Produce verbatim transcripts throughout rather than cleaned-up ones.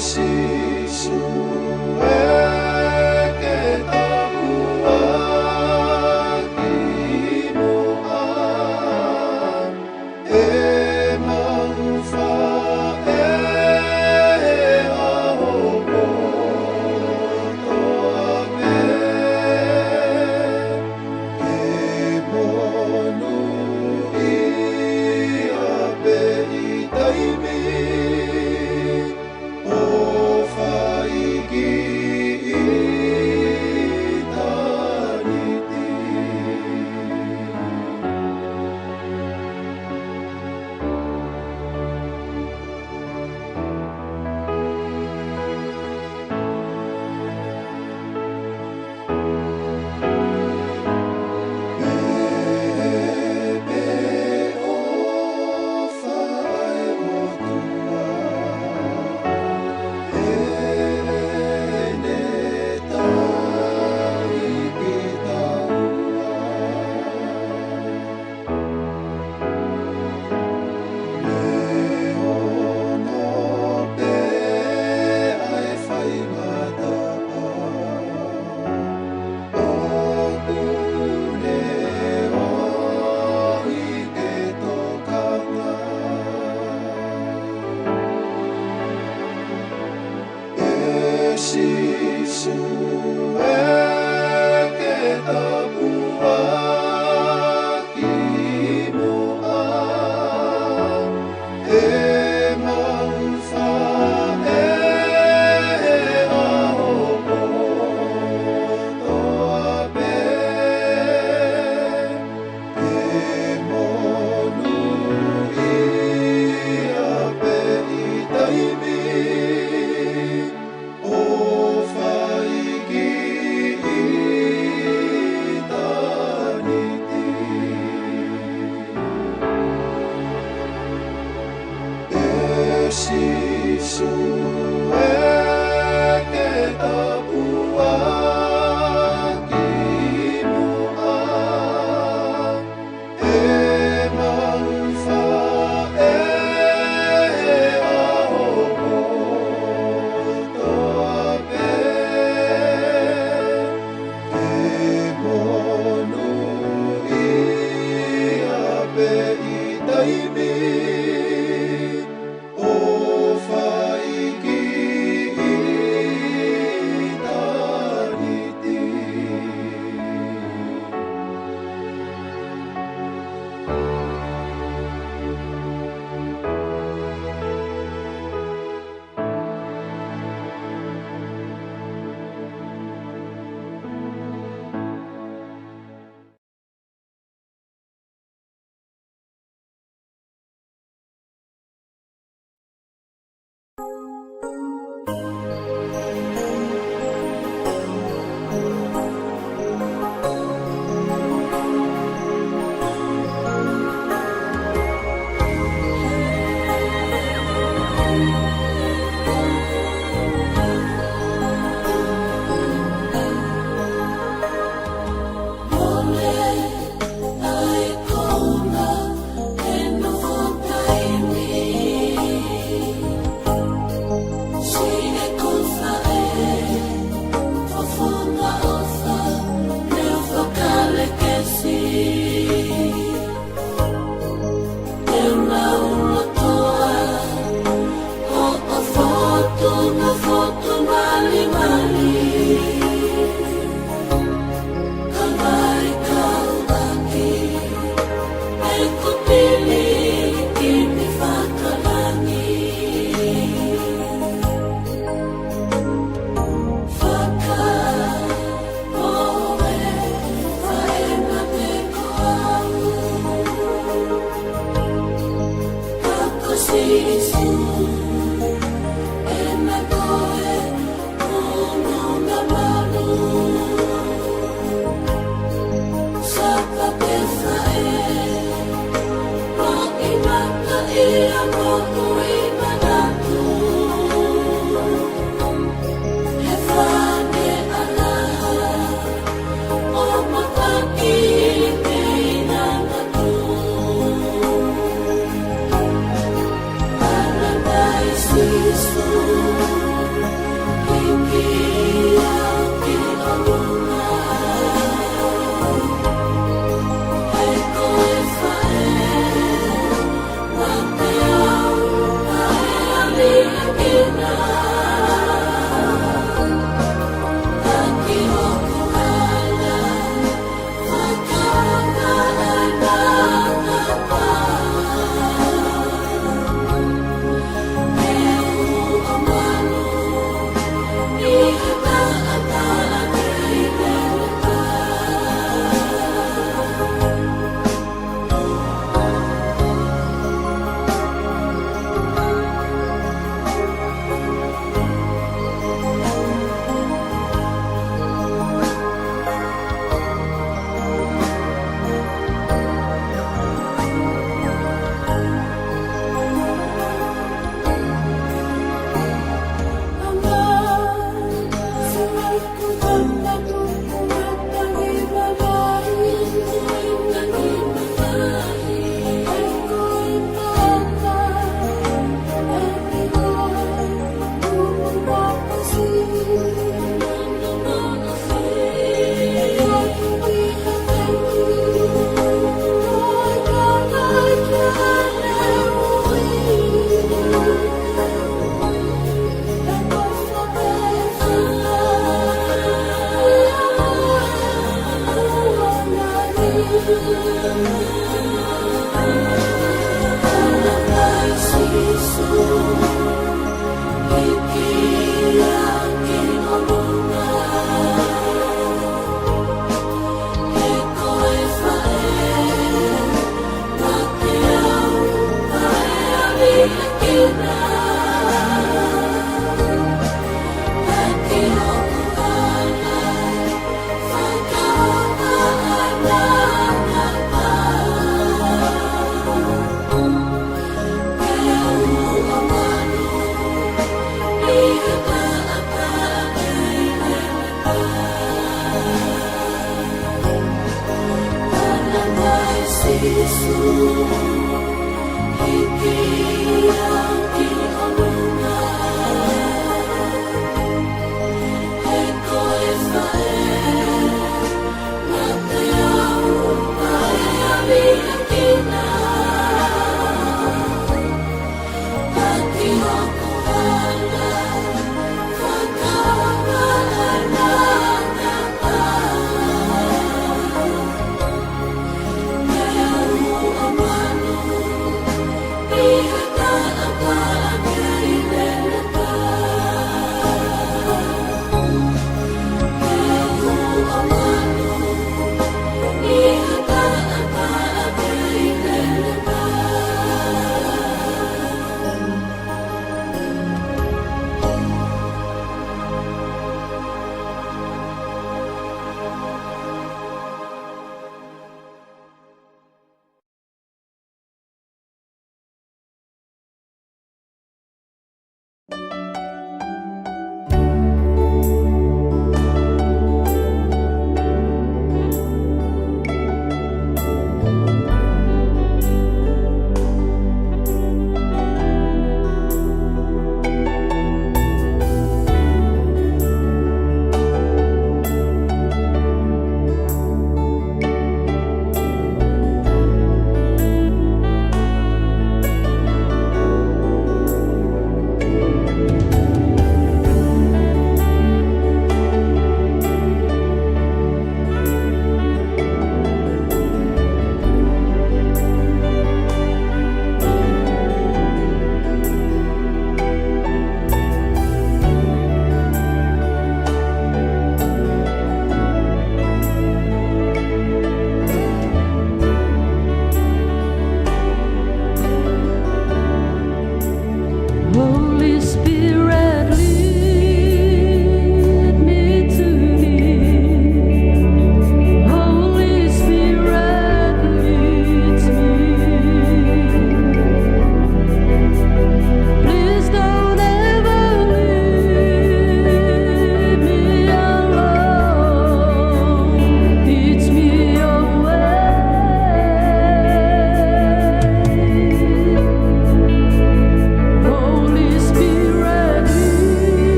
Sīsū ē, ke tapuaki muʻa ʻemau faʻē he ʻaho kotoa pē, ke monūʻia pē ʻi taimi ʻo fai ki ʻitāniti. ʻE Sīsū ē, ke tapuaki muʻa ʻemau faʻē he ʻaho kotoa pē, ke monūʻia pē ʻi taimi ʻo fai ki ʻitāniti. ʻE Sīsū ē, ke tapuaki muʻa ʻemau faʻē he ʻaho kotoa pē, ke monūʻia pē ʻi taimi ʻo fai ki ʻitāniti.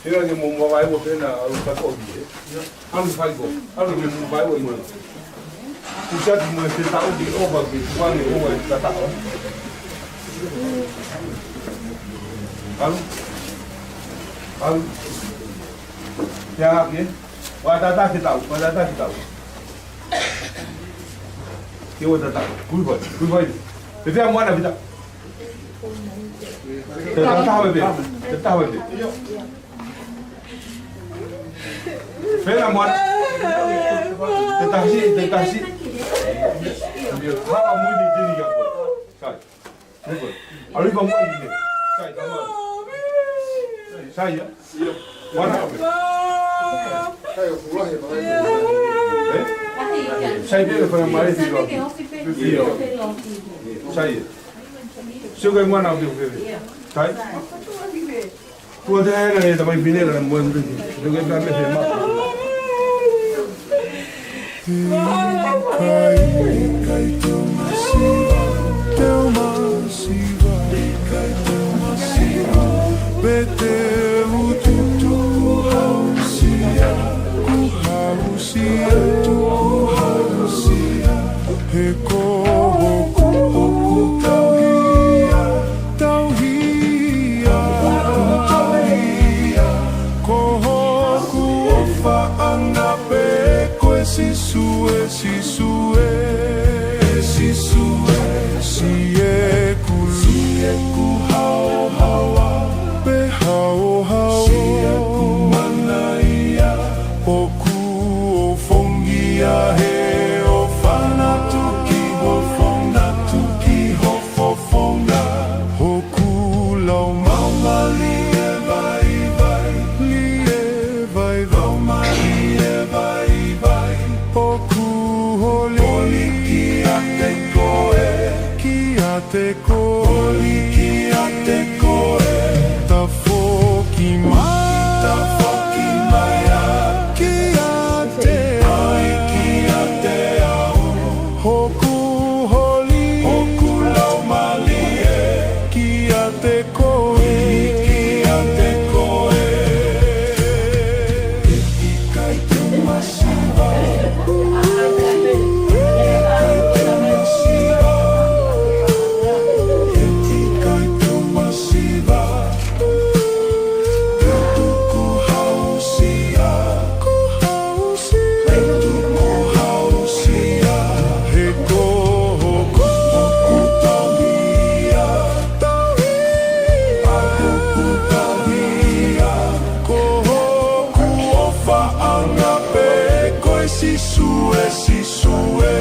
Hira ke mo mavae ua pena alu ka ko ie. Alu fai ko. Alu ke mo mavae ua imoe. Kusa ki mo e te tau ke ova ke kuane ova e tata. Alu. Alu. Ia ke. Ua tata ke tau. Ua tata ke tau. Ke ua tata. Kui vai. Kui vai. Te te amuana vita. Te taha vai pē. Te taha vai pē. Pena moana. Te taha siʻi, te taha siʻi. Haka mui ni tini kia koe. Sai. Ni koe. Alifa mui ni. Sai, tama. Sai, ia. Moana. Eh? Sai, pena, pena, mare, tiro. Io. Sai, ia. Sio kai moana, oke, oke, oke. Sai. Kuo te aera e tamai pine la mo e mtu. Lo ke ta me se ma. Kai, kai te masiva, te masiva, kai te masiva. Pete ututu hausia, ku hausia, tu hausia. He ko hoku, hoku tauhi ia, tauhi ia, tauhi ia. Ko hoku ʻofaʻanga pē koe Sīsū e, Sīsū e, Sīsū e. Sieku, sieku haohaoa, pe haohaoa. Sieku mana ia, ʻoku ou fongia he ʻofa atu ki ho fofonga, atu ki ho fofonga. Hoku laumālie vaivai, lie vaivai, laumālie vaivai. ʻOku holi, holi kiate koe, kiate koe, holi kiate koe. Tafoki mai, tafoki mai ā, kiate, mai kiate au. Hoku holi, hoku laumālie, kiate koe, kiate koe. ʻIkai te u masiva, ʻikai te u masiva, ʻikai te u masiva. Tuku hausia, tuku hausia, he ko hoku, hoku tauhi ia, tauhi ia, hoku tauhi ia. Ko hoku ʻofaʻanga pē koe Sīsū e, Sīsū e.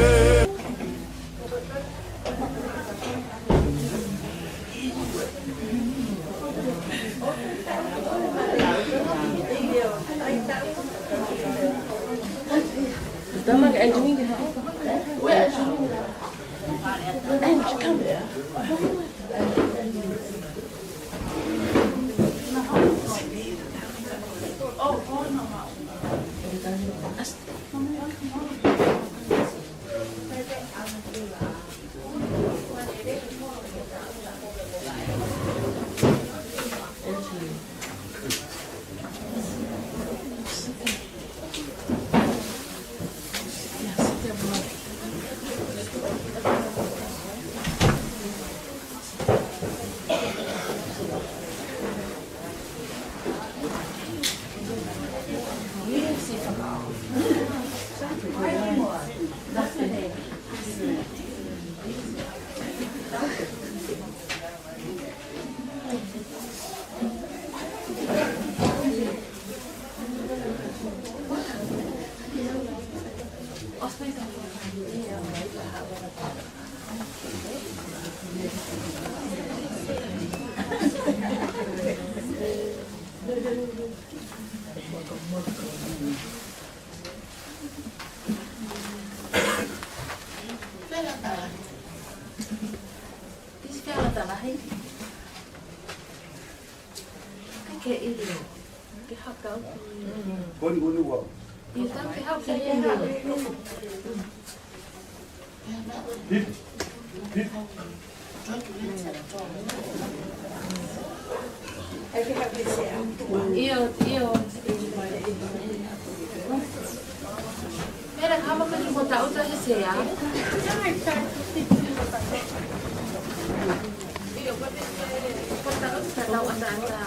Koni, koni, ua. Hip, hip. ʻIo, ʻio. Pera kama ka ni mo ta uta he sea. ʻIo, ko te, ko ta uta tau ata ata.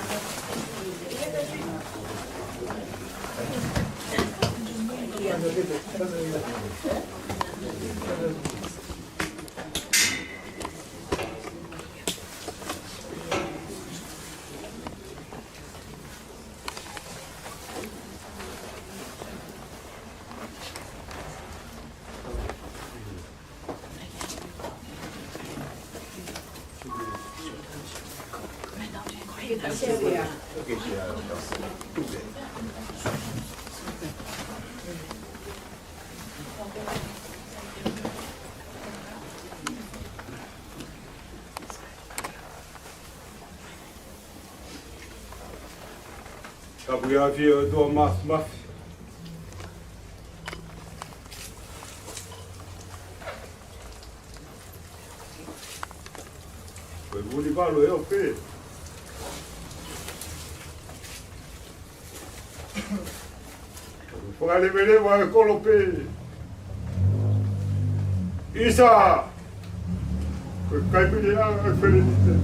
Tapu ki he ʻafio ʻo e ʻOtua Māfimafi. Ko e vuli valu ʻe ope. Fakaleveleva e kolope. ʻIsa, ko e kaimini ʻa e felite.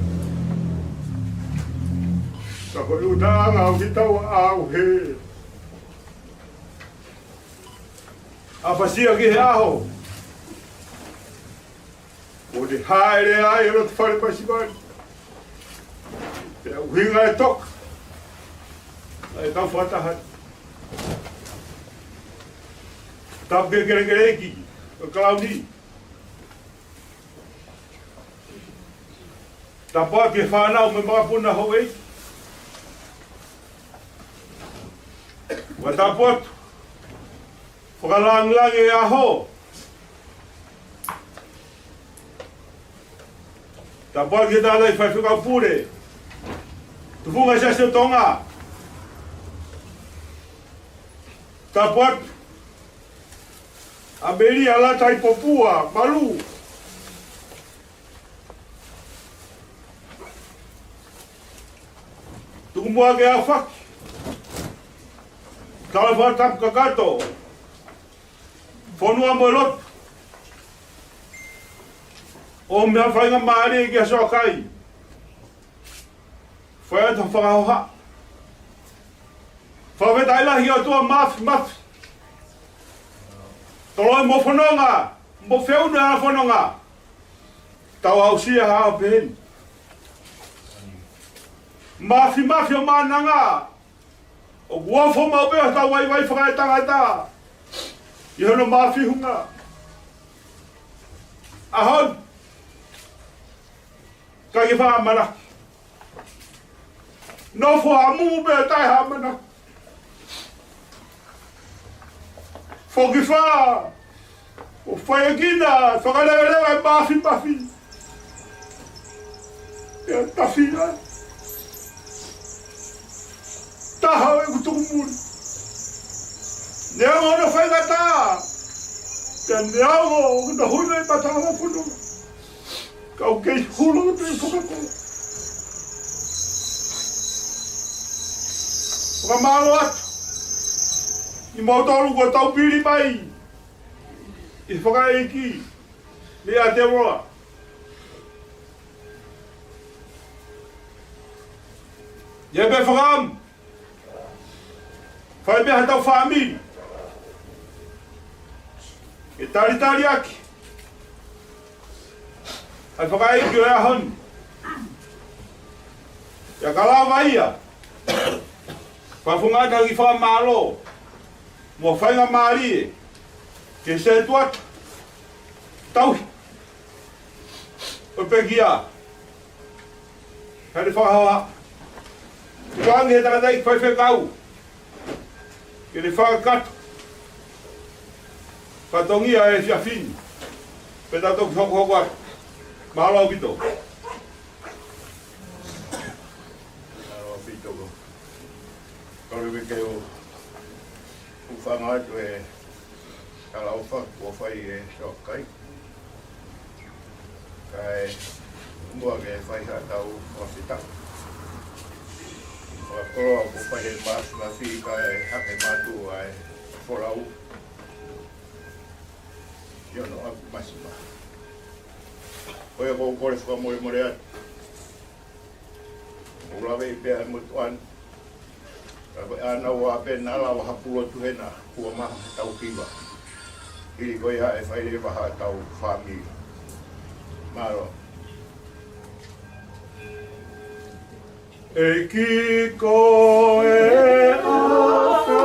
Ka ko e ʻuta ʻanga ʻoku tau ʻauhē. ʻApasia ki he ʻaho. ʻO ne hāʻele ai e loto fale Pasifiki. Pea ʻuhinga e toka ʻa e kau fakataha. Tapu ki he kelekele ʻeiki ʻo e kalauni. Tapu atu ki he fānau mo e makapuna houʻeiki. Ua tapu atu. Fakalāngilangi e ʻaho. Tapu atu ki he tangataʻi faifekau pule. Tufunga Siasi ʻo Tonga. Tapu atu. ʻAmelia Lataipopua Malu. Tuku muʻa ke afaki. Tala fakatapu kakato. Fonua mo e lotu. ʻOmi ha faingamālie ki he soakai. Fai atu ha fakahoha. Fakafetaʻi lahi ki he ʻOtua Māfimafi. Toloi mo fononga, mo feʻunu ʻa e fononga. Tau aʻusia ha ʻaho pehē ni. Māfimafi ʻo Maʻananga. ʻOku ofo maʻu pē hotau vaivai fakaetangata ʻi hono māfihunga. ʻAho ni, ʻikai ke fakaʻamanaki. Nofo ʻamuʻamu pē taʻe ha ʻamanaki. Foki fā, ʻo faiʻakina, fakaleveleva e Māfimafi. Pea tafi ai. Taha ʻo ʻeku tuku muli. Neongo hono faingataʻa. Pea neongo hono hulu ʻi he matanga mo e fonua. Kau kei hulu atu e fakakoloa. Fakamālō atu. ʻI moutolu kuo tau pili mai. ʻI he fakaʻeiki. Mei ʻAotearoa. ʻI ai pē fakaʻamu. Fai pē ha tau fāmili. ʻE talitali ʻaki. ʻA e fakaʻeiki ʻo e ʻaho ni. ʻIa ka lava ia. Fakafunga atu ha kiʻi fakamālō. Mo e faingamālie. Ke setuata. Tauhi. ʻO pekia. Hale fakahoha. Tukuange he tangataʻeiki faifekau ke ne fakakakato fatongia e efiafi ni, pea tau toki hokohoko atu. Mālō ʻaupito. Mālō ʻaupito. Kole ke u hūfanga atu he talaʻofa kuo fai ʻe Soakai. Kae muʻa ke fai haʻatau fakafetaʻi. Fakakoloa kuo fai he Māfimafi kae hake mātuʻa e folau ʻi onoʻaku masiva. Ko ia ʻoku ou kole fakamolemole atu. ʻOku ou lave pē ʻa e motuʻa ni. Ka ko e ʻānaua pē naʻa lava ha pulotu hena, kuo maha tau kiva. Hili ko ia ʻe fai leva haʻatau fāmili. Mālō. ʻEiki ko e ʻofa,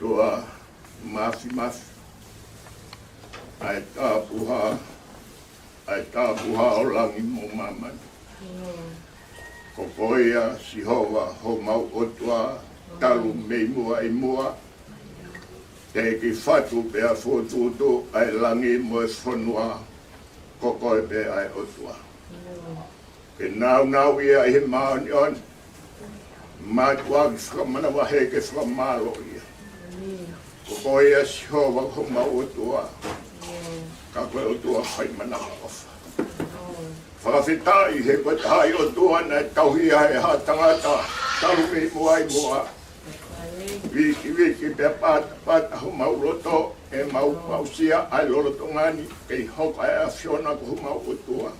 ʻOtua Māfimafi, ʻa e Tapuhā, ʻa e Tapuhā ʻo langi mo māmani. Ko koe ia Sihova homau ʻOtua, talu mei muʻa ʻi muʻa. Teʻeki fatu pea fokotuʻutuʻu ʻa e langi mo e fonua, ko koe pē ʻa e ʻOtua. Ke nāunauʻia ʻi he māʻoniʻoni, mātuʻaki fakamanavahē ke fakamālōʻia. Ko koe ia Sihova ko homau ʻOtua, ka ko e ʻOtua fai manavaʻofa. Fakafetaʻi he ko e taha ʻi ʻOtua naʻe tauhi ia ʻe ha tangata talu mei muʻa ʻi muʻa. Vikiviki pea patapata homau loto, ʻemau aʻusia ʻa e lolotonga ni, kei hoko ʻa e ʻAfiona ko homau ʻOtua.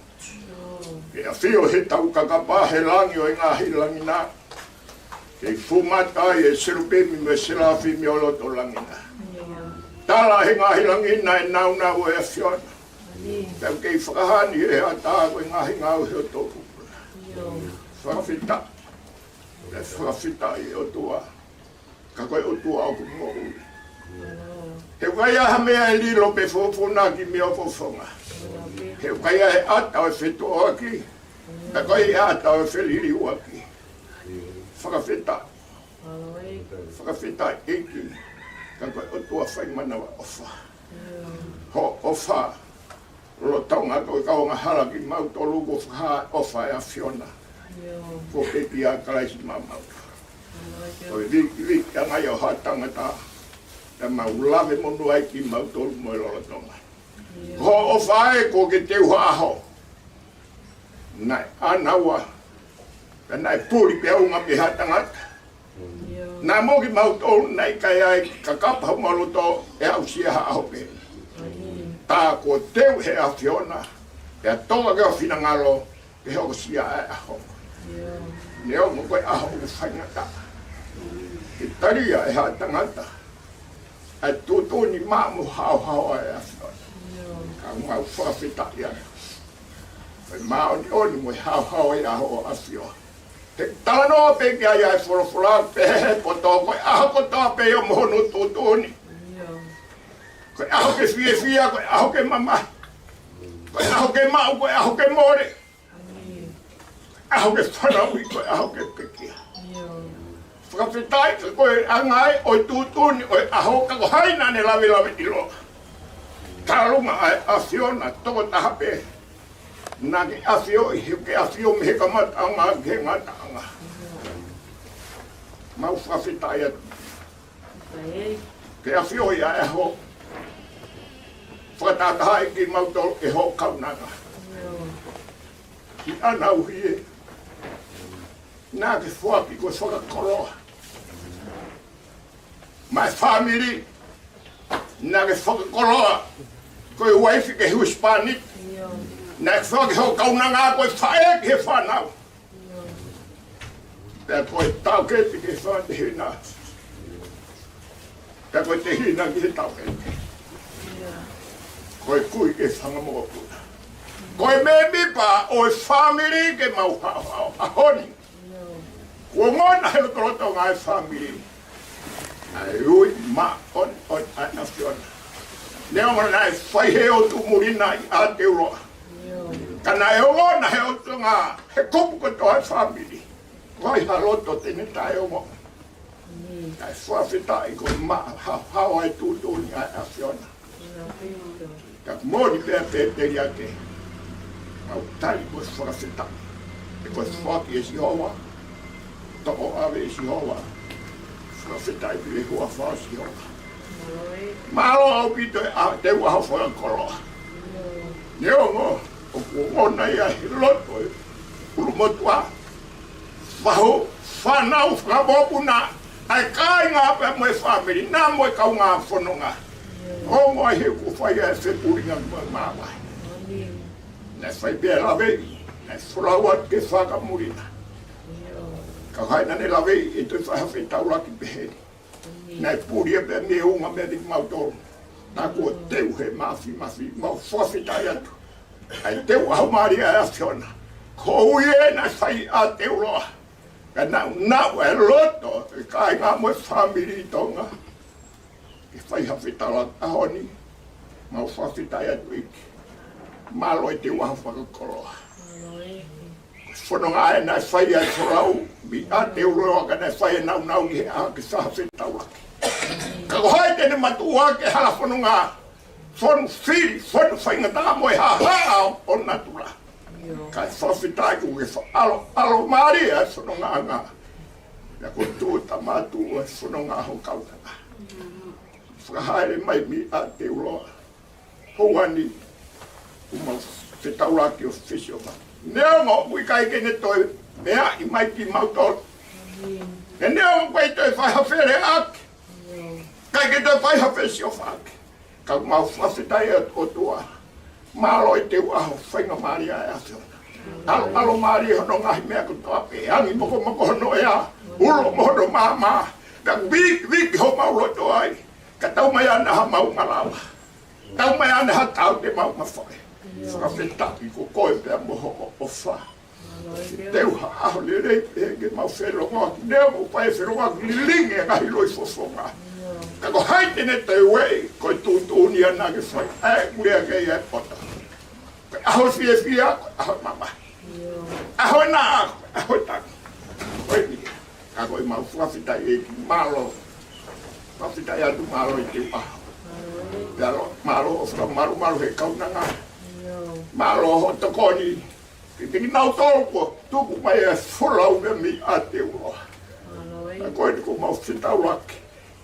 Ke ʻafio he tau kakapa he langi ʻo e ngaahi langi na. Kei fumata ai e selupimi mo e selafimi ʻo loto langi na. Tala he ngaahi langi na e nāunau ʻo e ʻAfiona. ʻOku kei fakahā ni ʻe he ʻatā ko e ngaahi ngāue ʻa hotau kupu. Fakafetaʻi. ʻE fakafetaʻi ʻOtua. Ka ko e ʻOtua ʻoku moʻui. He ʻoku ʻikai ha meʻa ʻe lilo pe fofona ki he meʻa ʻoku fofonga. He ʻoku ʻikai ha ʻata ʻe fetoʻoaki. Ka ko e ʻata ʻe feliliuaki. Fakafetaʻi. Fakafetaʻi ʻEiki. Ka ko e ʻOtua fai manavaʻofa. Hoʻo ʻofa lolotonga ko e kau angahala kimautolu, ko e fakaʻofa ʻa e ʻAfiona. Ko e pekia ʻa Kalaisi maʻamautolu. Ko e vik, vik ʻa e ngaahi ʻo ha tangata. Naʻa mau lave monū ai kimautolu mo e lolotonga. Ko hoʻo ʻofa ē kuo ke teu ha ʻaho. Naʻe ʻanaua. Ka naʻe puli pē ʻa e ʻunga mei ha tangata. Naʻa mo kimautolu naʻe ʻikai ai ka kapa homau loto ʻe aʻusia ha ʻaho pē. Tā kuo teu ʻe he ʻAfiona, ʻe toka ki he finangalo, ke hokosia ʻa e ʻaho. Neongo ko e ʻaho ʻoku faingataʻa. ʻE talia ʻe ha tangata ʻa e tuʻutuʻuni maʻa mo haohaoa ʻa e ʻAfiona. Ka mau fakafetaʻi atu. Ko e māʻoniʻoni mo e haohaoa ʻa e ʻAfiona. He talanoa pē ki ai ʻa e folofola pehē he poto, ko e ʻaho kotoa pē ʻoku mo hono tuʻutuʻuni. Ko e ʻaho ke fiefia, ko e ʻaho ke mamahi. Ko e ʻaho ke maʻu, ko e ʻaho ke mole. ʻAho ke fanauʻi, ko e ʻaho ke pekia. Fakafetaʻi ka ko e anga ē ʻo e tuʻutuʻuni ʻo e ʻaho, ka ko hai naʻa ne lavelaveʻiloa? Talunga ʻa e ʻAfiona tokotaha pē. Naʻa ke ʻafioʻi, he ke ʻafio mei he kamataʻanga ki he ngataʻanga. Mau fakafetaʻi atu. Ke ʻafioʻi ʻa e ʻaho. Fakatahatahaʻi kimautolu ʻe hoʻo kaunanga. Ki ana uhi ē. Naʻa ke foaki ko e fakakoloa. Maʻa e fāmili. Naʻa ke fakakoloa ko e uaifi ki he husepāniti. Naʻa ke foaki hoʻo kaunanga ko e faʻē ki he fānau. Pea ko e taukete ki he fanga tehina. Pea ko e tehina ki he taukete. Ko e kui ki he fanga mokopuna. Ko e mēmipa ʻo e fāmili ke mau haohaoa ʻaho ni. Kuo ongona he lotolotonga ʻa e fāmili ʻa e ui māʻoniʻoni ʻa e ʻAfiona. Neongo naʻe fai he ʻotu muli na ʻi ʻAotearoa. Ka naʻe ongona he ʻOtua, he kupu kotoa ʻo e fāmili. Ko hai ha loto te ne taʻeongo? Kae fakafetaʻi ko e maʻa haohaoa ʻa e tuʻutuʻuni ʻa e ʻAfiona. Ka moʻoni pē ʻa e pēteliake. Mau tali ko e fakafetaʻi. He ko e foaki ʻe Sihova. Toko ʻave ʻe Sihova. Fakafetaʻi pē ʻi he huafa ʻo Sihova. Mālō ʻaupito ʻa e teu ʻaho fakakoloa. Neongo ʻoku ongona ia he loto ʻo e ʻulumotuʻa. Fahu, fānau, fanga mokopuna, ʻa e kāinga pea mo e fāmili, naʻa mo e kaungā fononga. Ongo ai he kuo fai ʻa e fepūlinga mo e māvae. Naʻe fai pē ʻa e laveʻi, naʻe folau atu ke fakamulina. Ka ko hai naʻa ne laveʻi ʻe toe fai ha fetaulaki pehē ni. Naʻe puli ʻa e pea mei he ʻunga mei kimautolu. Tā kuo teu he mafimafi, mau fakafetaʻi atu. ʻA e teu ʻaho mālie ʻa e ʻAfiona. Ko e ui ē naʻe fai ʻi ʻAotearoa. Ka naʻa, naʻa e loto ʻo e kāinga mo e fāmili ʻi Tonga. Ke fai ha fetaulaki ʻaho ni. Mau fakafetaʻi atu ʻEiki. Mālō e teu ʻaho fakakoloa. Fononga ē naʻe fai ʻa e folau mei ʻAotearoa ka naʻe fai ʻa e nāunau ki he ʻaho ke fai ha fetaulaki. Ka ko hai te ne matuʻuaki e hala fononga, fonu fili, fonu faingataʻa mo e haʻahaʻa ʻo natula. Kae fakafetaʻi kuo ke fakaʻaloʻalo mālie ʻa e fonongaʻanga. Pea ko e tuʻuta mātuʻu ʻa e fononga ho kaunanga. Fakahā mai mei ʻAotearoa. Houa ni, ʻoku mau fetaulaki ʻo fesiofaki. Neongo ʻoku ʻikai ke ne toe meaʻi mai kimautolu. He neongo ʻoku ʻikai toe fai ha feleʻaki. ʻIkai ke toe fai ha fesiofaki. Ka mau fakafetaʻi atu ʻOtua. Mālō e teu ʻaho faingamālie ʻa e ʻAfiona. ʻAloʻalo mālie hono ngaahi meʻa kotoa pē, angi mokomoko hono ʻea, ulo mo hono maama. Ka vik, vik homau loto ai. Ka tau mai ʻana ha mau malava. Tau mai ʻana ha tau te mau mafai. Fakafetaʻi ko koe pea mo hoʻo ʻofa. Teu ha ʻaho lelei pē ke mau felongoaki, neongo ʻoku ʻikai felongoaki lilingi e ngaahi loi fofonga. Ka ko hai te ne teuʻi, ko e tuʻutuʻuni ʻana ke fai, ʻa e kulia ke ia e poto. Ko e ʻaho fiefia, ko e ʻaho mamahi. ʻAho na, ko e ʻaho tangi. Ko e ni, ka ko e mau fakafetaʻi ʻEiki mālō. Fakafetaʻi atu mālō ʻi he ʻaho. Pea mālō ʻo fakamalumalu he kaunanga. Mālō hoʻo tokoni. Ke te kinautolu kuo tuku mai e folau mei ʻa te uloa. Ka ko e ni ko mau fetaulaki.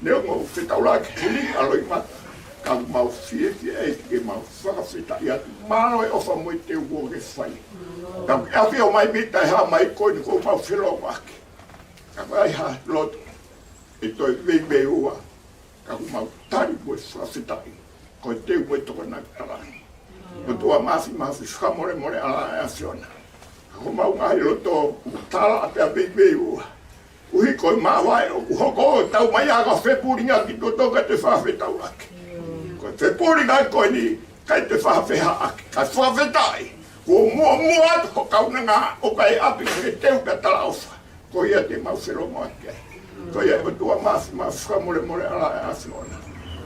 Neongo ʻoku fetaulaki hili ʻa loi mata. Ka mau fiefia ʻEiki ke mau fakafetaʻi atu. Mālō e ʻofa mo e teu kuo ke fai. Ka ke ʻafio mai mita e hā mai ko e ni ko mau felongoaki. Ka ko e hā loto. ʻE toe veiveiua. Ka ko mau tali mo e fakafetaʻi. Ko e teu mo e tokonaki talangi. ʻOtua Māfimafi fakamolemole ʻa e ʻAfiona. Ka ko mau ngaahi loto, tala ʻa pea veiveiua. Koeʻuhi ko e māvae ʻoku hoko ʻo tau mai ʻa e fepulinga ki tuʻa ka te fakafetaulaki. Ko e fepulinga ko eni, ka te fakafehaʻaki, ka fakafetaʻi. Kuo muʻomuʻa atu ho kaunanga ʻo ka e ʻapi ke teu ka talaʻofa. Ko ia te mau felongoaki ai. Ko ia ʻOtua Māfimafi fakamolemole ʻa e ʻAfiona.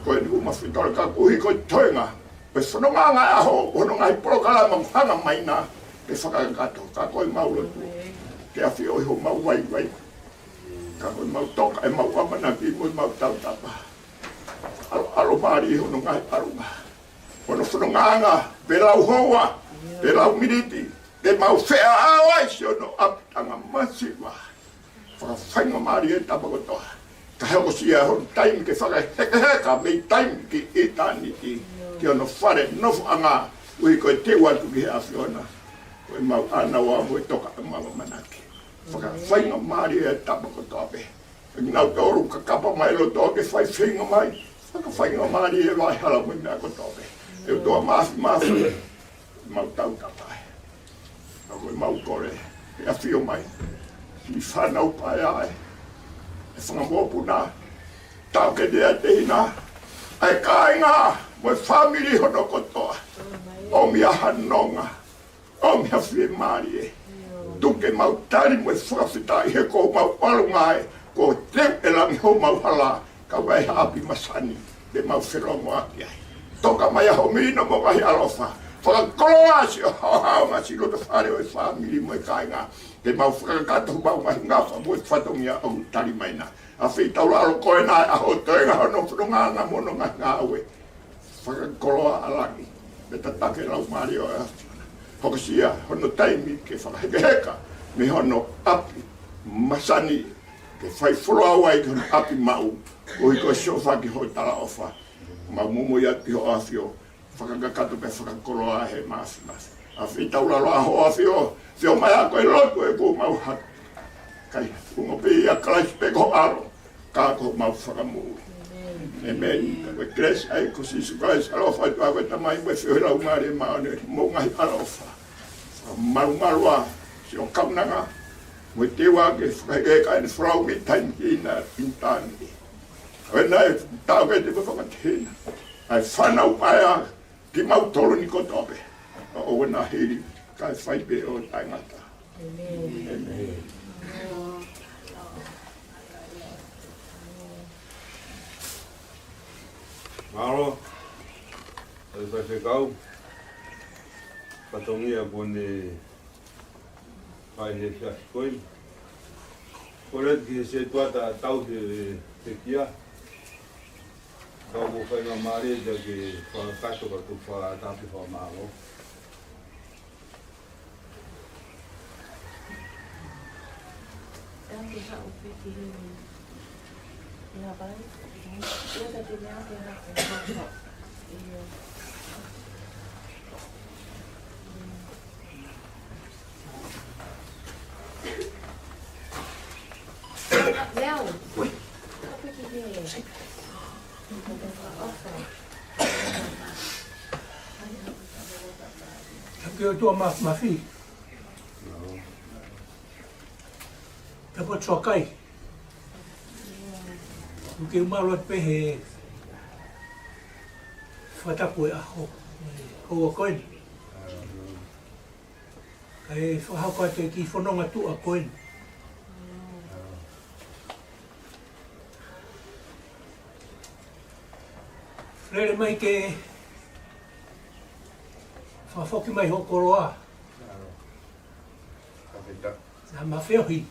Ko e ni ko mau fetaulaki koeʻuhi ko e toenga. Ko e fonongaʻanga ʻo hono ngaahi polokalama ʻoku hanga mai na ke fakakakato. Ka ko e mau lotu. Ke ʻafioʻi ho mau vaivai. Ka ko e mau toka, e mau ʻamanaki mo e mau tautapa. ʻAlo, ʻalomālie hono ngaahi ʻalunga. Hono fonongaʻanga, pe lau houa, pe lau miniti. Ke mau feʻao ai siʻono ʻapitanga masiva. Fakafaingamālie e tapa kotoa. Ka he ʻosi ia hono taimi ke fakahekeheka mei taimi ki ʻitāniti. Ki hono fale nofoʻanga ʻoku ʻikai ko e teu atu ki he ʻAfiona. Ko e mau ʻānaua mo e toka ʻa mau ʻamanaki. Fakafaingamālie e tapa kotoa pē. Kinautolu ka kapa mai loto ke fai feinga mai. Fakafaingamālie e vaehala mo e meʻa kotoa pē. ʻE ʻOtua Māfimafi. Mau tautapa ai. Ka ko e mau kole, ʻe ʻafio mai. Ki he fānau paea ai. ʻE fanga mokopuna. Taʻokete ʻa e tehina. ʻA e kāinga, mo e fāmili hono kotoa. ʻOmi ʻa ha nonga. ʻOmi ha fiemālie. Tuku ke mau tali mo e fakafetaʻi he ko mau ʻalunga ē. Ko teu e langi ho mau hala. Ka ʻoku ʻi ai ha ʻapi masani, te mau felongoaki ai. Toka mai ʻa ho melino mo e ngaahi ʻaloʻofa. Fakakoloa siʻo haohaoa siʻi loto fale ʻo e fāmili mo e kāinga. Te mau fakakakato homau ngaahi ngafa mo e fatongia ʻoku tali mai na. ʻAfio taulalo ko ena ʻa ho toenga hono fonongaʻanga mo hono ngaahi ngāue. Fakakoloa ʻa langi. Pea tataki e Laumālie ʻo e ʻAfiona. Hokosia hono taimi ke fakahekeheka mei hono ʻapi masani. Ke fai folau ai ki hono ʻapi maʻu, koeʻuhi ko e siʻofa ki ho talaʻofa. Mau momoi atu ki hoʻo ʻafio, fakakakato pea fakakoloa he Māfimafi. ʻAfio taulalo ʻa hoʻo ʻafio, ʻafio mai ʻa ko e lotu ʻoku mau hake. Kai, ʻoku mau pehē ʻia Kalaisi pē ko ho ʻAlo, ka ko homau Fakamoʻui. ʻĒmeni. Ka ko e kelesi ʻa e ʻEiki ko Sīsū Kalaisi, ʻaloʻofa ʻa e ʻOtua ko e Tamai, mo e feohi ʻa e Laumālie Māʻoniʻoni, mo e ngaahi ʻaloʻofa. Malumalu ā, siʻo kaunanga, mo e teu ā ke fakahekeheka ʻene folau mei taimi ki ʻitāniti. ʻOua naʻa tau ke te fakatehina. ʻA e fānau paea, kimautolu ni kotoa pē. ʻOua naʻa hili, kae fai pē ʻo taʻengata. ʻĒmeni. Mālō, ʻe Faifekau, fatongia kuo ne fai he efiafi ko eni. Kole ki he setuata tau he, he kia. Kau mo faingamālie ia ke fakakakato ka tu fa tapi fa mālō. Ke ʻOtua Māfimafi. Ka ko Tuakai. ʻOku ke mālō atu pē he fakatapu e ʻaho. Houa ko eni. Kae fakahoko atu e kiʻi fononga tuʻa ko eni. Lele mai ke fakafoki mai hoʻo koloa. Naʻa ma feohi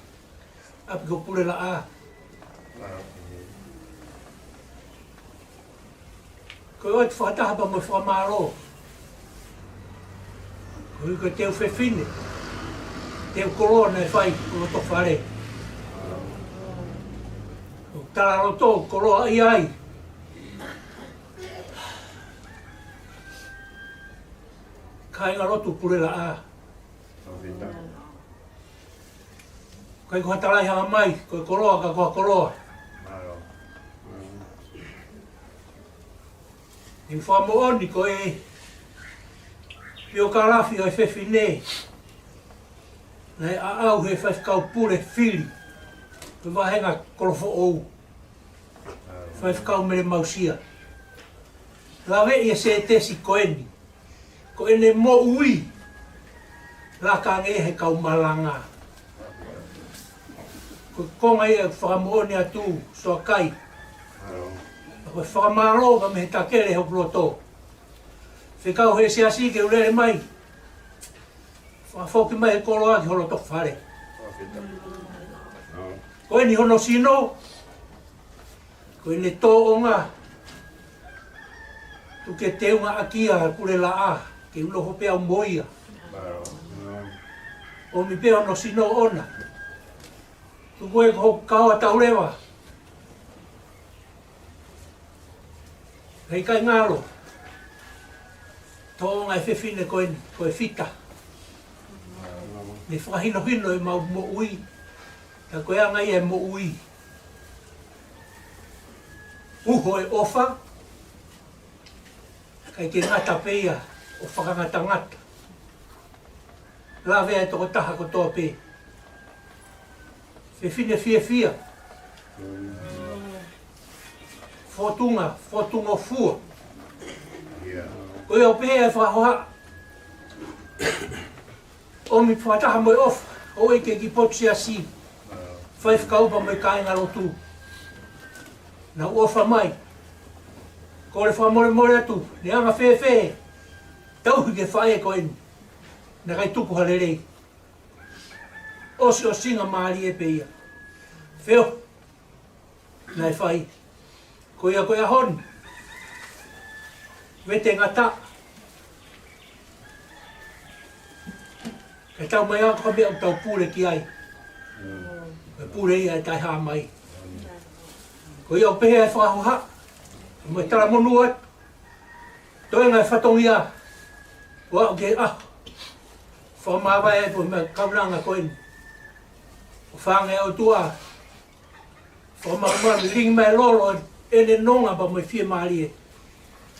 ʻapi ko Pulelaʻā. Ko e ʻoatu fakataha pea mo e fakamālō. Koeʻuhi ko e teu fefine, teu koloa naʻe fai ʻi loto fale. ʻOku tala loto koloaʻia ai kāingalotu Pulelaʻā. ʻIkai ko ha tala ʻi hanga mai, ko e koloa ka ko ha koloa. Ni fakamoʻoni ko e piokalafi ʻo e fefine naʻe ʻaʻau he faifekau pule fili, ko e vāhenga Kolofoʻou, Faifekau Mele Mausia. Laveʻi e sētesi ko eni, ko ʻene moʻui laka ange he kau malanga. Ko e konga ia ʻoku fakamoʻoni atu, Soakai. Ko e fakamālō ka mei he takele hoku loto. Fekau he siasi ke u lele mai, fakafoki mai e koloa ki ho loto fale. Ko eni hono sino, ko ʻene tōʻonga, tuku ke teunga ʻaki ia Pulelaʻā, ke u nofo pē au mo ia. ʻOmi pē hono sino ʻona. Tuku ē ko hoku kaoa tauleva. He ʻikai ngalo tōʻonga e fefine ko eni, ko e fita. Ne fakahinohino ʻemau moʻui, ka ko e anga ia e moʻui. Uho e ʻofa, ʻikai ke ngata pē ia ʻo fakangatangata. Lavea e tokotaha kotoa pē. Fefine fiefia. Fōtunga, fōtunga fua. Ko ia ʻoku pehē e fakahohaʻa, ʻomi fakataha mo e ʻofa, ʻo ʻeke ki he potu siasi, faifekau pea mo e kāingalotu. Naʻa ku ʻofa mai. Kole fakamolemole atu, ne anga fēfē, tauhi ki he faʻē ko eni. Naʻe ʻikai tuku ha lelei. ʻOsi ʻosinga mālie pē ia. Feohi naʻe fai. Ko ia ko e ʻaho ni, vete ngata. Ke tau mai ʻa ko e meʻa ʻoku tau pule ki ai. Ko e pule ia ʻe taʻehāmai. Ko ia ʻoku pehē e fakahohaʻa, mo e talamonū atu. Toenga e fatongia, ʻo aʻu ki he ʻaho fakamāvae ai pē mo e kaunanga ko eni. ʻOfa ange ʻOtua, fakamalumalu, lilingi mai e lolo ʻene nonga pea mo e fiemālie.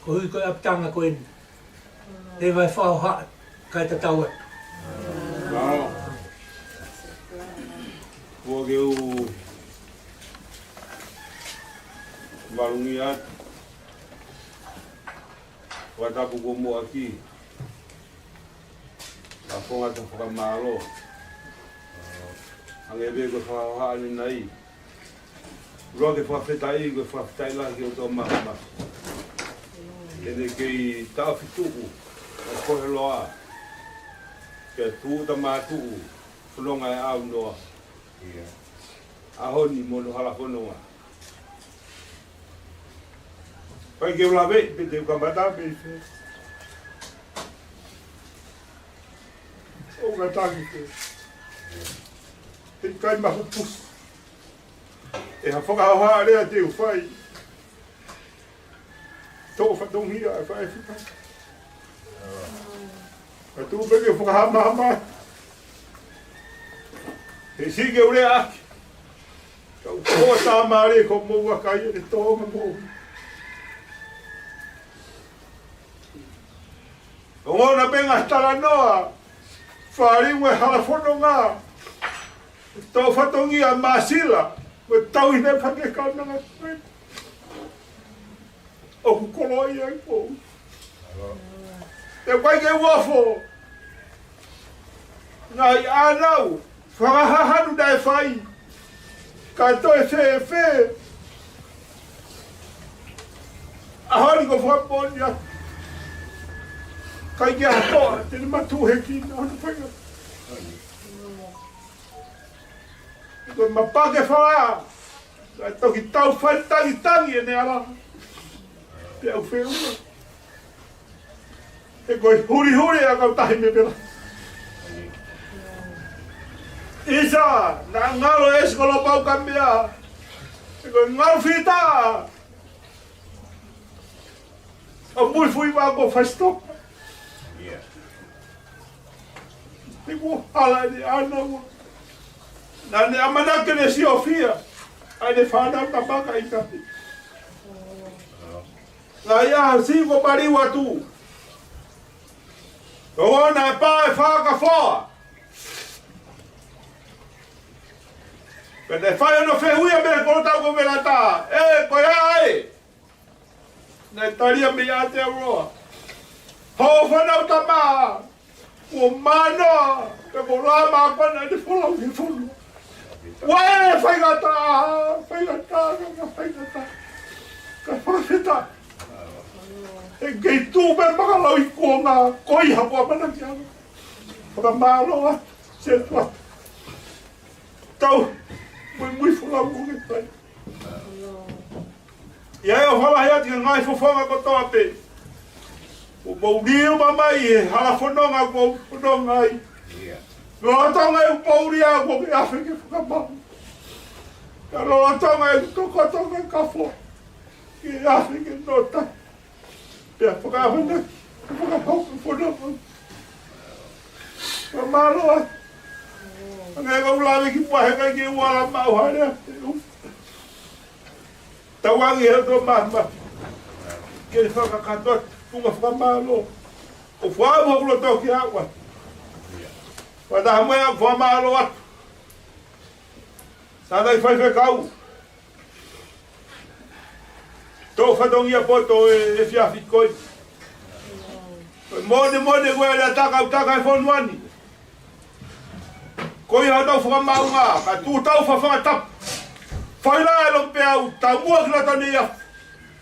Koeʻuhi ko e ʻapitanga ko eni. Leva e fakahohaʻa, kae tatau atu. Kuo ke u malungi atu. Fakatapu kuo muʻaki. Ka ko e ngata fakamālō. Hangē pē ko e fakahohaʻa ʻanenai. Lua ke fakafetaʻi, ko e fakafetaʻi lahi ki he ʻOtua Māfimafi. ʻEne kei taʻofi tuʻu ʻa e koheloa, ke tuʻu ta mātuʻu fononga e ʻaunoa. ʻAho ni mo hono hala fononga. ʻIkai ke u lave pē, te u kamata pē. ʻOku ngata ange pē. He ʻikai mahupusi ʻe ha fakahohaʻa lea te u fai. Toʻo fatongia e faʻē fita. Ka tuku pē ke fakahamahama. He siʻi ke u lea ʻaki. Ka u koa tā mālie ko mou akai e tō ma mou. ʻOku ngata pē ngaahi talanoa. Fāliu e hala fononga. Tō fatongia māsila. Mo tauhi ne fake kaunanga. ʻOku koloaʻia ai pō. ʻE ʻikai ke u ofo. Ngaahi ʻānau, fakahahanu naʻe fai. Ka toe fēfē ʻa e ʻaho ni ko e fakamoʻoni atu. ʻIkai ke ʻi ai ha toa te ne matuʻuhekina hono fai. Ko e mapake fala, naʻe toki tau fai tangitangi ʻene ala. Pea u feʻunga. He ko e hulihuli ʻa e kautaha mei Pela. ʻIsa, naʻa ngalo ʻe ʻEsi ko Lopau ka meʻa. He ko e ngalo fita ʻa Muifuiva ko Fasitoka. He ko e hala ʻene ʻānau. Naʻa ne ʻamanaki ke ne siofia ʻa ʻene fānau ka maka ʻi ka. Ngaahi ʻaho siʻi ko e maliu atu. Ko ʻene pā e fakafoa. Pea ne fai hono fehuʻia mei he kolotau ko Velata. ʻE, ko ia ē. Naʻe tali ia mei Aotearoa. Hoʻo fānau tama. Kuo manoa, pea kuo lama ko ena ʻene folau he fonua. Uē, faingataʻa, faingataʻa, ka, ka faingataʻa. Ka fakafetaʻi. He kei tuʻu pē makaloi kuonga, ko ia ko ʻamanaki ʻalu. Fakamālō atu, se tuat. Tau, muimui folau ko e tai. ʻI ai ʻo fakalahi atu ki he ngaahi fofonga kotoa pē. ʻOku mou liu mai ʻi he hala fononga ʻoku mou fononga ai. Lolotonga ʻeku poʻuli ʻoku ke afe ke fakamaau. Ka lolotonga ʻeku tokoto ke kafo, ke afe ke nota. Pea fakaafe na, fakahoko fononga. Fakamālō. Hangē ko e lau ʻeku kiʻi puha he ʻikai ke u ala maʻu ha lea. Tauange he ʻOtua Māfimafi ke ne fakakakato atu, tuʻunga fakamālō. ʻOku fua mo kulo toki awa. Fakataha mo ia ʻoku fakamālō atu. Sātai Faifekau. Toʻu fatongia poto ʻo e efiafi ko eni. Moʻoni moʻoni ko e lea taka ʻoku taka e fonua ni. Ko ia hotau fakamaʻunga, ka tuʻu tau fafanga tapu. Fai la e lope au, taumuʻa ki loto nei ʻa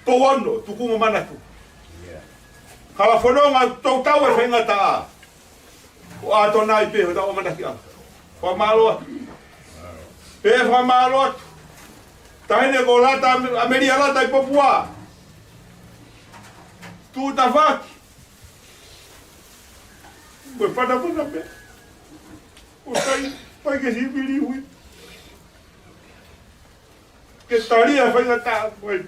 Pouono, tukunga manatu. Hala fononga ʻoku tau tau e faingataʻa. ʻO ʻAtonai pē, hotau ʻamanaki ʻa. Fakamālō atu. Pea fakamālō atu. Taʻahine ko Lata, ʻAme-, ʻAmelia Lata ʻi Popua. Tuʻu tafaʻaki. Ko e fana fana pē. ʻOku ʻikai, ʻikai ke sivili hui. Ke tali ʻa e faingataʻa ko ē.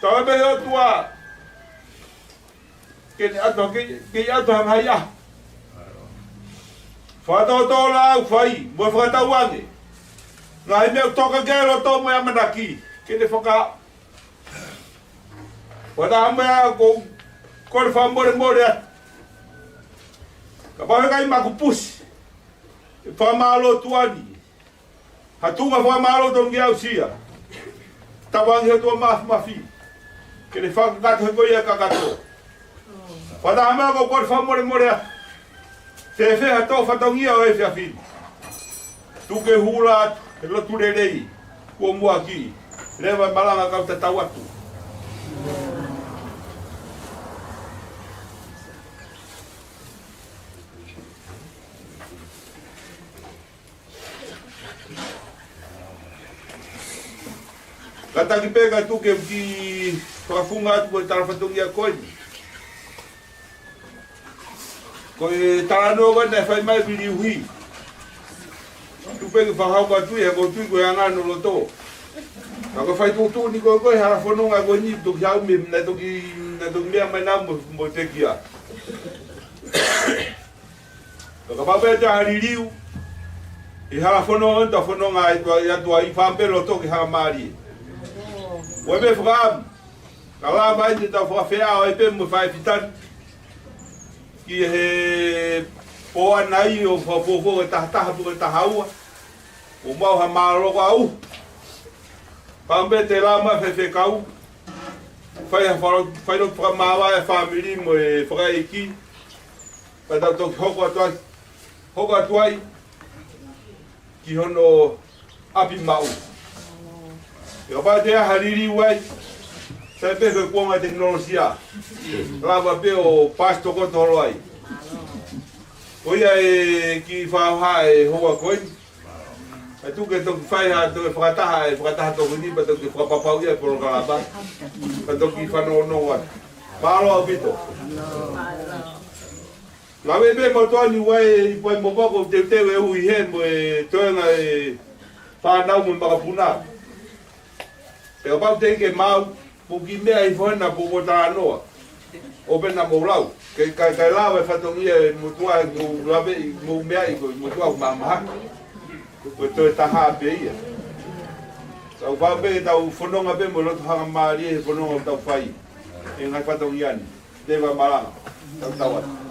Tau pē ʻOtua. Ke ne ʻatu, ke, ke ʻatu hanga ia. Fakatōtō la ʻoku fai, mo fakatauange. Ngaahi meʻa ʻoku toka ki loto mo e ʻamanaki. Ke ne faka Fakataha mo ia ʻoku ou kole fakamolemole atu. Kapau he ʻikai maku pusi, ʻe fakamālō tuʻa ni. Ha tuʻunga fakamālō tonu ke aʻusia. Tauange he ʻOtua Māfimafi ke ne fakakakato he ko ia kakato. Fakataha mo ia ʻoku ou kole fakamolemole atu. Fēfē ha toʻu fatongia ʻo e efiafi ni? Tuku ke hula atu he lotu lelei kuo muʻaki. Leva e malanga kau tatau atu. Kātaki pē ka tuku ke u kiʻi fakafunga atu ko e tala fatongia ko eni. Ko e talanoa ko ē naʻe fai mai Viliuhi. Tuku pē ke fakahoko atu ia, ko e tui ko e anga hono loto. Ka ko e fai tuʻutuʻuni ko ē ko e hala fononga ko eni toki haʻu mei, naʻe toki, naʻe toki meʻa mai naʻa mo, mo tekia. Ka kapau pē ʻe toe liliu ʻi he hala fononga, ta fononga ai tua, ia tua ʻi fāmili loto ki haʻa mālie. Ua me fakaam. Ka lava ai te tau fakafeʻao ai pē mo e faifitani. Ki he pō ʻanai ʻo fakafuofua ke tahataha pe ko e tahaua. ʻO mau ha mālō ko au. Pea mo e te lama fefekau. Fai ha falo, fai lotu fakamāvae fāmili mo e fakaʻeiki. Ka tau toki hoko atu ai, hoko atu ai ki hono ʻapi maʻu. Kapau ʻe ʻi ai ha liliu ai, sai pē ko e kuonga tekinolosia. Lava pē ʻo paasi tokoto holo ai. Ko ia e kiʻi fakahā e houa ko eni. Ka tuku ke toki fai ha toe fakataha, e fakataha tokoni pea toki fakapapauʻi e polokalama. Pea toki fanongonongo atu. Mālō ʻaupito. Lave pē mo Toni Uai, ʻi Puai mo Poko, teuteu e uhi he mo e toenga e fānau mo e makapuna. Pea kapau te ke maʻu, puki meʻa ʻi fohena po mo talanoa. ʻO pena mo lau. Ke, ka, ka lava e fatongia e motuʻa mo lave ʻi mo meʻa ʻi ko motuʻa mamaha. Ko toe taha pē ia. Tau fā pē, tau fononga pē mo loto hangamālie he fononga tau fai. E ngaahi fatongia ni. Te va malanga. Tau tau atu.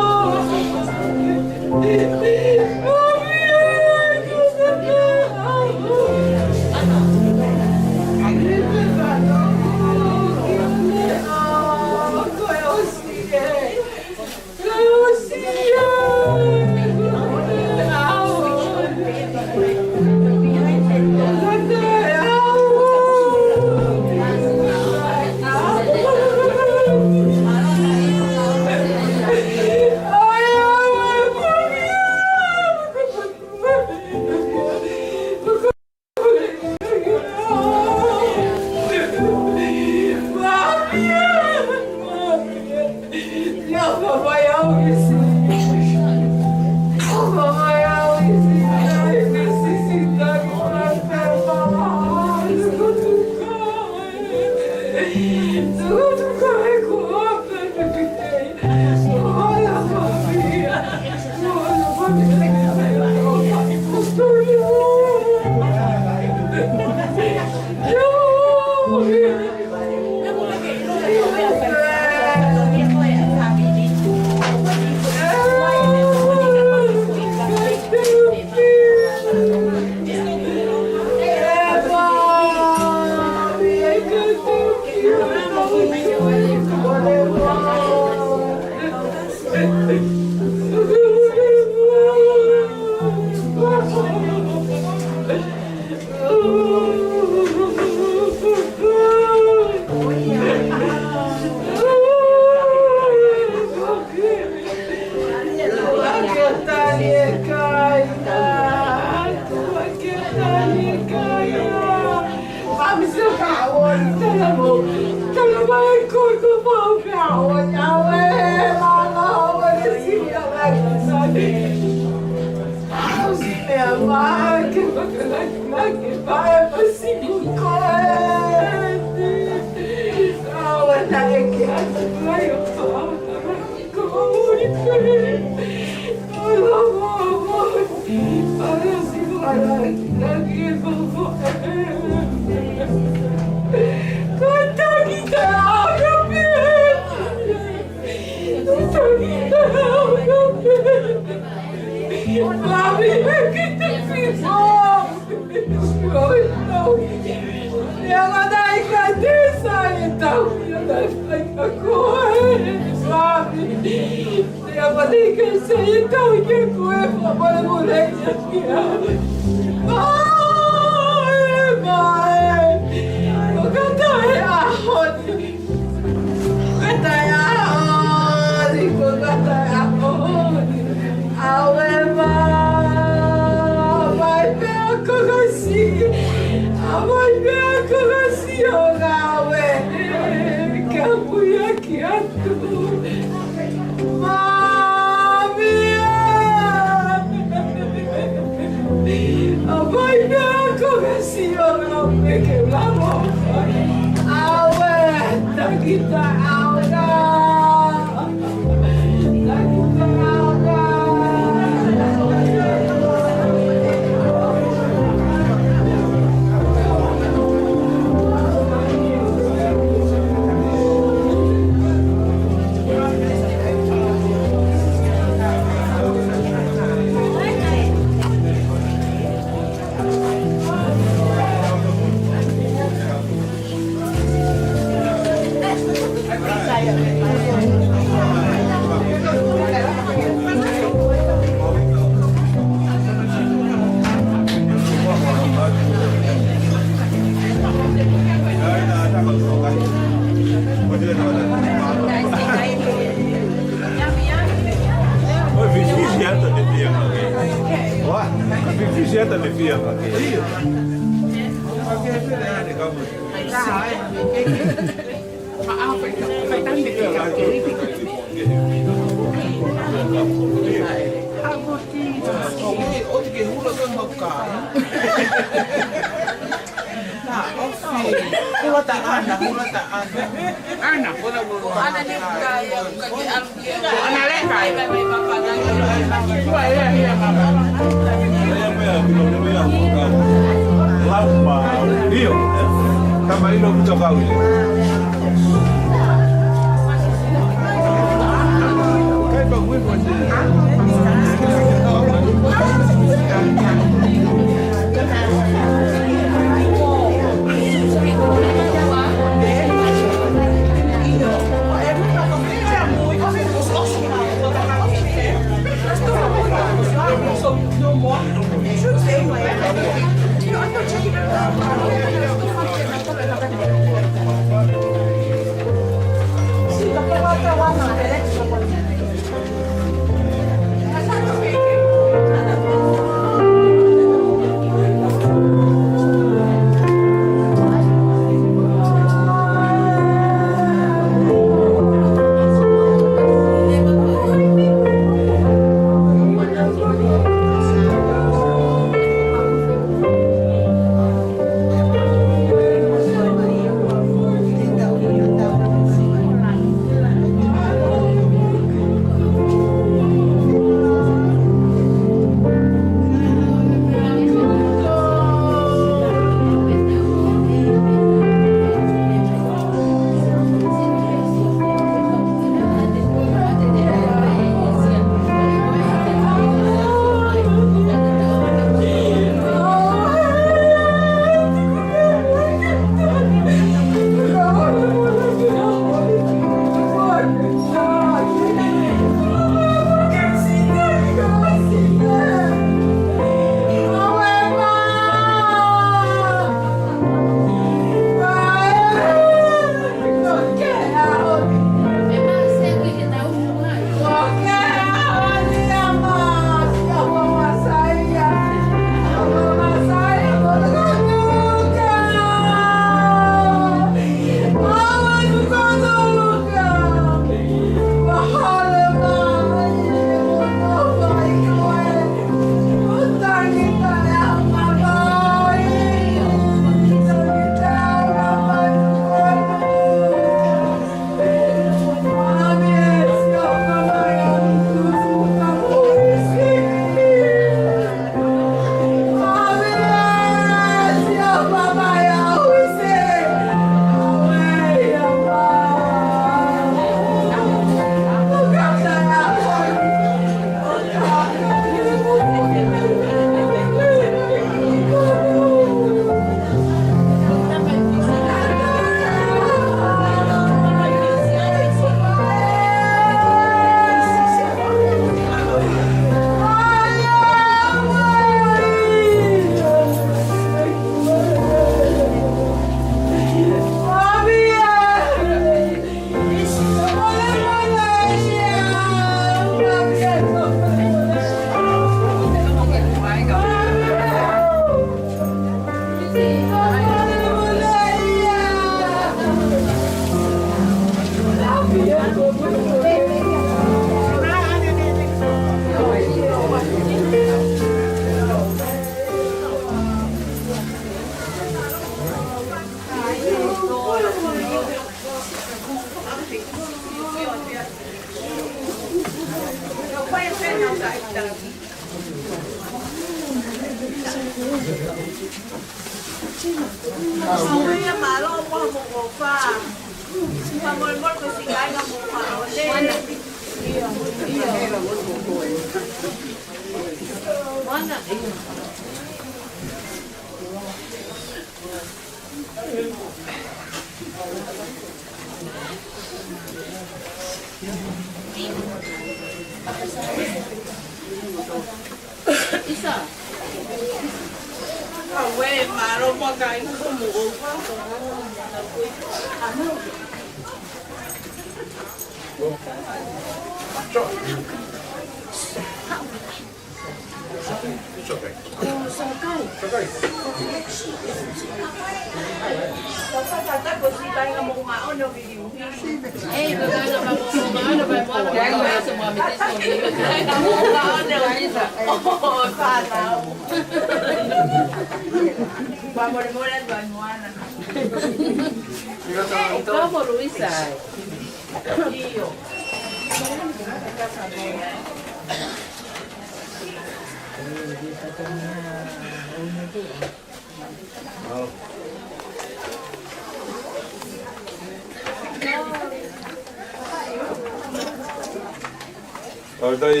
Tau tai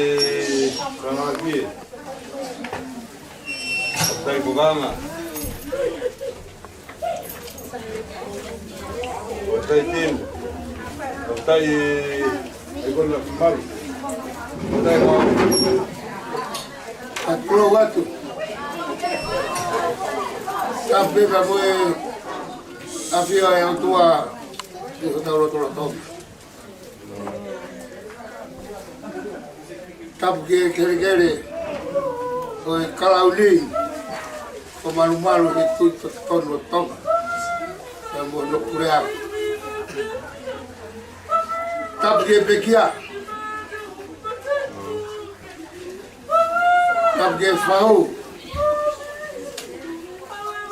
kanaki. Tau tai kukanga. Tau tai tinu. Tau tai ikona malu. Tau tai kua. Ka tulou atu. Ka pea mo e ʻafio ʻa e ʻOtua ʻi hotau lotolotonga. Tapu ki he kelekele ʻo e Kalauni, ko Malumalu he tui to tonu ʻo Tonga. Pea mo hono puleʻanga. Tapu ki he pekia. Tapu ki he fau.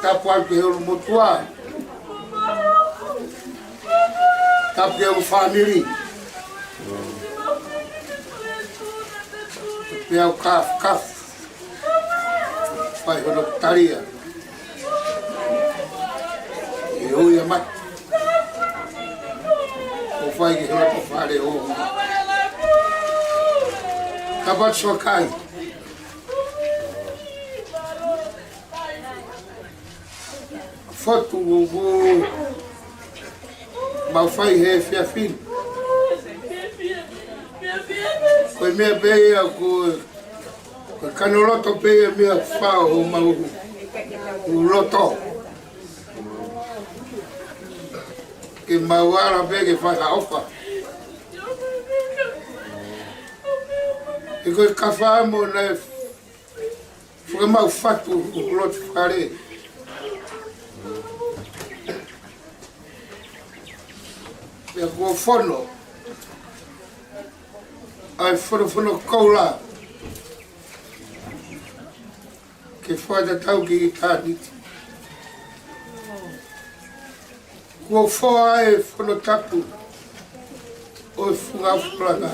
Tapu atu ki he ʻulumotuʻa. Tapu ki he ʻū fāmili. Pea u kāfakafa. Fai hono talia. ʻE ui a mata. ʻO fai ki he loto fale ʻo. Kapati sokai. Fotu ʻoku mau fai he efiafi ni. Ko e meʻa pē ia ko, ko e kanoloto pē ia meʻa fao ʻo mau ʻū loto. Ke mau ala pē ke fai ha ʻofa. He ko e kafa mo naʻe fakamau fatu ʻo loto fale. Pea kuo fono ʻa e fonofono koula ke fakatatau ki ʻitāniti. Kuo foa e fono tapu ʻo e funga fulanga.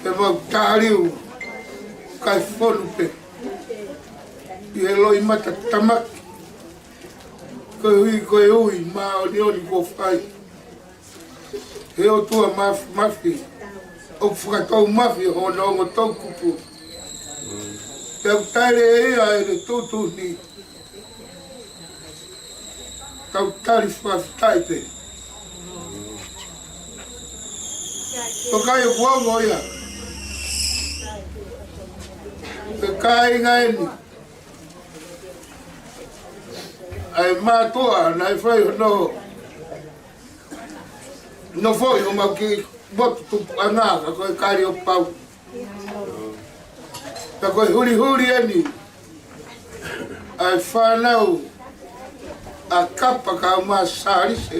Pea mau tāliu kae fonu pē ʻi he loʻimata tamaki. Ko e ui, ko e ui māʻoniʻoni kuo fai he ʻOtua Māfimafi, ʻoku fakatou mafi hono ongo toʻukupu. Pea ʻoku taʻele ia ʻene tuʻutuʻuni. Tau tali fakafetaʻi pē. Tokai ʻoku ongo ia. Pea kāinga eni. ʻA e mātuʻa naʻe fai hono nofoʻi homau kiʻi motu tupuʻanga, ka ko e Kaliʻopau. Ka ko e hulihuli eni ʻa e fānau ʻa Kapa kae ʻumaʻā Salise,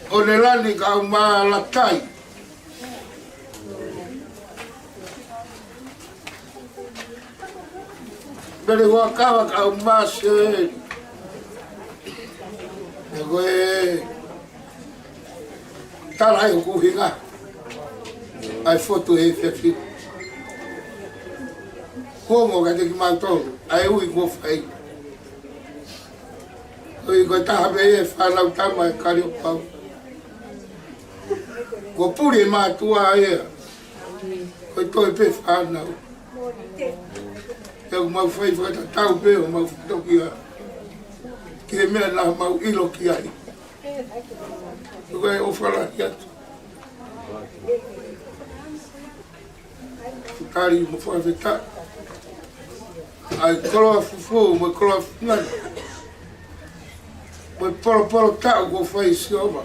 ʻOnelani kae ʻumaʻā Latai. Pele Huakawa kae ʻumaʻā Seli. Pea ko e tala ʻe hoku ʻuhinga ʻa e fotu he efiafi ni. Kuo ongo kiate kimautolu ʻa e ui kuo fai. Ko Ko e taha mei he fānau tama ʻe Kaliopau. Ko e puli ʻe mātuʻa ia. Ko e toe pē fānau. He ʻoku mau fai fakatatau pē ʻo mau fakatokia ki he meʻa naʻa mau ʻilo ki ai. Ko e ʻofa lahi atu. Tali mo fakafetaʻi ʻa e koloa fufū mo e koloa fungani mo e polopolo taʻu kuo fai ʻe Sihova.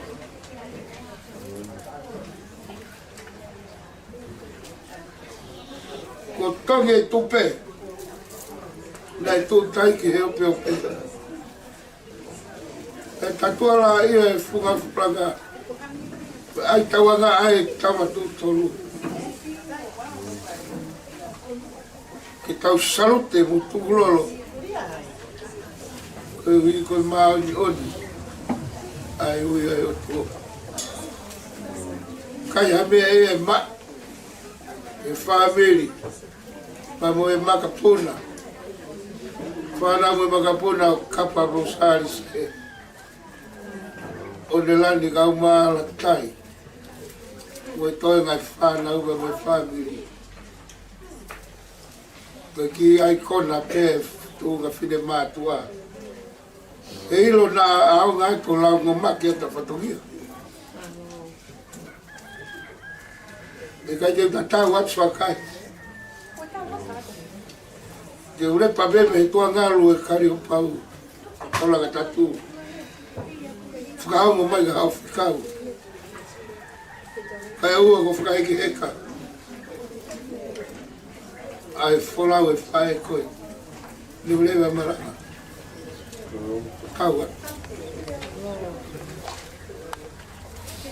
Ko Tongi e tupe naʻe tuʻu tahi ki he opeope. ʻE tatuala ia e funga fupulanga. ʻAi tauanga ʻa e tama tuʻu tolu. Ke tau salute mo tukulolo. Koeʻuhi ko e māʻoniʻoni ʻa e ui ʻa e ʻOtua. Kai ha meʻa ia ʻe maʻu ʻe he fāmili pea mo e makapuna. Fānau mo e makapuna ʻo Kapa Rosali se ʻo ne lani kau mālatai. Mo e toe ngaahi fānau pea mo e fāmili. Ko e kiʻi ʻaikona pē tuʻunga fine mātuʻa. ʻE ʻilo naʻa ʻaonga ʻa e tō lau ngomaki ʻa e fatongia. ʻIkai te u tatau atu fakai. Te u lepa pē mei he tuʻa ngalu ʻe Kaliopau. Tolanga tatu. Fakaongo mai ka hau fekau. Kae ʻoua ko fakahekeheka ʻa e folau ʻe faʻē ko ē. Ni uleva malanga. Kaua.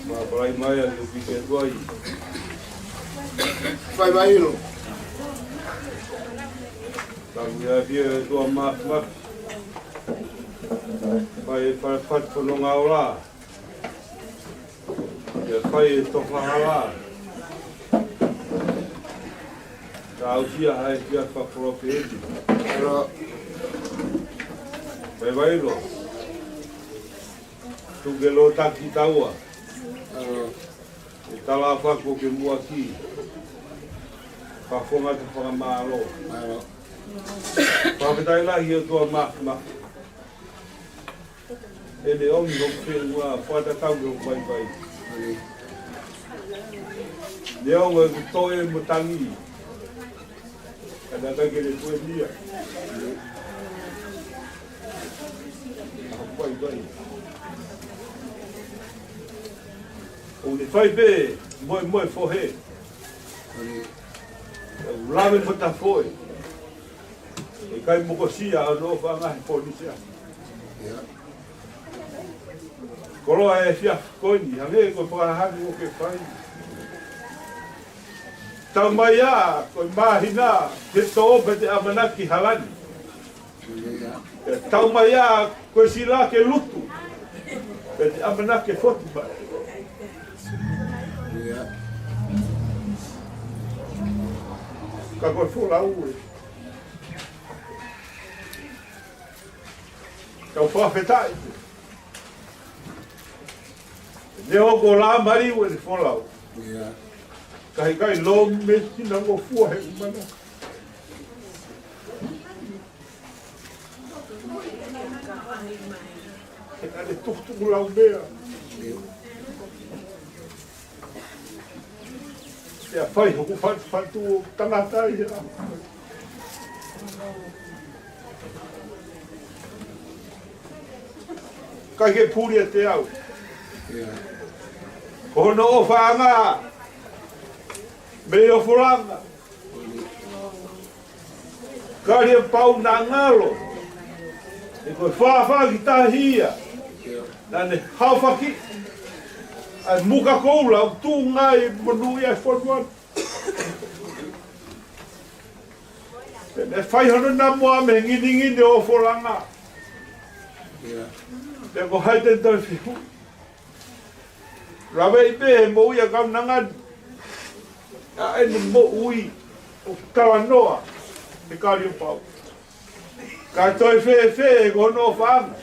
Ma palai mai a ni pike tuai. Fai mai ilo. Taku ia pia tua ma, ma. Fai, fai, fai, fononga ola. Ia fai e tofa hala. Ka au sia hai sia fa profe edi. Alo. Fai mai ilo. Tuke lo taki taua. Alo. E tala fa ko ke muaki. Fa fonga ta fa mālō. Alo. Fa ke tai la hio tua ma, ma. ʻE ne ʻomi hoku fenua, fakatatau ki hoku vaivai. Ne ongo e kuto e mo tangi. Ka na kai ke ne tue nia. Hoku vaivai. ʻO ne fai pē, moe, moe fohe. ʻO lave mo tafoe. ʻIkai mokosia ʻa hono ʻofaʻanga he ponisia. Ia. Koloa e fia koini, hangē ko e fakahahani ʻoku ke fai. Tau mai ā, ko e māhina, he tō pē te ʻamanaki halani. Ia. Tau mai ā, ko e sila ke lutu. Pē te ʻamanaki fotu mai. Ia. Ka ko e folau ē. Kau fakafetaʻi. Ne o ko la mari ue ni folau. Ia. Kai kai lo me tina mo fua he mana. He kare tukutuku lau mea. Ia. Ia fai hoku fatu fatu o tangata ia. Kai ke puli ʻa te au. Ia. Ko hono ʻofaʻanga. Mei ʻofolanga. Kaliopau naʻa ngalo. ʻE ko e fāfā ki tahi ia. Naʻa ne haofaki. ʻAi muka koula, ʻo tūngai monū ia e fonua. ʻE fai hono namoa mei he nginingini ʻo ʻofolanga. Ia. Pea ko hai te ne toe fiu. Lave i pē he moʻui ʻa kaunanga ni. ʻA eni moʻui ʻo talanoa ʻe Kaliopau. Ka toe fēfē ko hono ʻofaʻanga.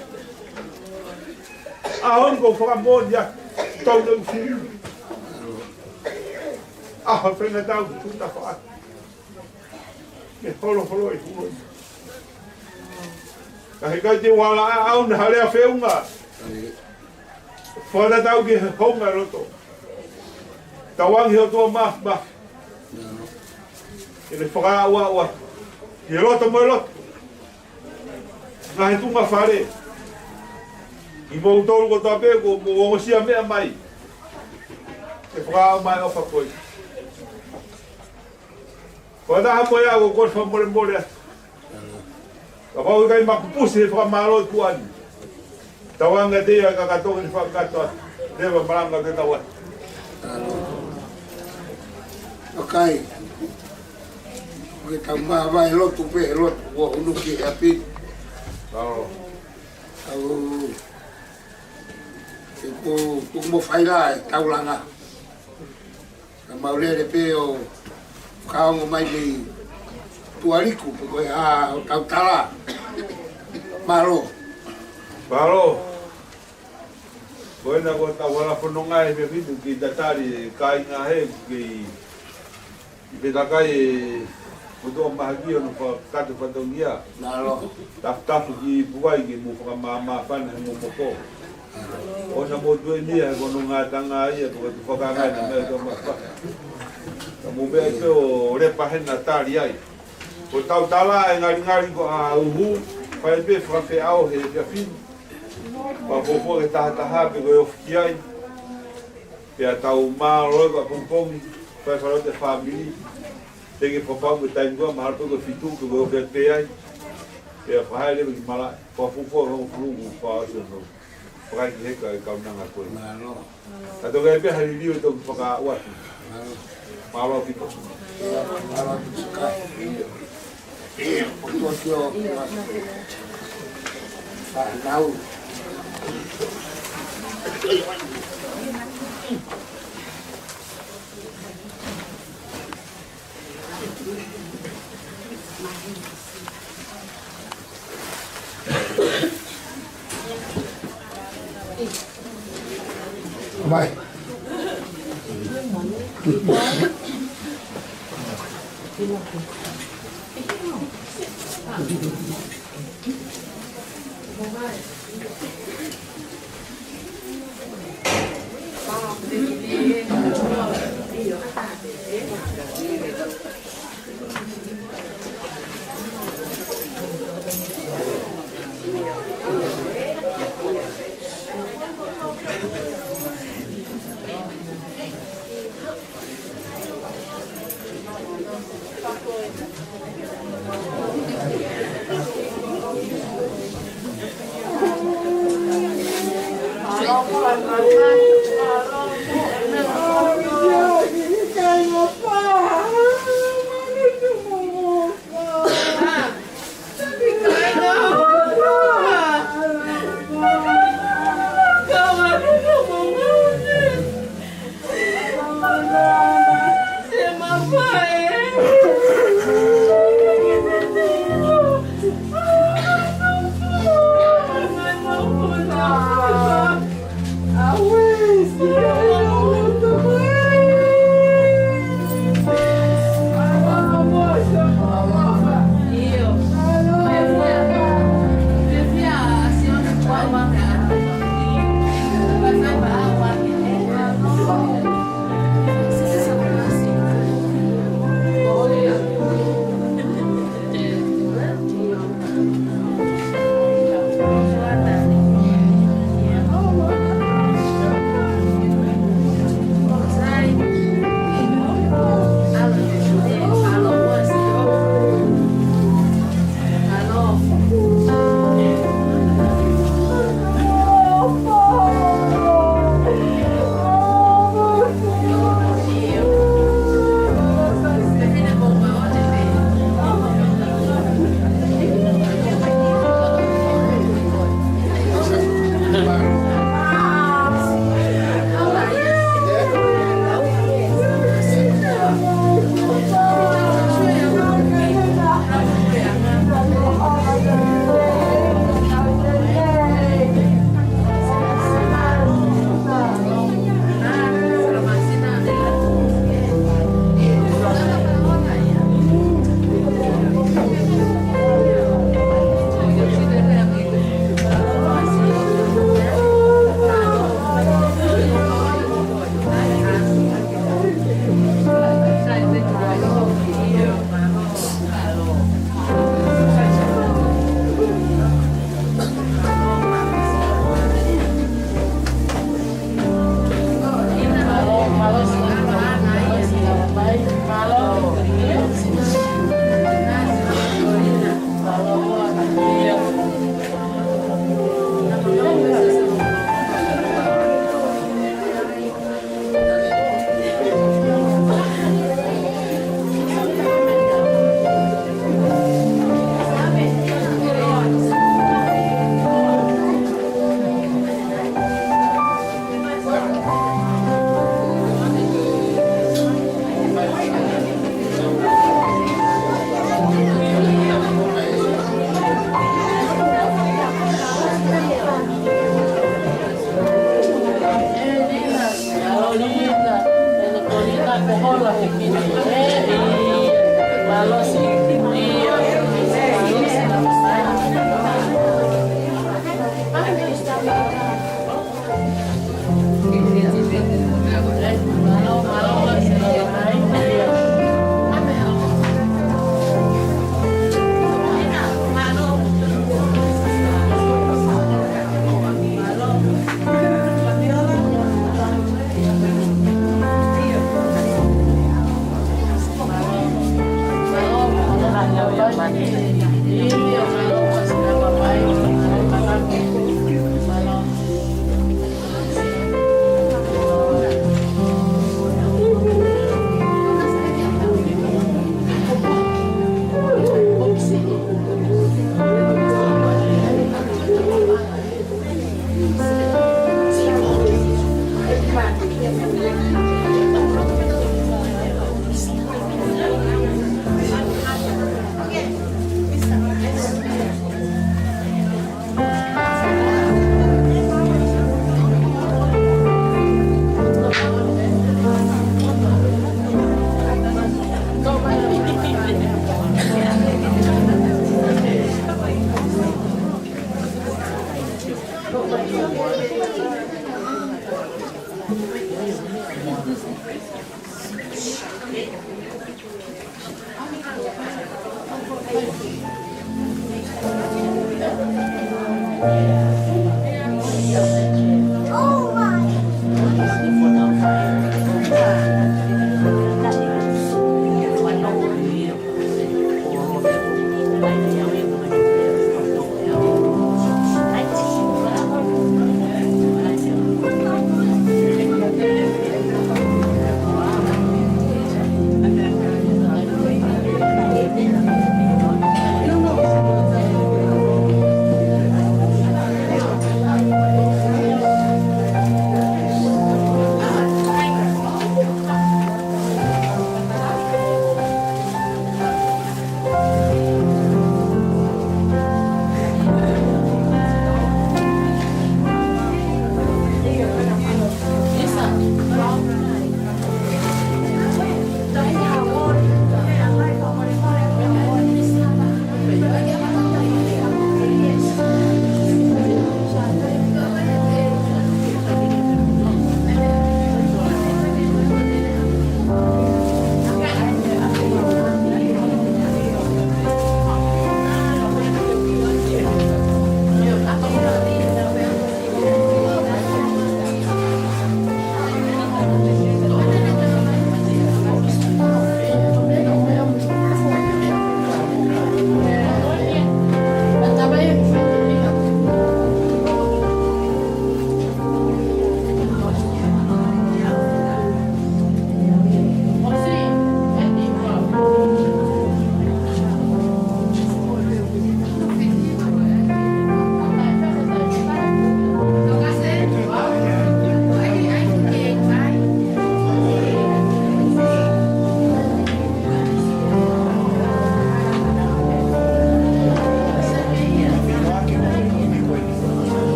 ʻAho ni ʻoku ou fakamoʻoni atu, tau neu fili. ʻAho faingataʻa ʻoku tuʻu tafaʻaki. Ke holoholo e hulo. Ka he ʻikai te u ala ʻaʻau na hale a feunga. Fakatatau ki he hounga loto. Tauange he ʻOtua Māfimafi. Ke ne fakaaʻuaʻu atu. Ki he loto mo e loto. Ngaahi tuʻunga fale. Kimoutolu kotoa pē kuo mou ongosia meʻa mai. Ke fakaaʻu mai ʻofa ko ē. Ko e taha mo ia ʻoku ou fakamolemole atu. Kapau ʻikai maku pusi he fakamālō tuʻa ni. Tauange te ia ka katoa ni fakakatoa. Leva malanga te tau atu. ʻOku ʻikai. Ke tau māvae lotu pē he lotu. Kuo hunu ki he ʻapi. Mālō. Tau. Ke ku, ku mo faila e taulanga. Ka mau lele pē ʻo fakaongo mai mei tuʻa liku pe ko e hā hotau tala. Mālō. Mālō. Ko ena ko ʻetau hala fononga he meʻa fitu ki tatali e kāinga he ki ʻi Petakai e motuʻa mahaki ʻo na fakakakato fatongia. Mālō. Tafutafu ki Puai ke mou fakamāmāfana he momoko. ʻOua naʻa mou tuʻu eni he ko hono ngataʻanga ia, ko e tuʻu fakangai na meʻa tō mafaka. Ka mou meʻa pē ʻo lepa hena tali ai. Ko ʻetau tala e ngalingali ko ʻa uhu, fai pē fakafeʻao he efiafi ni. Pea fuofua ke tahataha pē ko e ofi ki ai. Pea tau mālō e ka pongipongi, fai falote fāmili. Te ke papau ke taimi kua mahalo pe ko e fitu, pe ko e ofi pē ai. Pea fai leva ki malaʻe, pea fuofua hongofulu, pea ʻosi hono. Fakaiki heka e kaunanga ko ē. Mālō. Ka toki ʻai pē ha liliu ʻe toki fakaaʻu atu. Mālō. Mālō ʻaupito. Mālō ʻaupito. Vai.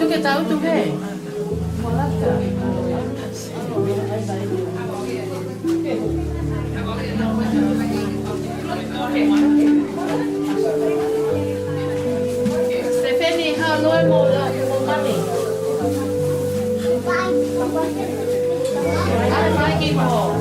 Ke tau tu ke. Stephanie, how do I move the, move money? How do I get more?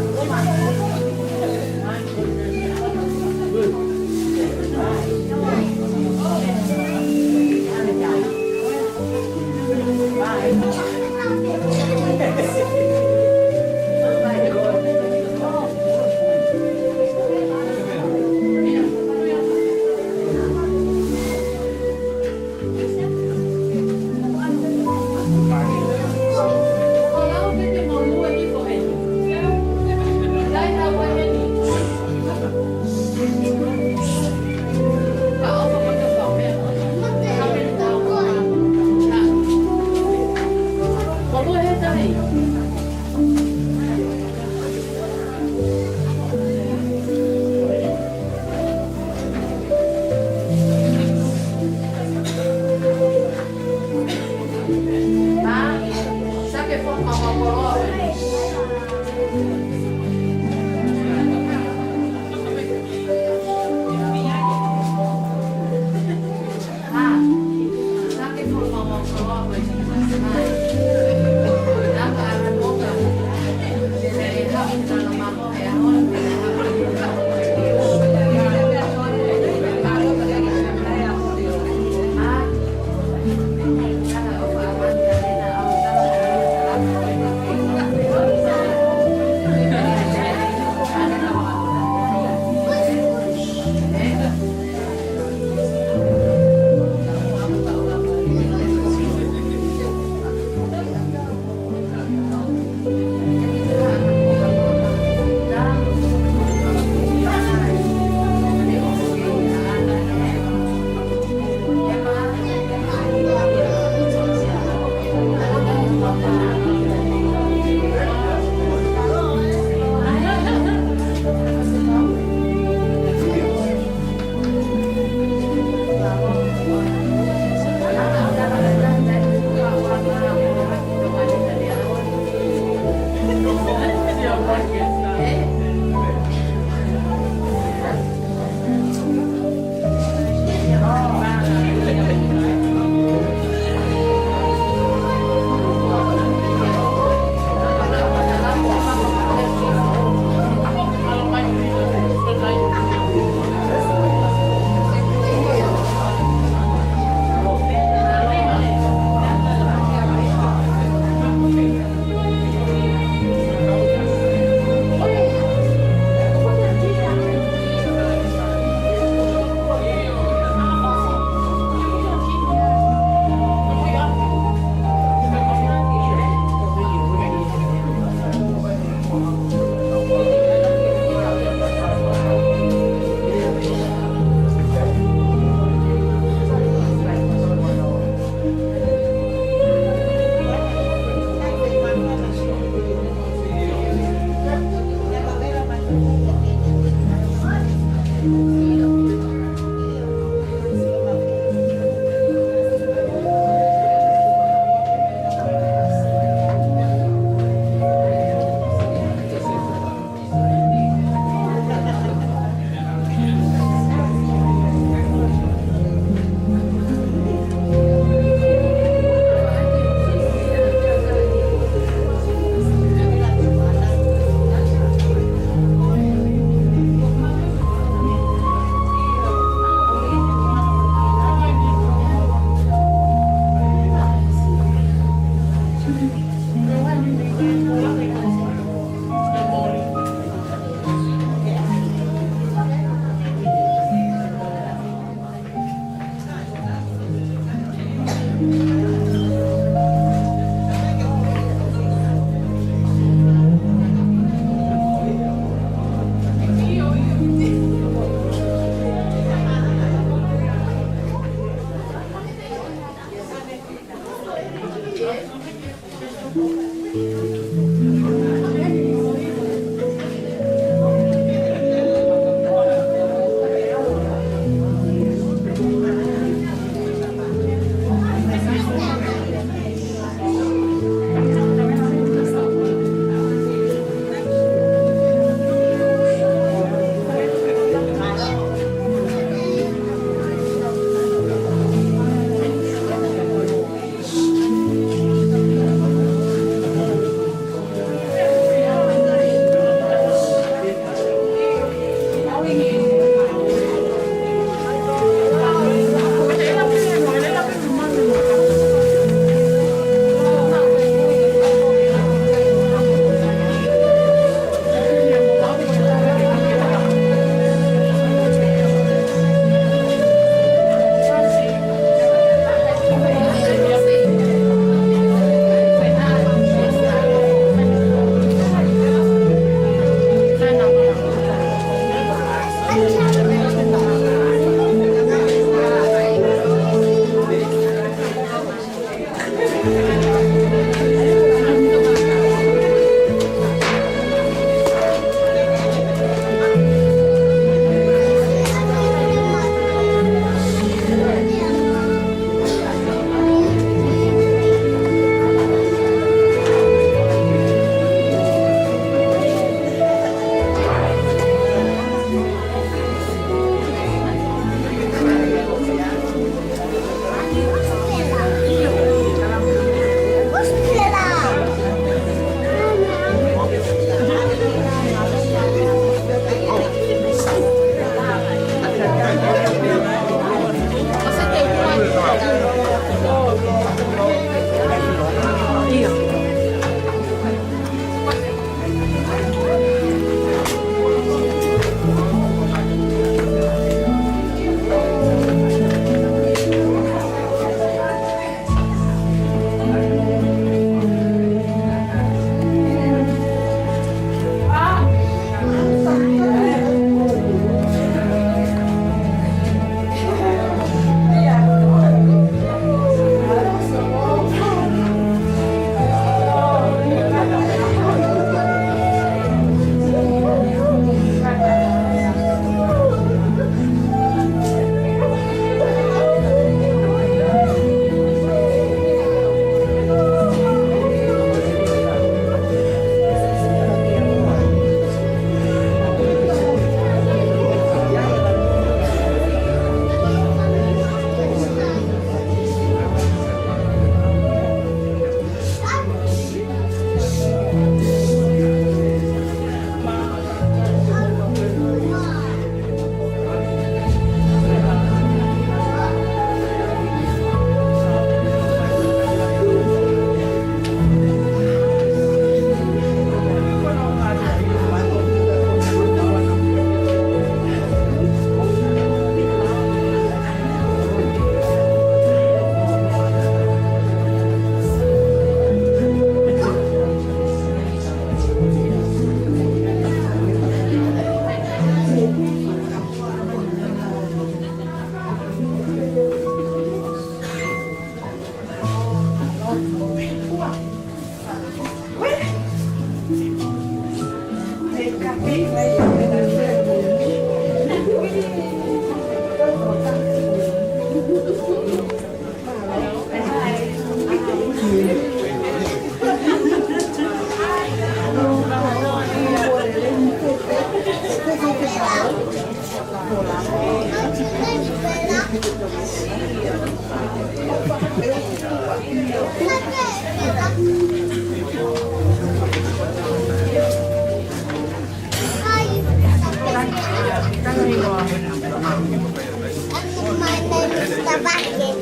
My name is Tabake.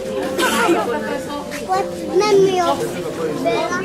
What name of Bella?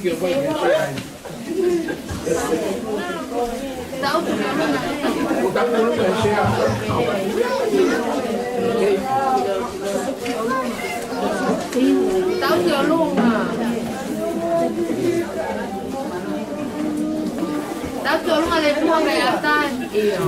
Tau ki ʻolunga. Tau ki ʻolunga le mua me ata. ʻIo.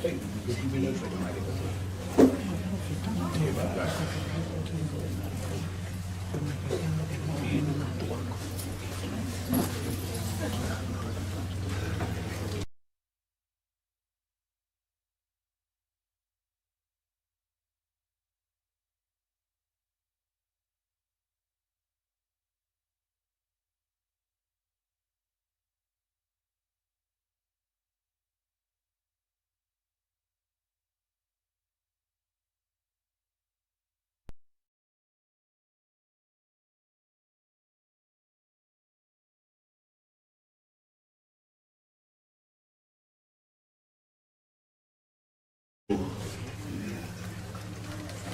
Ko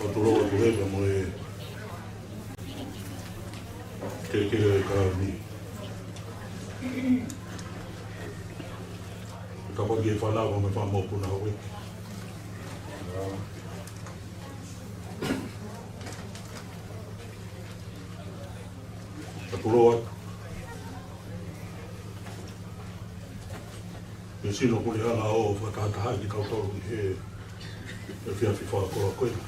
e tulou atu heni mo e kehekehe ʻo e kakai ni. Ka ko e kiʻi fānau mo e fāmili ʻoku na houʻeiki. Ka tulou atu. Ke sino puli hanga ʻo fakatahataha kitautolu ki he efiafi fakakoloa ko ena.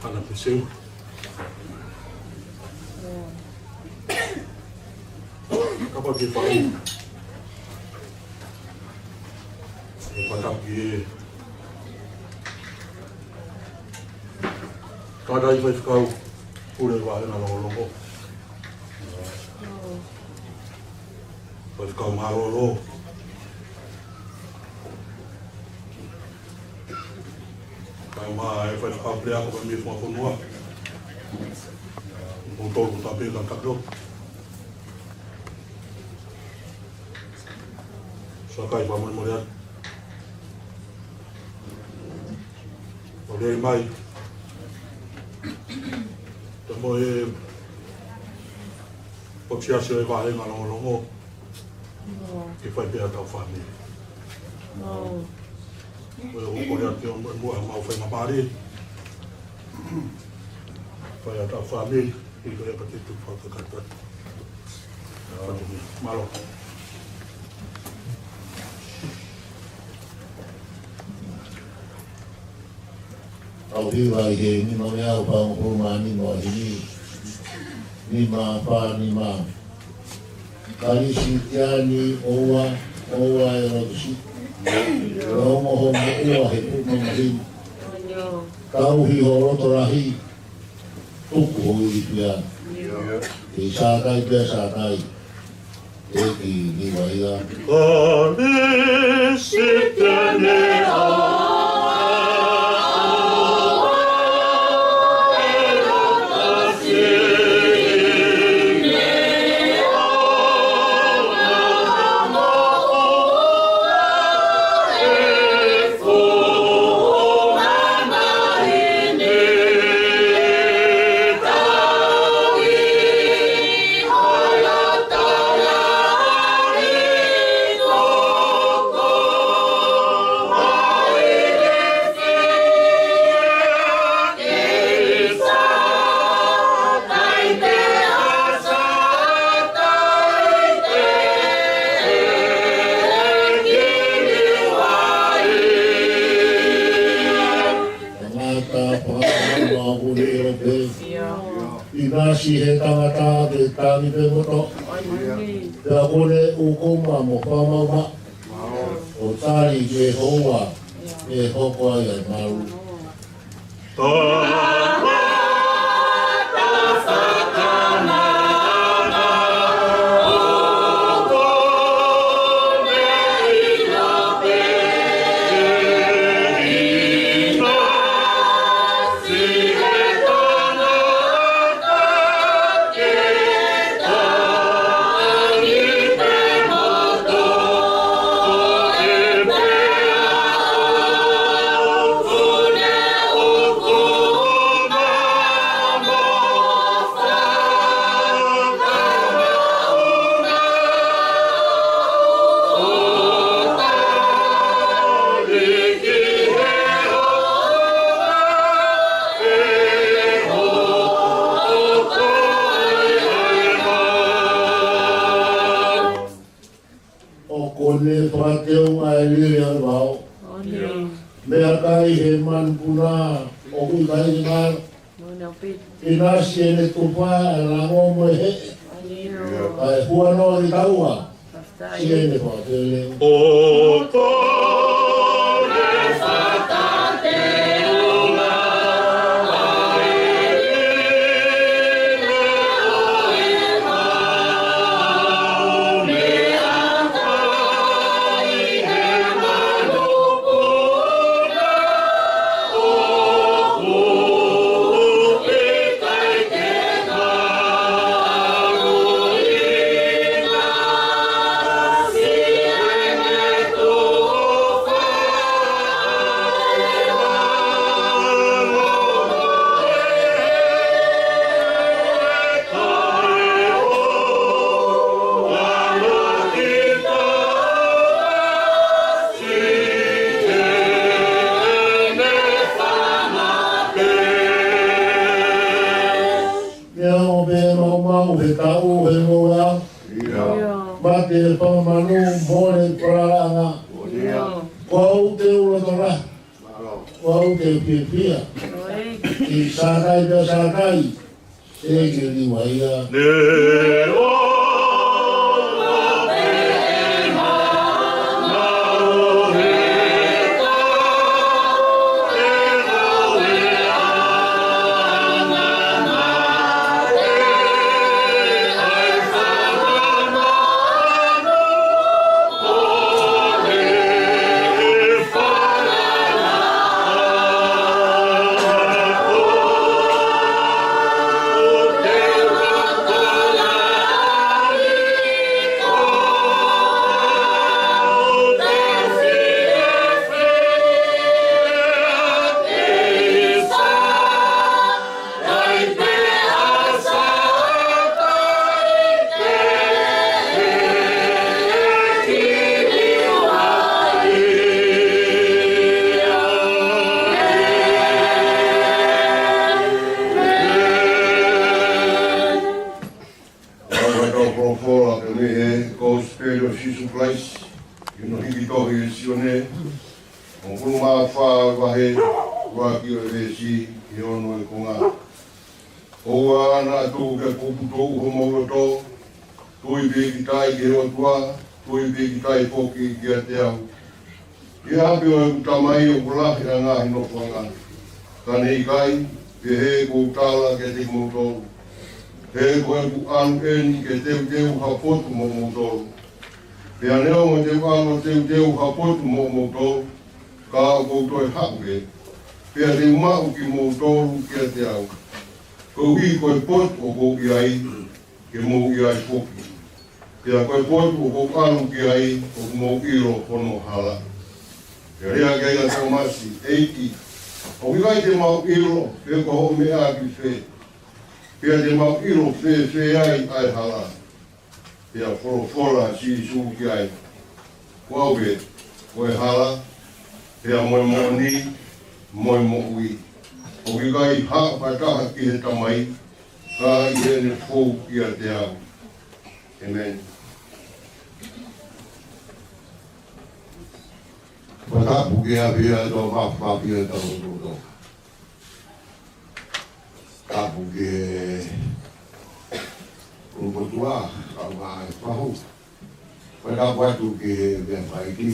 Ana peseu. Kapau ke fai. ʻE pataki e. Kātaki faifekau pule vāhenga longolongo. Faifekau mālōlō. Kae ʻumaʻā e faifekau pule ako mei he funga fonua. Mo tolu tape ka kato. Sakai fakamolemole atu. ʻO lele mai. Te mo e ʻotu siasi ʻo e vāhenga longolongo. Ke fai pē ʻa e tau fāmili. Ko e ʻoku kole atu ke ʻomai muʻa ʻemau faingamālie. Fai ʻa e tau fāmili. ʻI ko ia ka te tu fakakata. Mālō. ʻOku hiva ʻi he nima meʻa ʻo pangofulu mā nima ʻo e himi. Nima fā nima. Kalisitiane ʻoua, ʻoua ʻe lotu siʻi. Longo hoʻo moʻua he puʻu mamahi. Tauhi ho loto lahi. Tuku ho ilifia. Kei sātai pea sātai. ʻEiki Niuaila. Kalisitiane ʻoua. Tangata pāpā ʻoku ne ʻilo pē. ʻInasi he tangata ke tangi pē moto. Pea kole ʻukuma mo fakamaʻumaʻu. ʻO tali ke houa, ke hoko ai ʻa e malu. Ne fakateunga e lele ʻa e vao. ʻOni. Meʻakai he manupuna ʻoku ʻikai ngalo. ʻInasi ʻene tufa ʻa e lango mo e heʻe. ʻOni. ʻA e huanoa ʻi taua. Siʻene fakateunga. ʻOku ne fakateunga. Meʻa ʻo pē maumau he taʻu he moa. ʻIo. Mate he fanga manu, mole he falalaʻanga. ʻIo. Ko au te u loto lahi. Ko au te u fiefia. ʻIo. ʻI Sātai pea Sātai. Sēkeli Maia. Ko e tau folofola ke mei he Kosipeli ʻo Sīsū Kalaisi, ʻi hono hiki tohi ʻe Sione, hongofulu mā fā vahe, ua ki he veesi ʻe ono ʻi he konga. ʻOua naʻa tuku ke kuputuʻu homou loto, tui pīkitai ki he ʻOtua, tui pīkitai foki kiate au. Ko e ʻapi ʻo ʻeku Tamai ʻoku lahi ʻa e ngaahi nofoʻanga. Ka ne ʻikai, pehē ʻoku ou tala kiate kimoutolu. He ko ʻeku ʻalu ʻeni ke teuteu ha potu moʻomoutolu. Pea neongo te u ʻalu ʻo teuteu ha potu moʻomoutolu, ka ʻoku ou toe haʻu hē, pea te u maʻu kimoutolu kiate au. Koeʻuhi ko e potu ʻoku ou ʻi ai, ke mou ʻi ai foki. Pea ko e potu ʻoku ou ʻalu ki ai, ʻoku mou ʻilo hono hala. Pea lea ki ai ʻa Tōmasi, ʻEiki, ʻoku ʻikai te mau ʻilo pe ko hoʻo meʻa ki fē. Pea te mau ʻilo fēfē ai ʻa e hala. Pea folofola ʻa Sīsū ki ai, Ko au ē, ko e hala, pea mo e moʻoni, mo e moʻui. ʻOku ʻikai haʻu ha taha ki he Tamai, ka ʻi heʻene fou kiate au. ʻĒmeni. Fakatapu ki he ʻapi ʻo e ʻOtua Mafimafi ʻi hotau loto. Tapu ki he ʻulumotuʻa, kae ʻumaʻā e fahu. Fakatapu atu ki he meʻa faiki,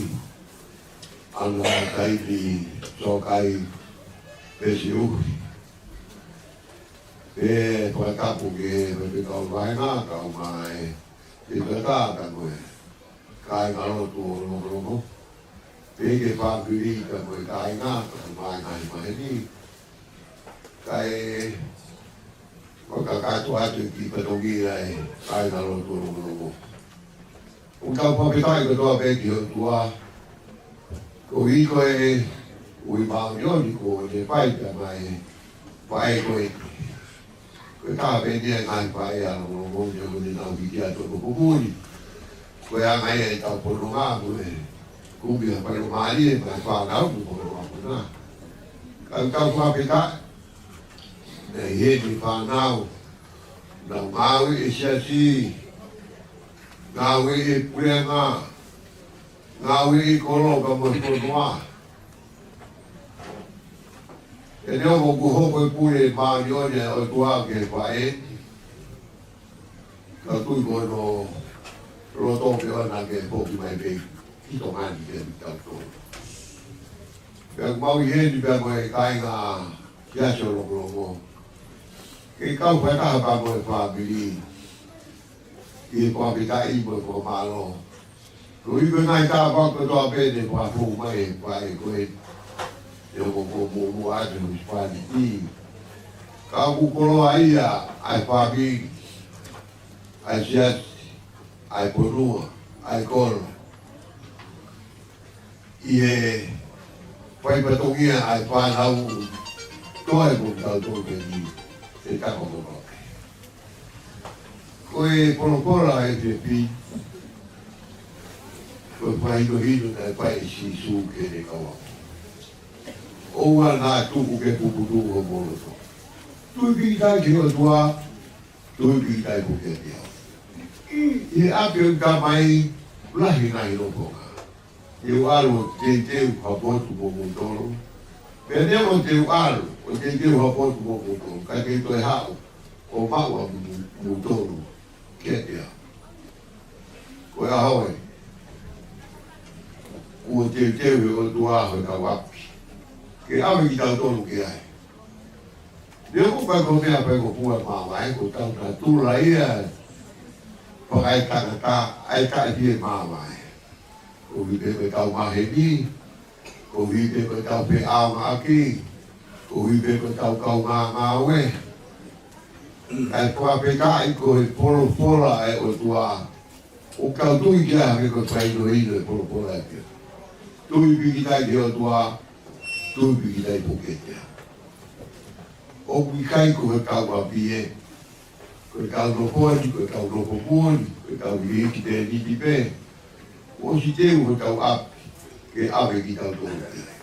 ʻAna Taimi Sokai Pesiuhi. Pea fakatapu ki he faifekau vāhenga, kae ʻumaʻā e faifekau pea mo e kāingalotu ʻo Longolongo. Pea ki he fāmili pea mo e kāinga, kae ʻumaʻā e ngaahi maheni. Kae fakakakato atu e kiʻi fatongia ʻa e kāingalotu ʻo Longolongo. ʻOku tau fakafetaʻi kotoa pē ki he ʻOtua, koeʻuhi ko e ui māʻoniʻoni kuo ne fai pea mei he faʻē ko ē. Ko e taha pē ʻeni e ngaahi faʻē ʻa Longolongo, ne ʻoku ne nau hiki atu ʻo pupuni. Ko e anga ia ʻetau fononga, ko e kumi ha faingamālie maʻa e fānau mo e fononga puna. Ka ʻoku tau fakafetaʻi, naʻe ʻi heni e fānau, nau ngāue ʻi he siasi, ngāue ʻi he puleʻanga, ngāue ʻi kolo pea mo e fonua. Pea neongo kuo hoko e pule māʻoniʻoni ʻa e ʻOtua ki he faʻē ni, ka ʻoku ou tui ko hono loto pē ʻoʻona ke foki mai pē ki Tonga ni ke tau tō. Pea ʻoku mau ʻi heni pea mo e kāinga Siasi ʻo Lokoloko, ke kau fakataha pea mo e fāmili ʻi he fakafetaʻi mo e fakamālō. Koeʻuhi ko e ngaahi tāpuaki kotoa pē ne fakafou mai ʻe he faʻē ko ē, neongo kuo muʻomuʻa atu e husepāniti, ka ʻoku koloaʻia ʻa e fāmili, ʻa e siasi, ʻa e fonua, ʻa e kolo, ʻi he faifatongia ʻa e fānau ʻoku toe mo kitautolu pē ni he taʻu kotoa. Ko e folofola ʻa e efiafi, ko e fakahinohino naʻe fai ʻe Sīsū ki heʻene kau ako: ʻOua naʻa tuku ke puputuʻu homou loto. Tui pīkitai ki he ʻOtua, tui pīkitai foki kiate au. ʻI he ʻapi ʻo e Tamai lahi e ngaahi loponga. Te u ʻalu ʻo teuteu ha potu mo kimoutolu. Pea neongo te u ʻalu ʻo teuteu ha potu mo kimoutolu, ka te u toe haʻu ʻo maʻu ʻa mo-, moutolu kiate au. Ko e ʻaho ē, kuo teuteu ʻe he ʻOtua hotau ʻapi ke ʻave kitautolu ki ai. Neongo ʻoku ʻikai ko e meʻa pē ko e fua mavae, ko hotau natula ia fakaetangata, ʻa e taʻefie mavae. Koeʻuhi pē ko ʻetau maheni, koeʻuhi pē ko ʻetau feʻaongaʻaki, koeʻuhi pē ko ʻetau kaungāngāue. Kae fakafetaʻi ko e folofola ʻa e ʻOtua, ʻoku tau tui ki ai, hangē ko e fakahinohino ʻa e folofola ʻa e efiafi: Tui pīkitai ki he ʻOtua, tui pīkitai foki kiate au. ʻOku ʻikai ko hotau ʻapi ē, ko ʻetau nofo ni, ko ʻetau nofo moʻoni, ko ʻetau hiki tēniti pē, kuo ʻosi teu hotau ʻapi ke ʻave kitautolu ki ai.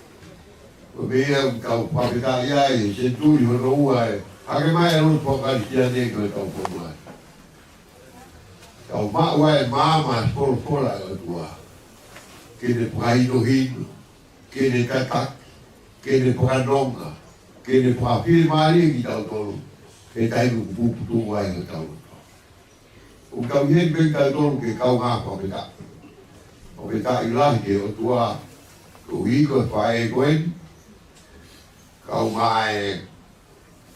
Ko e meʻa ʻoku tau fakafetaʻi ai he senituli hono ua ē, hake mai e lotu faka-Kalisitiane ki hotau fonua. Tau maʻu ai e maama ʻo e folofola ʻa e ʻOtua, ke ne fakahinohino, ke ne tataki, ke ne fakanonga, ke ne fakafiemālie kitautolu he taimi ʻoku puputuʻu ai hotau loto. ʻOku tau ʻi heni pē kitautolu ke kaungā fakafetaʻi. Fakafetaʻi lahi ki he ʻOtua koeʻuhi ko e faʻē ko eni, kaungā e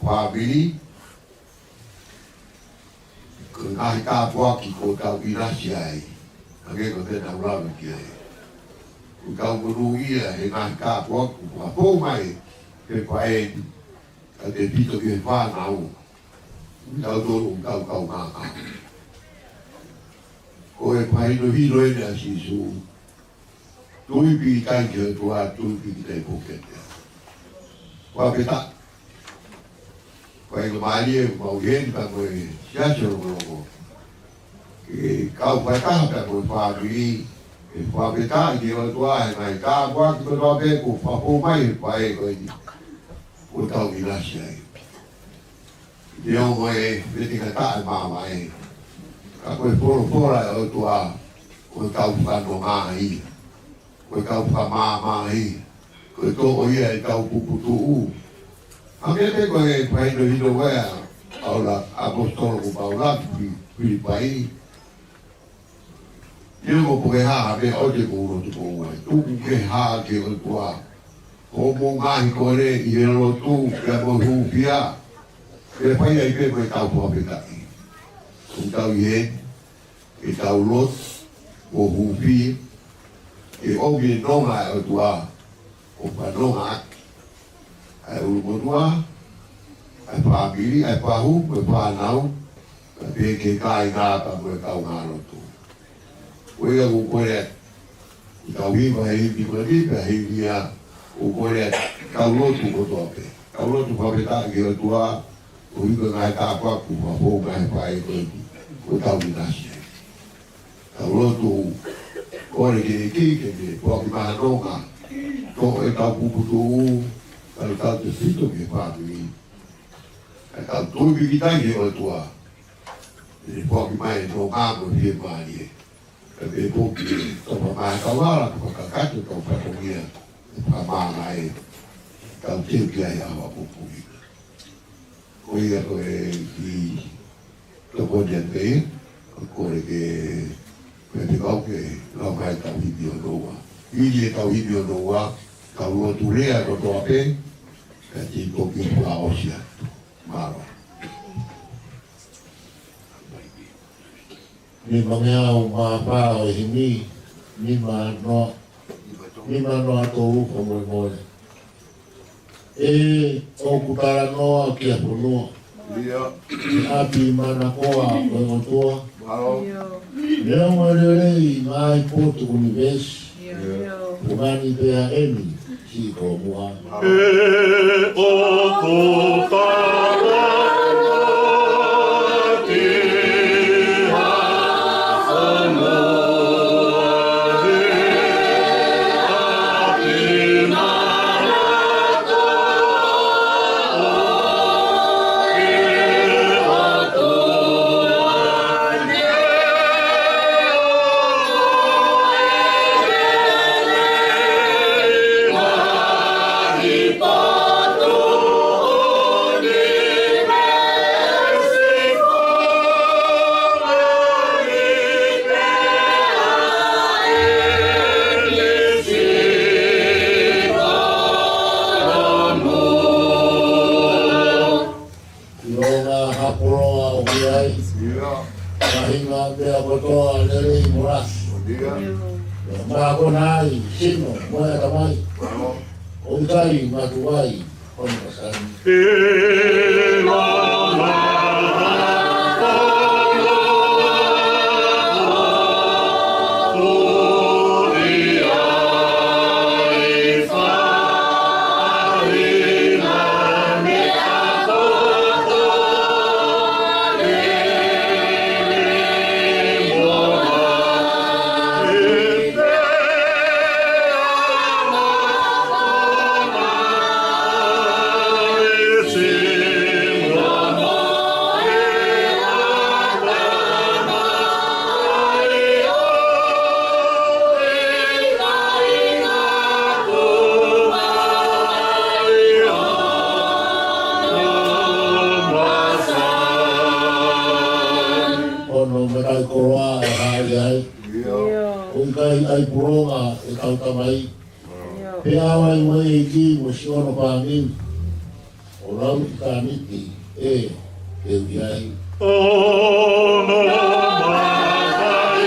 fāmili, ko e ngaahi tāpuaki kuo tau ʻinasi ai, hangē ko e meʻa naʻa ku lave ki ai. ʻOku tau monūʻia he ngaahi tāpuaki kuo fakafou mai ʻe he faʻē ni, kae tefito ki he fānau, ʻoku tau tonu, ʻoku tau kaungā. Ko e fakahinohino eni ʻa Sīsū: Tui pīkitai ki he ʻOtua, tui pīkitai foki kiate au. Fakafetaʻi. Faingamālie ʻoku mau ʻi heni pea mo e Siasi ʻo Lokoloko ke kau fakataha pea mo e fāmili, ke fakafetaʻi ki he ʻOtua he ngaahi tāpuaki kotoa pē kuo fakafou mai ʻe he faʻē ko eni, kuo tau ʻinasi ai. Neongo e vetekataʻa e mavae, ka ko e folofola ʻa e ʻOtua, ko hotau fakanonga ia, ko hotau fakamaama ia, ko e toʻo ia ʻetau puputuʻu. Hangē pē ko e fakahinohino ʻa e ʻaposetolo ko Paula ki Fili-, Filipai: Neongo pe ko e hā ha meʻa ʻoku te mou lotu ki ai, tuku ke hā ki he ʻOtua hoʻomou ngaahi kole ʻi he lotu pea mo e hūfia, ke fai ai pē mo ʻetau fakafetaʻi. ʻOku tau ʻi heni ke tau lotu mo hūfia, ke ʻomi e nonga ʻa e ʻOtua ʻo fakanonga ʻaki ʻa e ʻulumotuʻa, ʻa e fāmili, ʻa e fahu, mo e fānau, kae pehē ki he kāinga pea mo e kaungā lotu. Ko ia ʻoku ou kole atu, ʻi he tau hiva he ivi ko eni, pea hivi ia, ʻoku ou kole atu, tau lotu kotoa pē. Tau lotu fakafetaʻi ki he ʻOtua, koeʻuhi ko e ngaahi tāpuaki kuo fakafou mai ʻe he faʻē ko eni, kuo tau ʻinasi ai. Tau lotu, kole ki he ʻEiki ke ne foaki mai ha nonga, toʻo ʻetau puputuʻu, kae tau tefito ki he fāmili. Kae tau tui pīkitai ki he ʻOtua, ke ne foaki mai e nonga mo e fiemālie. ʻE poki, tau fakamākaukau ala, tau fakakakato, tau fatongia, tau fakamānava e, tau teu ki ai ʻa e ʻaho ʻo e poki. Ko ia ko e kiʻi tokoni atu pē, ʻoku ou kole ki he faifekau ke lau mai e tauhimi hono ua. Hili e tauhimi hono ua, kau lotu lea kotoa pē, ka te u kiʻi fakaʻosi atu. Mālō. Nimangeau mā fā ʻo e himi, nima noa, nima noa tolu, fakamolemole. ʻE ʻoku talanoa ki he fonua, ʻio, ʻi he ʻapi manakoa ʻo e ʻOtua, mālō, neongo e lelei ngaahi potu ʻunivēsi, ʻio, ʻio, ʻoku ngani pea eni siʻi kolomuʻa. ʻE ʻoku talanoa ki he fonua, ʻi he ʻapi manakoa ʻo e ʻOtua. ʻIlonga ha poloa ʻoku ʻi ai, ʻio, faʻahinga meʻa kotoa lelei mo lahi, ʻio, ʻe mākona ai sino mo e ʻatamai, mālō, ʻo ʻikai matuʻaki ai hono masani. ʻIlonga ha poloa ʻoku ʻi ai, Hono mataʻikoloa ʻe haʻi ai. ʻIo. ʻIo. ʻOku ʻikai ʻai pulonga ʻe kau tamai. ʻIo. Pea ʻoua ʻe ʻi ai mo siʻono fāmili. ʻO lau ʻitāniti ʻe teu ʻi ai. Hono mataʻikoloa ʻe haʻi ai.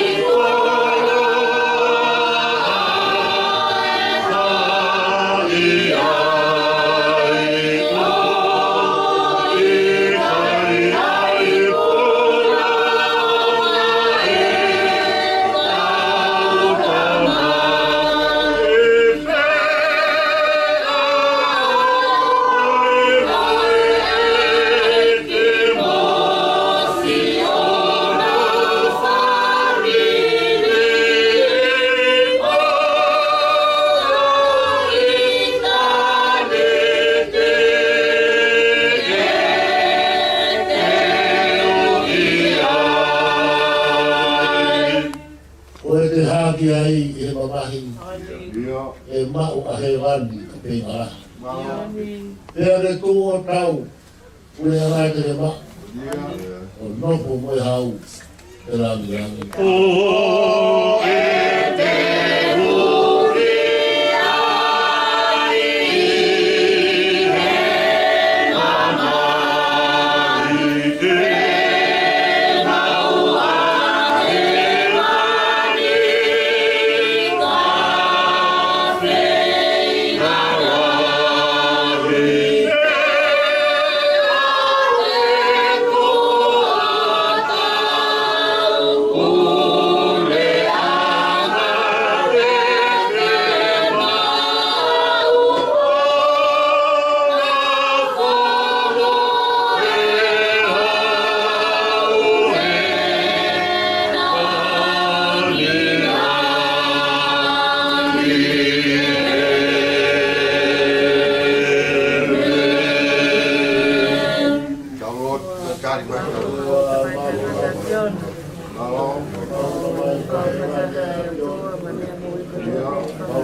Ko e te haki ai ʻi he mamahi, ʻio, ʻe maʻu ʻa hēvani ʻo peinga lahi. Mālō. Pea ke tuʻu ʻo tau, pule ʻa e te ke maʻu, ʻio, ʻo nofo mo e hau ʻi he langilangi. ʻO e te hū ki ai ʻi he mamahi, ʻe maʻu ʻa hēvani ʻo peinga lahi.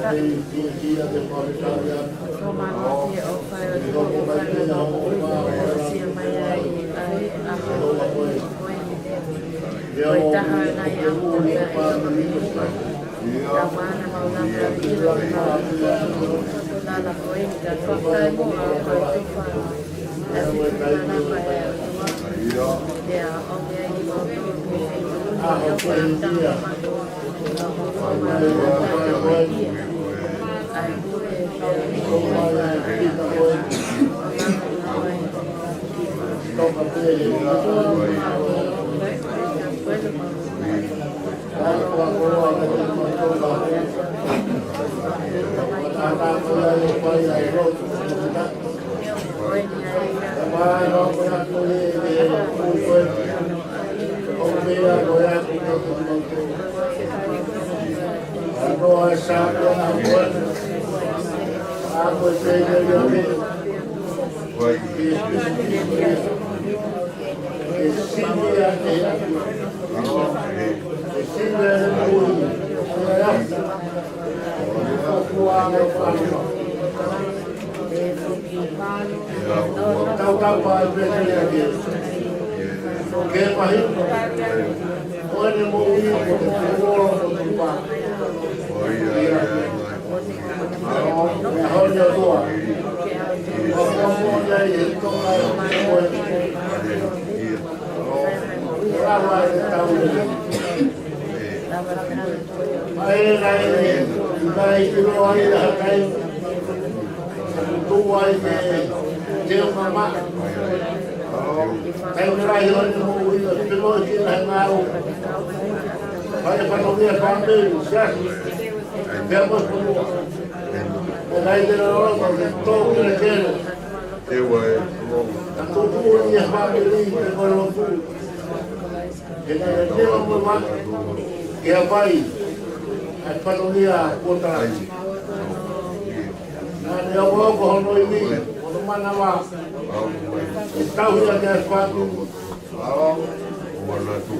Ko e mālohi ʻofa ʻa e ʻOtua ʻoku fai ʻo ʻosi mai ai ʻa e ʻaho ko eni. Ko e taha nai ʻaho ko eni. Tau mana mau lava ʻi he lala ko eni, ka fakamoʻoni ko e tufa. Tau tapa e pēteliake. Ke pahi. Ko ʻene moʻui ko e fuoloa ko e tupa. ʻAho ni ʻOtua. ʻOku moʻoni ai e toka ʻo e moʻui. Lava e tau. ʻA e nai, nai ʻiloa ai ʻa e kai. Tuʻu ai ke teu mama. Kai me lai ʻo ʻene moʻui, te mo ki la ngau. Kai e fatongia fāmili, siasi. Pea mo e fonua. E kai te la ʻo, ko e tō kele kele. Ka tuʻu ia fāmili, te mo lotu. Ke na e teo mo ma, ke a vai, ʻa e fatongia kuo tā. Naʻa ne ʻokoʻoko hono ivi, hono manava, ke tauhi ʻa e fatu.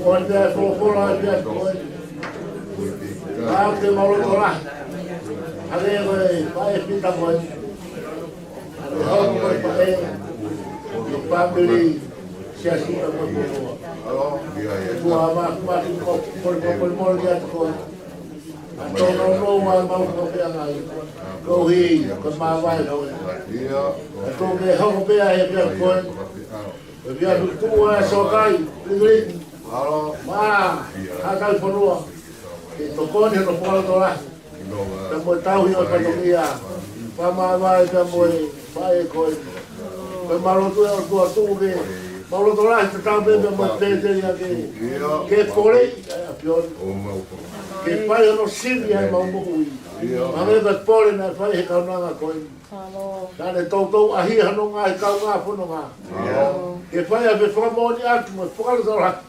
ʻO ne folofola ʻa e fatu. Ka ke mau loto lahi. Hale ko e, pae pita ko e. Hale hau ko e pae. Ko e fāmili, siasi ka ko e fonua. Tua ma, ma, ko, ko, ko, ko, ko, ko, ko, ʻa tō no no wa mau ko pea ngai. Ko hi, ko māvae ko e. ʻA tō ke hoko pea he pea ko e. Ko e pea tuʻu ʻa e sokai, lingling. Mā, hakai fonua. Ke tokoni he no polo tola. Ka mo e tauhi ʻo e fatongia. Ka māvae ka mo e pae ko e. Ko e mau lotu ʻa e ʻOtua tuʻu ke. Mau loto lahi te tau pē pea mo e pēteliake. Ke pole ʻa e ʻAfiona. Ke fai hono sivi ʻa e mau moʻui. Ma me ka pole naʻe fai he kaunanga ko e. Ka ne toutou ʻahi hano ngaahi kaungā fononga. Ke fai ʻa e fakamoʻoni atu mo e fakalotolahi.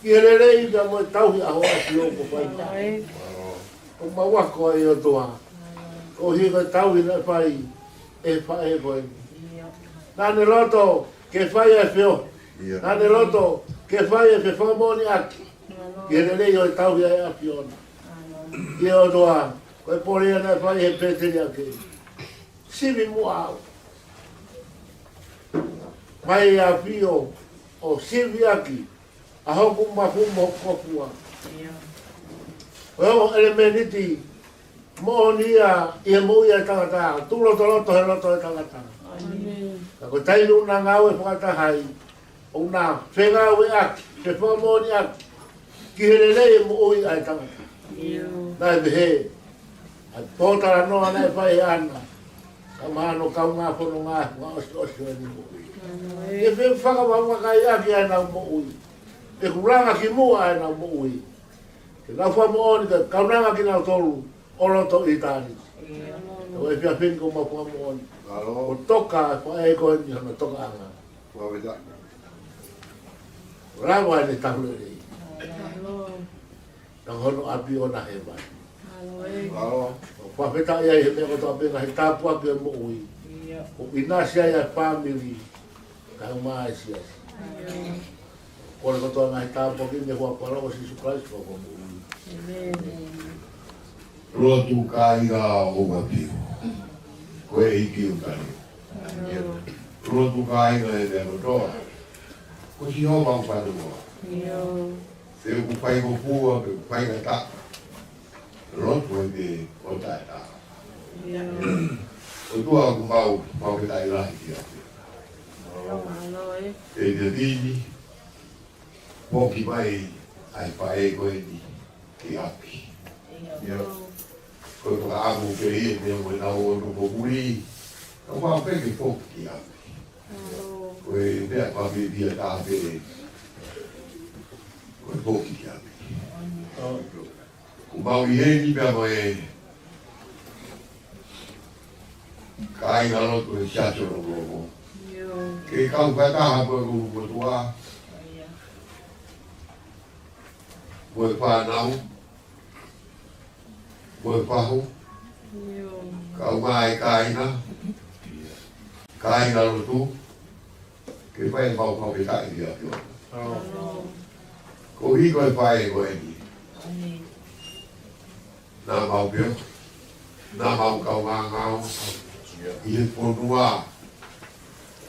Ki he lelei pea mo e tauhi ʻa ho ʻAfio ko fai. Ko mau ako ai ʻOtua. Ko hi ko e tauhi naʻe fai ʻe he faʻē ko eni. Naʻa ne loto ke fai e feo. Naʻa ne loto ke fai e fakamoʻoni ʻaki. Ki he lelei ʻo e tauhi ʻa e ʻAfiona. ʻIo ʻOtua, ko e pole ia naʻe fai he pēteliake. Sivi muʻa au. Mai ʻAfio ʻo sivi ʻaki. ʻA hoku mafu mo hoku kofua. ʻIo. Ko e ongo ʻelemēniti moʻoni ia ʻi he moʻui ʻa e tangata, tuʻu lotoloto he loto ʻo e tangata. Ka ko e taimi ʻoku na ngāue fakataha ai, ʻoku na fengāueʻaki, fefakamoʻoni ʻaki, ki he lelei e moʻui ʻa e tangata. ʻIo. Naʻe pehē, ʻa e pōtalanoa naʻe fai ʻe ʻAna, ka mahalo kaungā fononga, ngā ʻosiʻosi ʻo ʻene moʻui. ʻIo. Ke fefakavakai ʻaki ʻa ʻenau moʻui. ʻE kulanga ki muʻa ʻa ʻenau moʻui. Ke nau fakamoʻoni ka kaunanga kinautolu ʻo loto ʻitāniti. ʻIo. Ka ko e efiafi ni ʻoku mau fakamoʻoni. ʻO toka e faʻē ko eni hono tokaʻanga. Lava ʻene tahu lelei. Ka hono ʻAfio na he vai. ʻOku fakafetaʻi ai he meʻa kotoa pē ngaahi tāpuaki ʻo e moʻui. ʻOku ʻinasi ai ʻa e fāmili. Kae ʻumaʻā e siasi. Kole kotoa ngaahi tāpuaki ni he huafa ʻo Sīsū Kalaisi ko homau moʻui. Lotu kāinga ʻo ʻApiu. Ko e ʻEiki ʻoku tali. Lotu kāinga ʻe meʻa kotoa. Ko Sihova ʻoku fanongoa. Pe ʻoku faingofua, pe ʻoku faingataʻa. Lotu ʻoku ʻikai ke taʻetaʻa. ʻOtua ʻoku mau, mau fakafetaʻi lahi kiate koe. ʻE Tēvita, foki mai ʻa e faʻē ko eni ki ʻapi. Ko e fakaʻamu pē ia ʻe meʻa mo ʻenau onopō muli. Ka ʻoku pau pē ke foki ki ʻapi. Ko e meʻa pē ia taha pē. Ko e foki ki ʻapi. ʻOku mau ʻi heni pea mo e kāingalotu ʻo e Siasi ʻo Loto Lomo. Ke kau fakataha mo e kulupu motuʻa, mo e fānau, mo e fahu, kaungā e kāinga, kāingalotu, ke fai ʻemau fakafetaʻi kiate koe. Koeʻuhi ko e faʻē ko eni. Naʻa mau pehē, naʻa mau kaungā ngāue ʻi he fonua,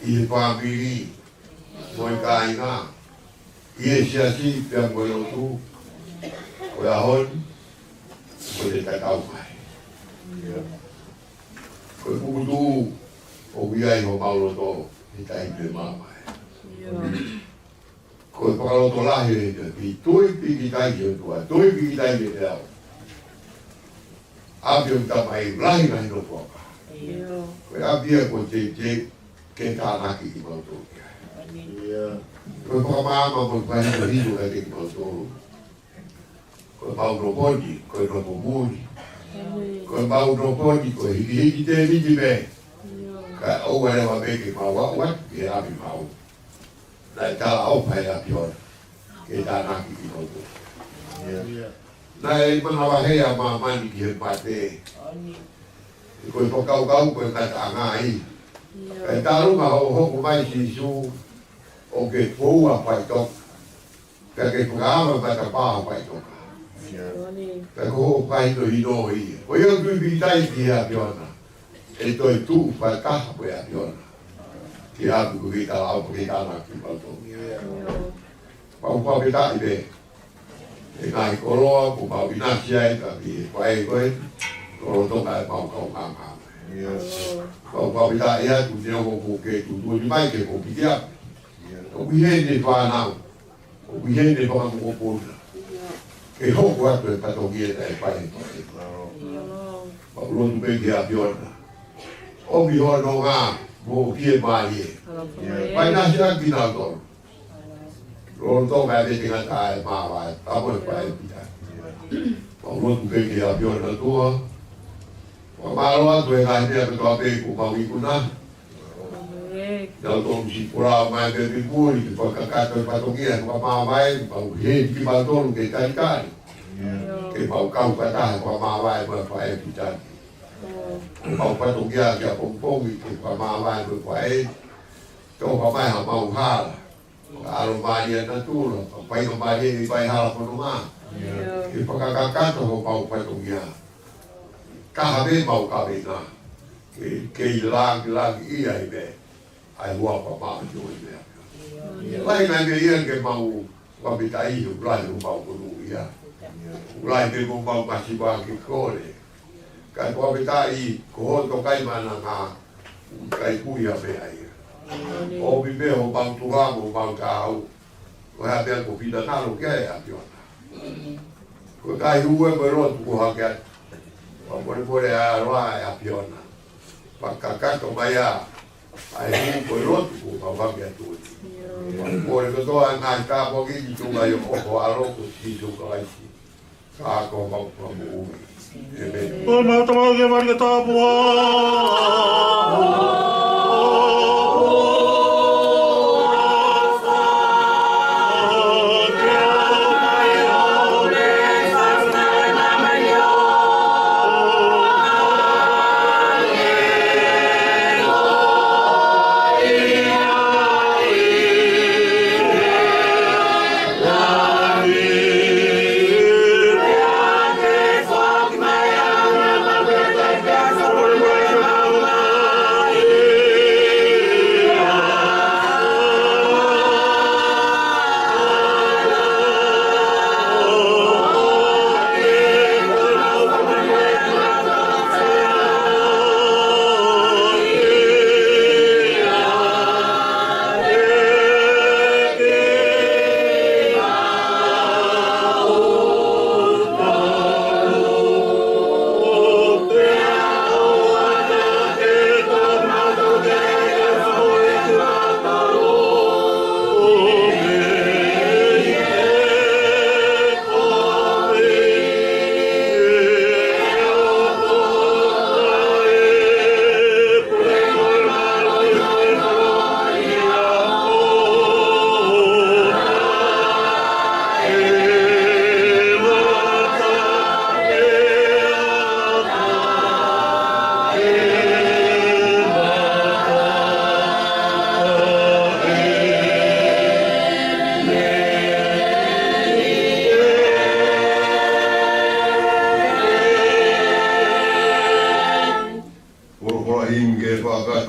ʻi he fāmili, mo e kāinga, ʻi he siasi pea mo e lotu, ko e ʻaho ni, ko e tatau mai. Ko e pukutuʻu ʻoku ʻi ai homau loto he taimi pē māmani. Ko e fakalotolahi ʻe he ʻEiki, tui pīkitai ki he ʻOtua, tui pīkitai ki he ʻEiki. ʻApi ʻoku tau mai lahi lahi no fuaka. Ko e ʻapi ia ko e teitei ke tānaki kimautolu ki ai. Ko e fakamaama mo e fakahinohino kiate kimautolu. Ko ʻemau nofo ni, ko e nofo muli. Ko ʻemau nofo ni, ko e hikihiki tēniti pē. Kae ʻoua leva pē ke mau aʻu atu ki he ʻapi maʻu. Naʻe talaʻofa ʻe he ʻAfiona ke tānaki kimautolu. Naʻe manavahē ʻa māmani ki he mate. Ko e fakakaukau ko e ngataʻanga ia. Kae talu ka hokohoko mai Sīsū ʻo ke foua faʻitoka. Pea ke fakaava matapā faʻitoka. Pea ko hoʻo fakahinohino ia. Ko ia ʻoku tui pīkitai ki he ʻAfiona. ʻE toe tuʻu fakataha mo e ʻAfiona. Ki he ʻapi ko ē ke talaʻofa ke tānaki kimautolu. Mau fakafetaʻi pē. ʻE ngaahi koloa, kuo mau ʻinasi ai, ka ki he faʻē ko ē. Lolotonga ʻemau kaungāngāue. Mau fakafetaʻi atu, neongo kuo ke tuʻutuʻuni mai ke ko piti ʻapi. ʻOku ʻi heni e fānau. ʻOku ʻi heni e fanga mokopuna. Ke hoko atu e fatongia naʻe fai. Mau lotu pē ki he ʻAfiona. ʻOmi hono ngā mo fiemālie. Fai nasi ʻaki kinautolu. Lolotonga e vetenga taʻe māvae. Ka mo e faʻē pita. Mau lotu pē ki he ʻAfiona ʻOtua. Fakamālō atu he ngaahi meʻa kotoa pē kuo mau ikuna. Naʻa tau siʻi puleʻanga mai pē mei muli ke fakakakato e fatongia he fakamāvae, mau heni kimautolu ke talitali. Ke mau kau fakataha he fakamāvae mo e faʻē pita ni. Mau fatongia ki ʻapongipongi ke fakamāvae mo e faʻē. Toka mai haʻamau hala. ʻAlomālie natula, faingamālie ʻi he hala fononga. Ke fakakakato homau fatongia. Ka ʻi he meʻa mau kaveinga. Ke, ke ʻi langilangiʻia ai pē. ʻA e huafa māʻoniʻoni ia. Lahi nai meʻa ia ke mau fakafetaʻi he ʻoku lahi homau monūʻia. ʻOku lahi pē homau masiva ke kole. Kae fakafetaʻi ko hoʻo tokaimaʻananga ʻoku ʻikai puli ha meʻa ia. ʻOmi pē homau tuha mo homau taau. Ko e hā pea ko e finangalo ki ai ʻAfiona. Ko e kai ue ko e lotu ko hake atu. Fakamolemole ʻa e ʻAfiona. Fakakakato mai ʻa e hū ko e lotu ko e kau hake atu. Fakamolemole kotoa e ngaahi tāpuaki ni tuʻunga ʻi he ʻofa ʻa e ʻAlo ko Sīsū Kalaisi. Ka ko homau Fakamoʻui. ʻĒmeni. Ko e mau tamau ke mari ke tāpuhā.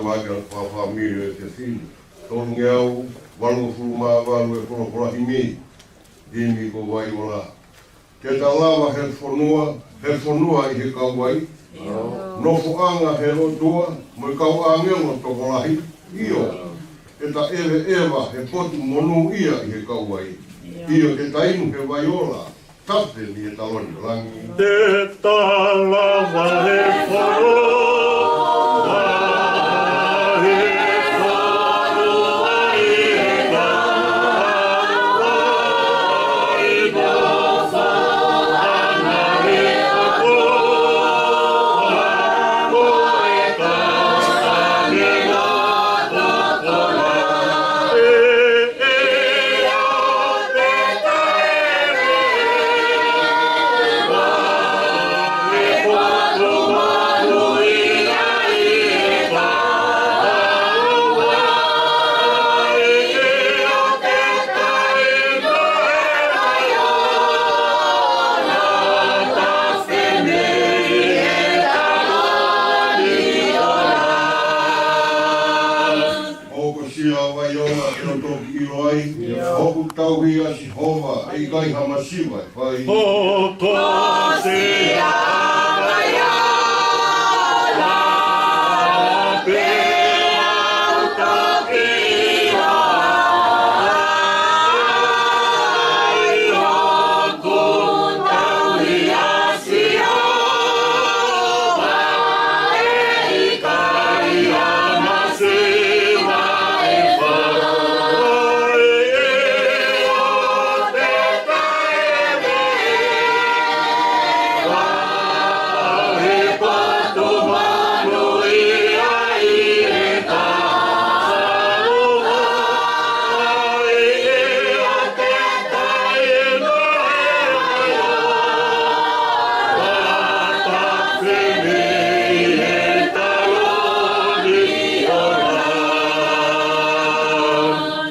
Maka fakafāmili ʻo e fefine. Tolungeau valungofulu mā valu ʻe Kolokolahi mei Limi ko Vaiola. Ke ta lava he fonua, he fonua ʻi he kauvai. ʻIo. Nofoʻanga he ʻOtua, mo e kau ʻāngelo tokolahi. ʻIo. Ke ta ʻeveʻeva he potu monūʻia ʻi he kauvai. ʻIo. ʻIo, ke ta inu he vaiola, tafe mei he taloni ʻo langi. Te ta lava he fonua, he fonua ʻi he kauvai. ʻOku sia vaiola ke o toki ʻilo ai, ʻoku tauhi ʻa Sihova, ʻe ʻikai ha masiva ʻe fai. ʻOku sia vaiola pea u toki ʻilo ai, ʻoku tauhi ʻa Sihova, ʻe ʻikai ha masiva ʻe fai.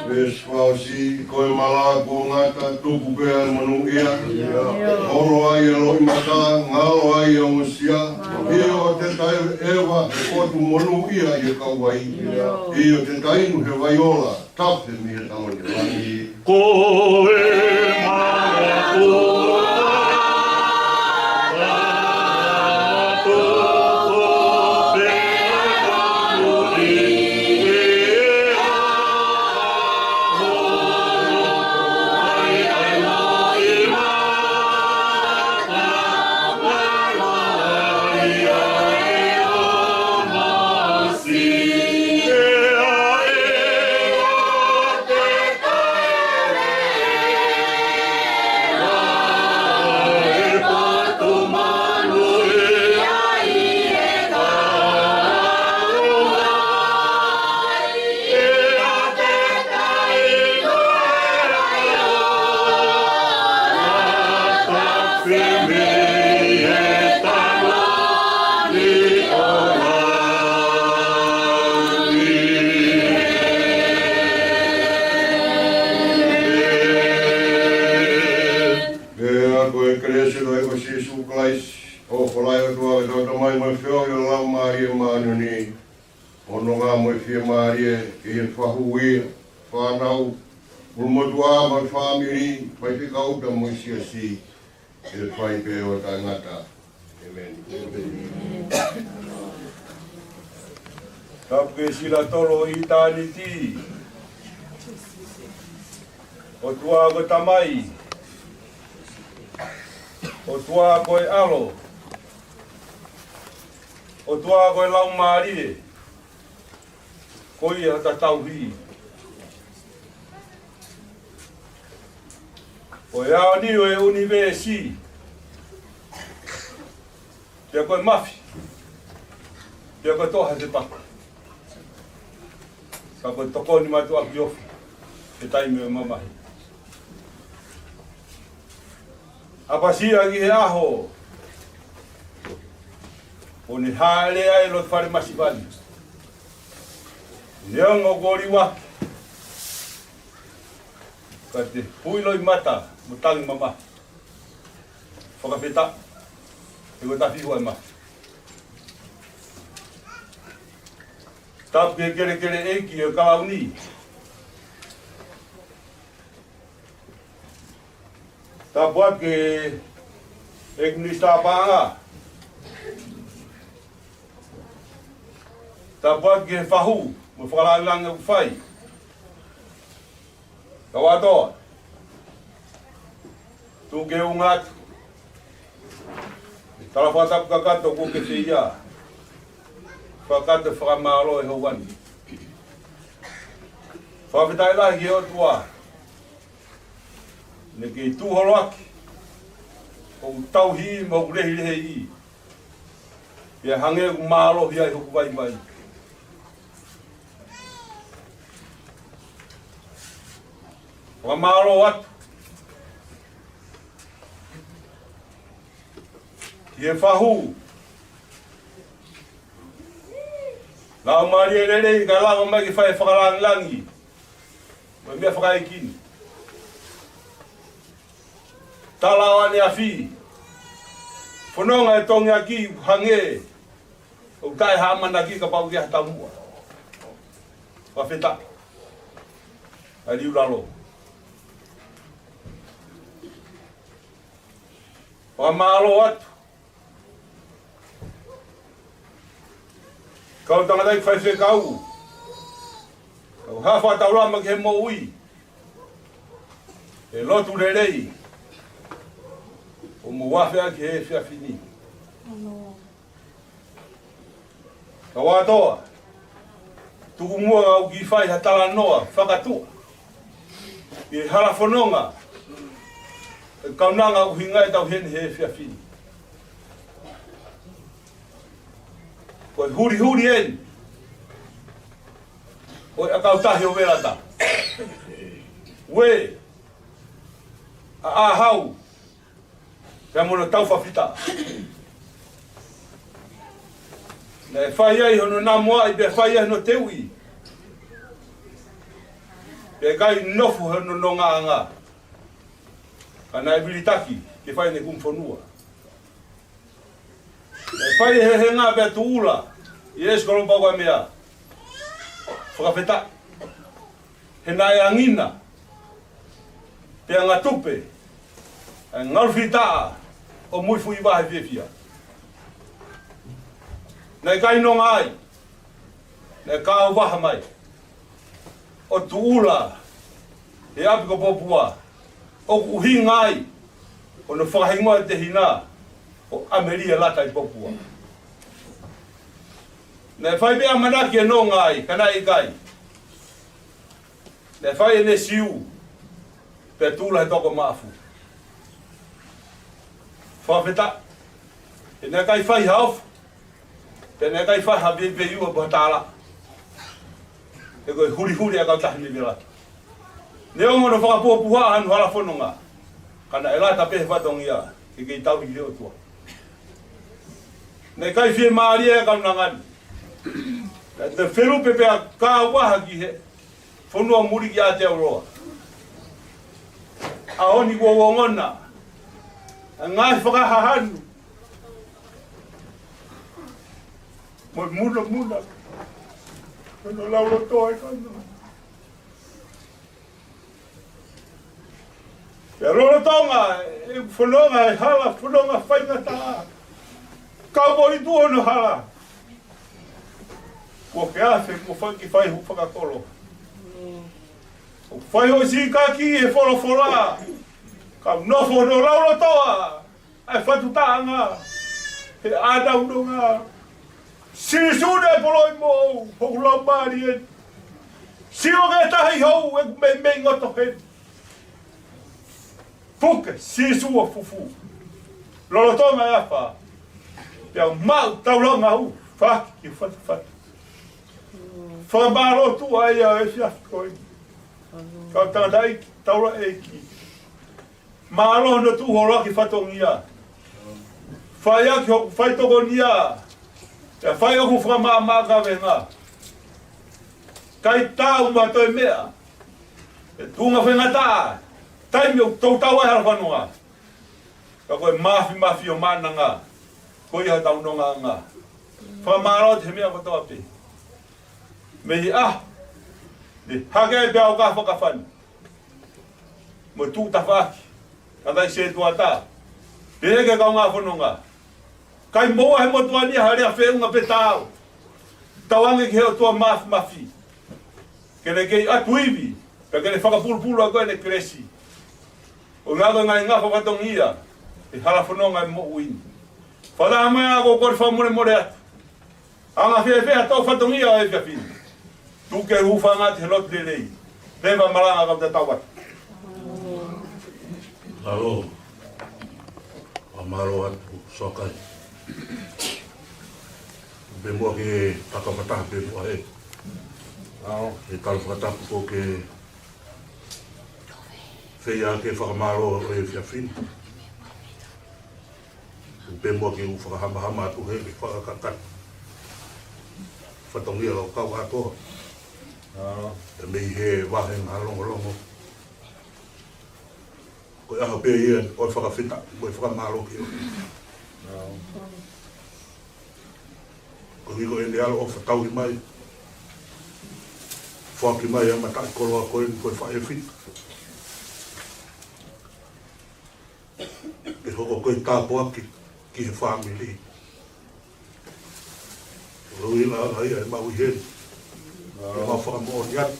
Veesi fā ʻosi, ko e mala kuo ngata, tuku pea ʻe monūʻia. Holo ai e loʻimata, ngalo ai e ongosia. ʻIo, te ta ʻeveʻeva he potu monūʻia ʻi he kauvai. ʻIo, te ta inu he vaiola, tafe mei he taloni ʻo langi. Ko e mala kuo ngata, tuku pea ʻe monūʻia. Pea ko e kelesi ʻa e ʻEiki ko Sīsū Kalaisi, ʻofa ʻa e ʻOtua ko e Tamai, mo e feohi ʻo e Laumālie Māʻoniʻoni, ʻo nonga mo e fiemālie, ke ʻi he fahu ia, fānau, ʻulumotuʻa mo e fāmili, faifekau pea mo e siasi, ʻe fai pē ʻo taʻengata. ʻĒmeni. Tapu ke sila tolo ʻitāniti. ʻOtua ko e Tamai. ʻOtua ko e ʻAlo. ʻOtua ko e Laumālie. Ko ia ʻa e tauhi. Ko e ʻaho ni ʻo e ʻunivēsi. Pea ko e mafi. Pea ko e toʻa he papa. Ka ko e tokoni mātuʻaki ofi. He taimi ʻo e mamahi. ʻApasia ki he ʻaho ʻoku ne hāʻele ai ʻi loto fale masiva ni. Neongo kuo liʻaki, ka te hui loʻimata mo tangi mamahi. Fakafetaʻi, he ko e tafiʻi ʻa e mafi. Tapu ki he kelekele ʻeiki ʻo e Kalauni. Tapu atu ki he ʻEiki Minisitā Paʻanga. Tapu atu ki he fahu mo e fakalāngilangi ʻoku fai. Kau ʻAtoa, tuku ke u ʻoatu e tala fakatapu kakato kuo ke fai. Fakatapu fakamālō he ʻaho ni. Fakafetaʻi lahi ki he ʻOtua. Naʻe kei tuʻu holo ʻaki hoku tauhi mo hoku lehilehiʻi. Pea hangē ʻoku mālohi ai hoku vaivai. Fakamālō atu ki he fahu, laumālie lelei, ka lava mai ke fai fakalāngilangi mo e meʻa fakaʻeiki ni. Tala ʻo ʻaneafi, fononga e tongiaki, hangē ʻoku taʻe ha ʻamanaki kapau ʻoku ʻi ai ha taumuʻa. Fakafetaʻi. ʻA e liu lalo. Fakamālō atu ki he kau tangataʻeiki faifekau, kau haʻa fakataulama ki he moʻui, he lotu lelei ʻoku mou afe ʻaki he efiafi ni. Kau ʻAtoa, tuku muʻa ke u kiʻi fai ha talanoa fakatuʻa ki he hala fononga ʻo e kaunanga ʻuhinga ʻetau heni he efiafi ni. Ko e hulihuli eni ʻo e ʻakau tahi ʻo Velata, Ue, ʻAʻahau, pea mo hono tau fafita. Naʻe fai ai hono namoaʻi pea fai ai hono teuʻi, pea ʻikai nofo hono nongaʻanga. Ka naʻe vilitaki ke fai ʻene kumi fonua. Naʻe fai e hehenga pea tuʻula ʻi he ʻesikolo Paukamea. Fakafetaʻi. He naʻe angina pea ngatupe ʻa e ngalu fitaʻa ʻo Muifuivahe fiefia. Naʻe ʻikai nonga ai, naʻe kau vaha mai ʻo tuʻula he ʻapi ko Popua, ʻoku ʻuhinga ai hono fakahingoa e tehina ko ʻAmelia Lata ʻi Popua. Naʻe fai pē ʻamanaki ʻe nonga ai, ka naʻe ʻikai. Naʻe fai ʻene siu pea tuʻula he toko maʻafu. Fakafetaʻi. He naʻe ʻikai fai ha ʻofa, pea naʻe ʻikai fai ha veiveiua pe ha tālaʻa. He ko e hulihuli ʻa e ʻakau tahi mei Velata. Neongo hono fakapuhapuha hono hala fononga, ka naʻe lata pē he fatongia ke kei tauhi ki he ʻOtua. Naʻe ʻikai fiemālie e kaunanga ni. Naʻe felupe pea kau vaha ki he fonua muli ki Aotearoa. ʻAho ni kuo ongona ʻa e ngaahi fakahahanu mo e munamuna hono laulotoa e kaunanga. Pea lolotonga e fononga, e hala fononga faingataʻa, kau ʻi tuʻa hono hala, kuo ke afe, kuo fai ke fai hoʻo fakakolo. ʻO fai hoʻo sīkaki he folofola, ka nofo hono laulotoa ʻa e fatutaʻanga he ʻānaunonga. Sīsū naʻe poloi moʻou, hoku laumālie, sio ki he tahi hou ʻeku meimei ngoto heni. Puke Sīsū ʻo fufū lolotonga e afa, pea maʻu taulanga ʻo faki ki he fatafata. Fakamālō atu ʻa ia ʻo e efiafi ko eni. Kau tangataʻeiki, taulaʻeiki, mālō hono tuʻu holo ʻaki e fatongia. Fai ʻaki hoku faitokonia, pea fai hoku fakamaʻamaʻa kavenga. ʻIkai taau mo ha toe meʻa, he tuʻunga faingataʻa, taimi ʻoku toutou ai e hala fononga. Ka ko e māfimafi ʻo Maʻananga, ko ia hotau nongaʻanga. Fakamālō atu he meʻa kotoa pē. Mei he ʻaho ne hake ai pea u ka fakafani mo e tuʻu tafaʻaki ʻa e kakai setuata, pehē ki he kaungā fononga, ʻikai moʻua he motuʻa ni ha lea feʻunga pe taau. Tauange ki he ʻOtua Mafimafi ke ne kei ʻatu ivi, pea ke ne fakapulupulu ʻa koe ʻene kelesi. ʻO ngako e ngaahi ngafa fatongia ʻi he hala fononga ʻo e moʻui ni. Fakataha mai ʻa e kole fakamolemole atu, anga fēfē haʻatau fatongia ʻo e efiafi ni? Tuku ke u hūfanga atu he lotu lelei. Pea malanga kau tatau atu. Mālō. Fakamālō atu Soakai. Pea mo ke fakafetaʻi pea mo e, ʻa e tala fakatapu ko e feia ke fakamālō ʻo e efiafi ni. Pea mo ke u fakahamahama atu he ke fakakakato fatongia lau kau ʻa koe. ʻA, e mei he vāhenga longolongo. Ko e ʻaho pē ia ʻo e fakafetaʻi mo e fakamālō ki ʻo. ʻA, ko e ʻuhi ko ʻene ʻaloʻofa tauhi mai, foaki mai ʻa e mataʻikoloa ko eni ko e faʻē fitu, ke hoko ko e tāpuaki ki he fāmili. Ko e ʻuhinga ia ʻemau ʻi heni, ke mau fakamoʻoni atu.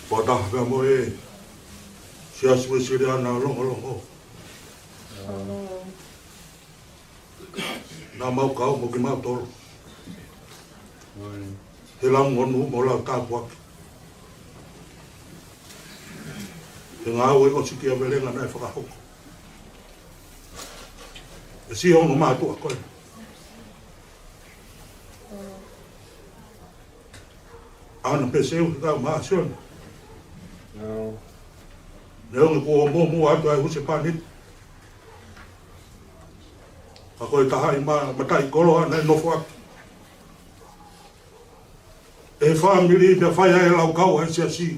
Fakataha pea mo e Siasi Uēsiliana Longolongo, naʻa mau kau mo kimautolu he lau monū mo lau tāpuaki. He ngāue ʻosikiavelenga naʻe fakahoko ʻe siʻi ongo mātuʻa ko ē. ʻAna pē Seu, he kau mā Sione. Neongo kuo mōmoa atu ʻa e husepāniti, ka ko e taha ʻi he mataʻikoloa naʻe nofoʻaki ʻe he fāmili pea fai ai e laukau ʻa e siasi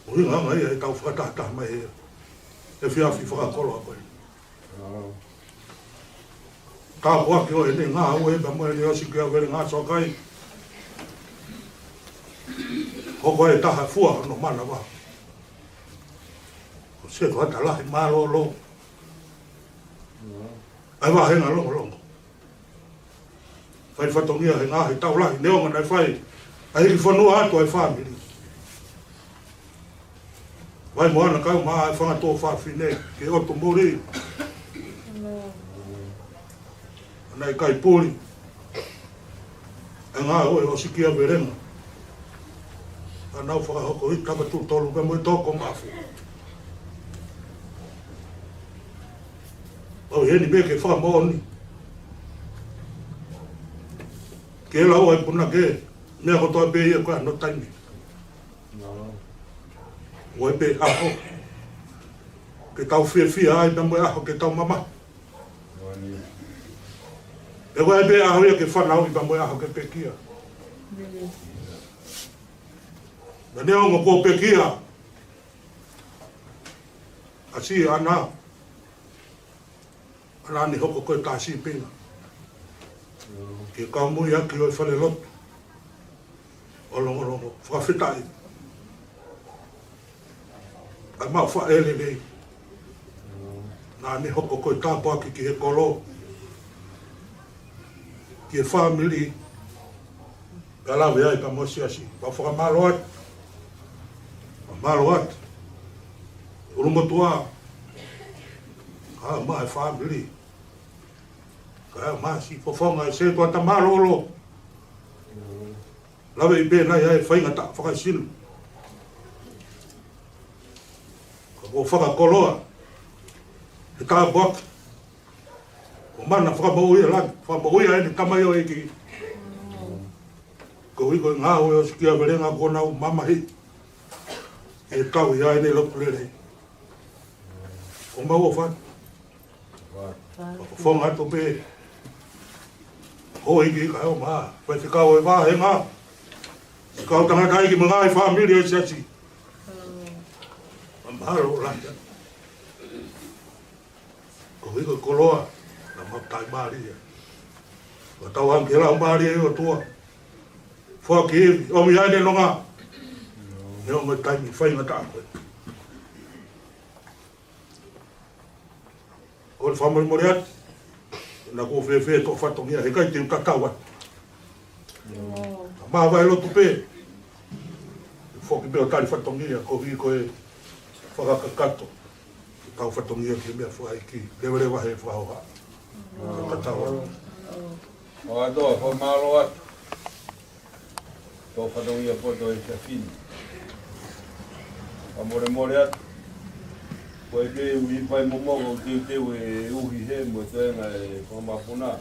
ʻo e ngaahi ʻa e tau fakatahataha mai he efiafi fakakoloa ko ē. Tāpuaki ʻo ʻene ngāue pea mo ʻene ʻosikiavelenga Soakai. Hoko ai e taha fua hono manava. Ko e setuata lahi mālōlō ʻa e vāhenga longolongo. Fai fatongia he ngaahi taʻu lahi neongo naʻe fai ʻa e hiki fonua atu ʻa e fāmili. Vai mo ana kau mā e fanga tuofāfine ke ʻotu muli. Naʻe ʻikai puli ʻa e ngāue ʻosikiavelenga. ʻA nau fakahoko ʻi Takatuʻutolu pea mo e Tokomafu. Mau ʻi heni pē ke fakamoʻoni, ke lau ai punake meʻa kotoa pē ia ko e ʻano taimi. ʻOku ʻi ai pē ʻaho ke tau fiefia ai pea mo e ʻaho ke tau mamahi. Pea ʻoku ʻi ai pē ʻaho ia ke fanauʻi pea mo e ʻaho ke pekia. Naʻa neongo kuo pekia ʻa siʻi ʻAna, ʻa ʻAna ne hoko ko e tā sīpinga ke kau mui ʻaki ʻo e falelotu ʻo Longolongo. Fakafetaʻi ʻa e mau faʻē lelei. Naʻa ne hoko ko e tāpuaki ki he kolo, ki he fāmili, pea lave ai pea mo e siasi. Mau fakamālō atu. Mau mālō atu. ʻUlumotuʻa, kae ʻumaʻā e fāmili, kae ʻumaʻā siʻi fofonga e setuata mālōlō. Lave ʻi pē nai ʻa e faingataʻa fakaesino. Ka kuo fakakoloa he tāpuaki. Ko e mana fakamoʻui ʻa e langi, fakamoʻui ʻa ʻene tamaioʻeiki. Koeʻuhi ko e ngāue ʻosikiavelenga kuo nau mamahi ʻi he tauhi ʻa ʻene lotu lelei. Ko mau ʻofa atu. Fakafofonga atu pē houʻeiki kae ʻumaʻā faifekau ʻo e vāhenga, siʻi kau tangataʻeiki mo e ngaahi fāmili ʻo e siasi. Mahalo lahi atu. Koeʻuhi ko e koloa naʻa mau taʻimālie. Ka tau hanga ki he Laumālie ʻo e ʻOtua. Foaki ivi, ʻomi ai ʻene nonga. Neongo e taimi faingataʻa ko ē. Ko e fakamolemole atu. Naʻa kuo fēfē hoʻo fatongia, heʻikai te u tatau atu. Ka māvae lotu pē. Foki pē ʻo tali fatongia, koeʻuhi ko e fakakakato. Tau fatongia ki he meʻa fakaʻeiki. Leveleva he fakahoha. Tatau atu. ʻOatu, fakamālō atu. Tō fatongia poto e efiafi ni. Fakamolemole atu. Ko e pē ui fai momoko teuteu e uhi he mo e toenga e fakamapuna.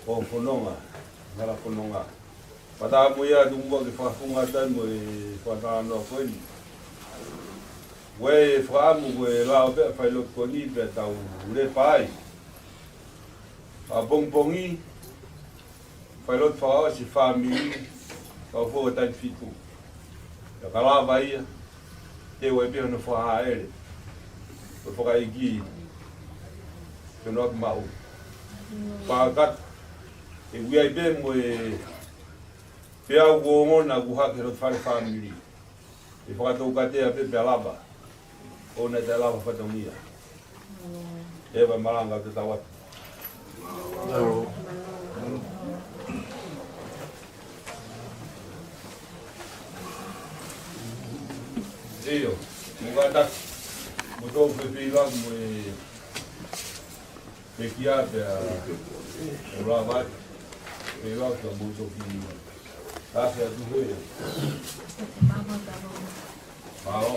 Ko fononga, ngala fononga. Pata mo ia tu mo ke fakafunga tai mo e fakatalanoa ko eni. Ue fakaʻamu ko e lao pē fai lotu ko eni pea tau lepa ai. ʻApongipongi, fai lotu fakaʻosi fāmili, kau fō taimi fitu. Ka ka lava ia, te ue pē hono fakahaʻele. Ko e fakaʻeiki, ke noa ki maʻu. Pākata, e ui ai pē mo e peau ko ongona ku hake lotu fale fāmili. ʻE fakatoukatea pē pea lava. ʻO ne te lava fatongia. ʻE va malanga te tau atu. ʻIo, mo kātaki, mo tō fefeilaki mo e pekia pea, ʻo lava atu, feilaki ka mo tō ki. Ka fea tu he. Mālō.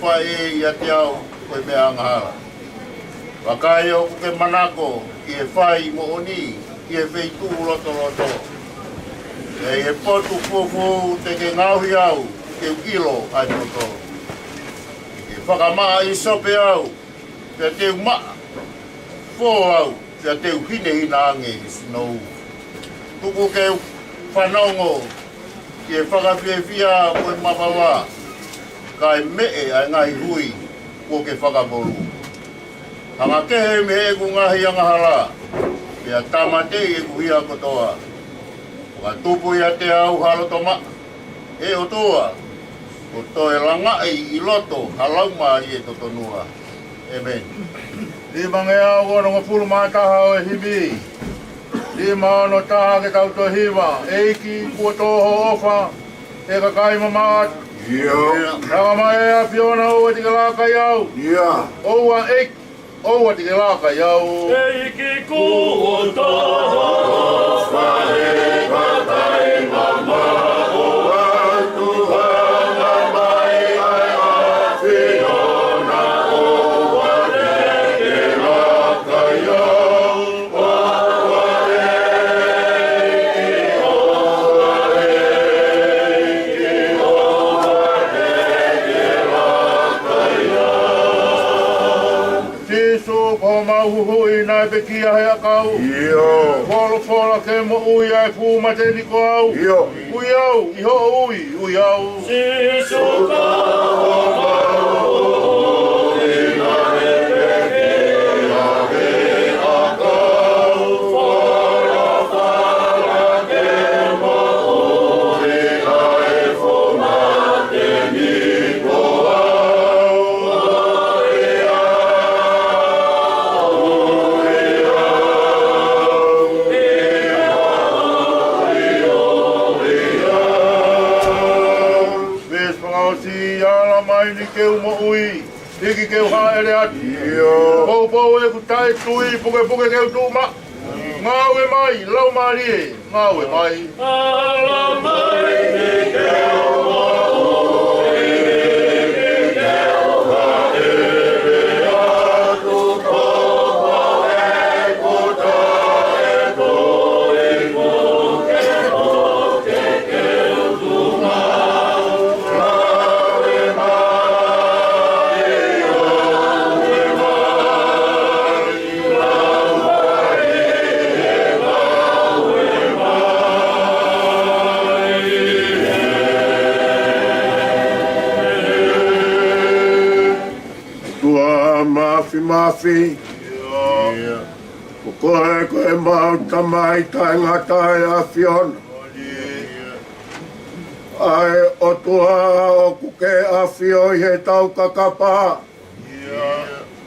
Fai ʻiate au ko e meʻa angahala. Vakai ʻoku ke manako ki he fai moʻoni ʻi he feituʻu lotoloto. ʻI he potu fuofua te ke ngaohi au ke u ʻilo ai poto. Ke fakamaʻa ʻisope au, pea te u maʻa fō au, pea te u hinehina ange ʻi sinou. Tuku ke u fanongo ki he fakafiefia mo e mapava, kae meʻe ʻa e ngaahi hui kuo ke fakapolu. Hanga kehe mei heʻeku ngaahi angahala, pea tāmateʻi ʻeku hia kotoa. Fakatupu ʻiate au ha loto maʻa, ʻe ʻOtua, ʻo toe langaʻi ʻi loto ha laumālie totonua. ʻĒmeni. Limangeau onongofulu mā taha ʻo e himi. Lima ono taha ke tau toe hiva. ʻEiki kuo tō ho ʻofa ʻi he kakai mamaʻo atu. ʻIo. Langa mai ʻe ʻAfiona ʻoua te ke laka ʻiate au. ʻIo. ʻOua ʻEiki, ʻoua te ke laka ʻiate au. ʻEiki kuo tō ho ʻofa ʻi he kakai mamaʻo atu, langa mai ʻe ʻAfiona ʻoua te ke laka ʻiate au. Sīsū ko homau huhuʻi naʻe pekia he ʻakau. ʻIo. Folofola ke moʻui ʻa e fuʻu mate ni ko au. ʻIo. Ui au, ʻi hoʻo ui, ui au. Sīsū ko homau huhuʻi naʻe pekia he ʻakau. Veesi fakaʻosi, ala mai ni ke u moʻui. Hiki ke u hāʻele atu. ʻIo. Poupou ʻeku taʻetui, pukepuke ke u tuʻu maʻa. Ngāue mai, Laumālie, ngāue mai. Ala mai ni ke u moʻui, hiki ke u hāʻele atu. Poupou ʻeku taʻetui, pukepuke ke u tuʻu maʻa. ʻOtua Māfimafi. ʻIo. Ko koe ko ʻemau Tamai taʻengata ʻe ʻAfiona. ʻIo. ʻA e ʻOtua ʻoku ke ʻafio ʻi heʻetau kakapa. ʻIo.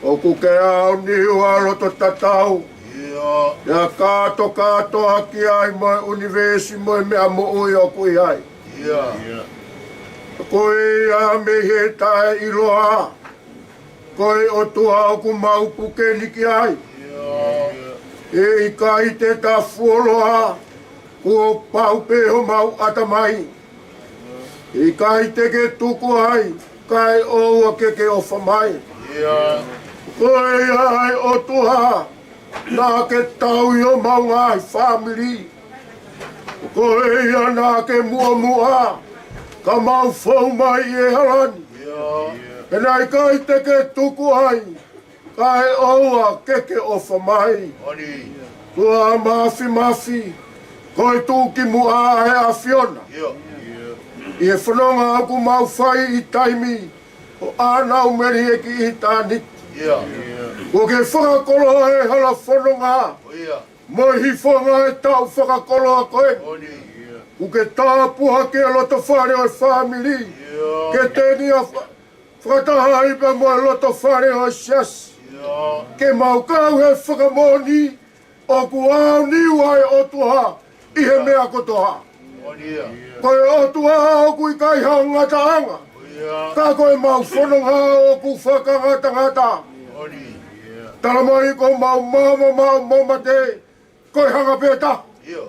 ʻOku ke aoniu ʻa e loto tatau. ʻIo. ʻIo, kātoa kātoa ki ai mo e ʻunivēsi mo e meʻa moʻui ʻoku ʻi ai. ʻIo. Ko ia mei he taʻeʻiloa, ko e ʻOtua ʻoku mau puke ni ki ai. ʻIo. ʻE ʻikai te ta fuoloa, kuo pau pē homau ʻatamai. ʻIkai te ke tuku ai, kae ʻoua ke ke ʻofa mai. ʻIo. Ko ia ʻa e ʻOtua naʻa ke tauhi homau ngaahi fāmili. Ko ia naʻa ke muʻomuʻa ka mau fou mai ʻi he hala ni. ʻIo. Pea naʻe ʻikai te ke tuku ai, kae ʻoua ke ke ʻofa mai. Moʻoni. ʻOtua Māfimafi, ko e tuʻukimuʻa ʻa e ʻAfiona. ʻIo. ʻI he fononga ʻoku mau fai ʻi taimi ʻo ʻānaumeli ʻi he kiʻi ʻitāniti. ʻIo. Kuo ke fakakoloa e hala fononga. ʻIo. Mo e hifonga e taʻu fakakoloa ko ē. Moʻoni. Kuo ke tāpuhaki e loto fale ʻo e fāmili. ʻIo. Ke tengia fa-, fakataha ai pea mo e loto fale ʻo e siasi. ʻIo. Ke mau kau he fakamoʻoni ʻoku aoniu ʻa e ʻOtua ʻi he meʻa kotoa. Moʻoni. Ko e ʻOtua ʻoku ʻikai ha ngataʻanga. Ka ko ʻemau fononga ʻoku fakangatangata. Moʻoni. Tala mai ko homau maama mo mate, ko e hanga pē ʻe taha. ʻIo.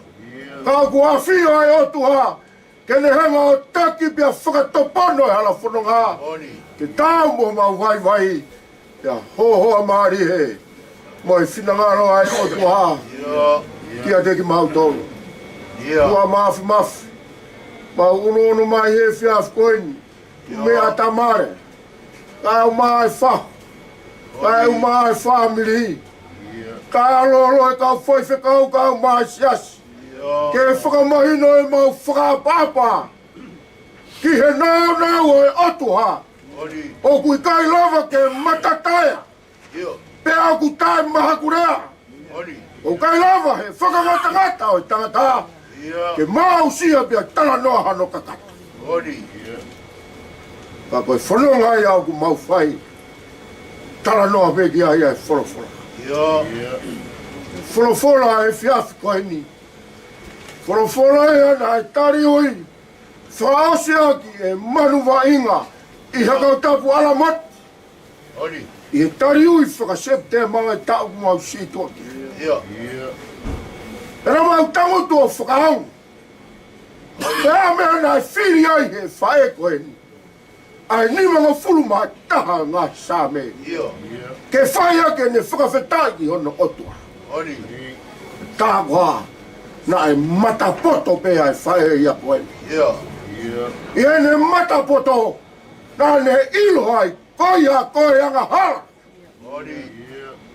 Ka ʻoku ʻafio ʻa e ʻOtua ke ne hanga ʻo taki pea fakatopono e hala fononga. Ke tau mo mau vaivai, pea hohoa mālie mo e finangalo ʻa e ʻOtua kiate kimautolu. ʻOtua Mafimafi, mau ʻunuʻunu mai he efiafi ko eni, meʻa tamale, kau mai e fahu, kau mai e fāmili, kau lolo e kau faifekau, kau mai e siasi, ke fakamahino ʻemau fakaʻapaʻapa ki he nāunau ʻo e ʻOtua. ʻOku ʻikai lava ke matataea, pea ʻoku taʻemahakulea. ʻOku ʻikai lava he fakangatangata ʻo e tangata ke mau aʻusia pea talanoa hano kakato. Ka ko e fononga ia ʻoku mau fai, talanoa pē ki ai ʻa e folofola. Folofola he efiafi ko eni, folofola ia naʻe taliui fakaʻosi ʻaki ʻe Manu Vaʻinga ʻi Hakautapu ʻAlamoti, ʻi he taliui faka-Sepitema ʻo e taʻu mau situʻa ki ai. Pea mau tangutu ʻo fakaongo, pea meʻa naʻe fili ai he faʻē ko eni ʻa e nimangofulu mā taha ngaahi Saame ke fai ʻaki ʻene fakafetaʻi ki hono ʻOtua. Tā koā naʻe matapoto pē ʻa e faʻē ia ko eni. ʻI heʻene matapoto, naʻa ne ʻilo ai ko ia ko e angahala.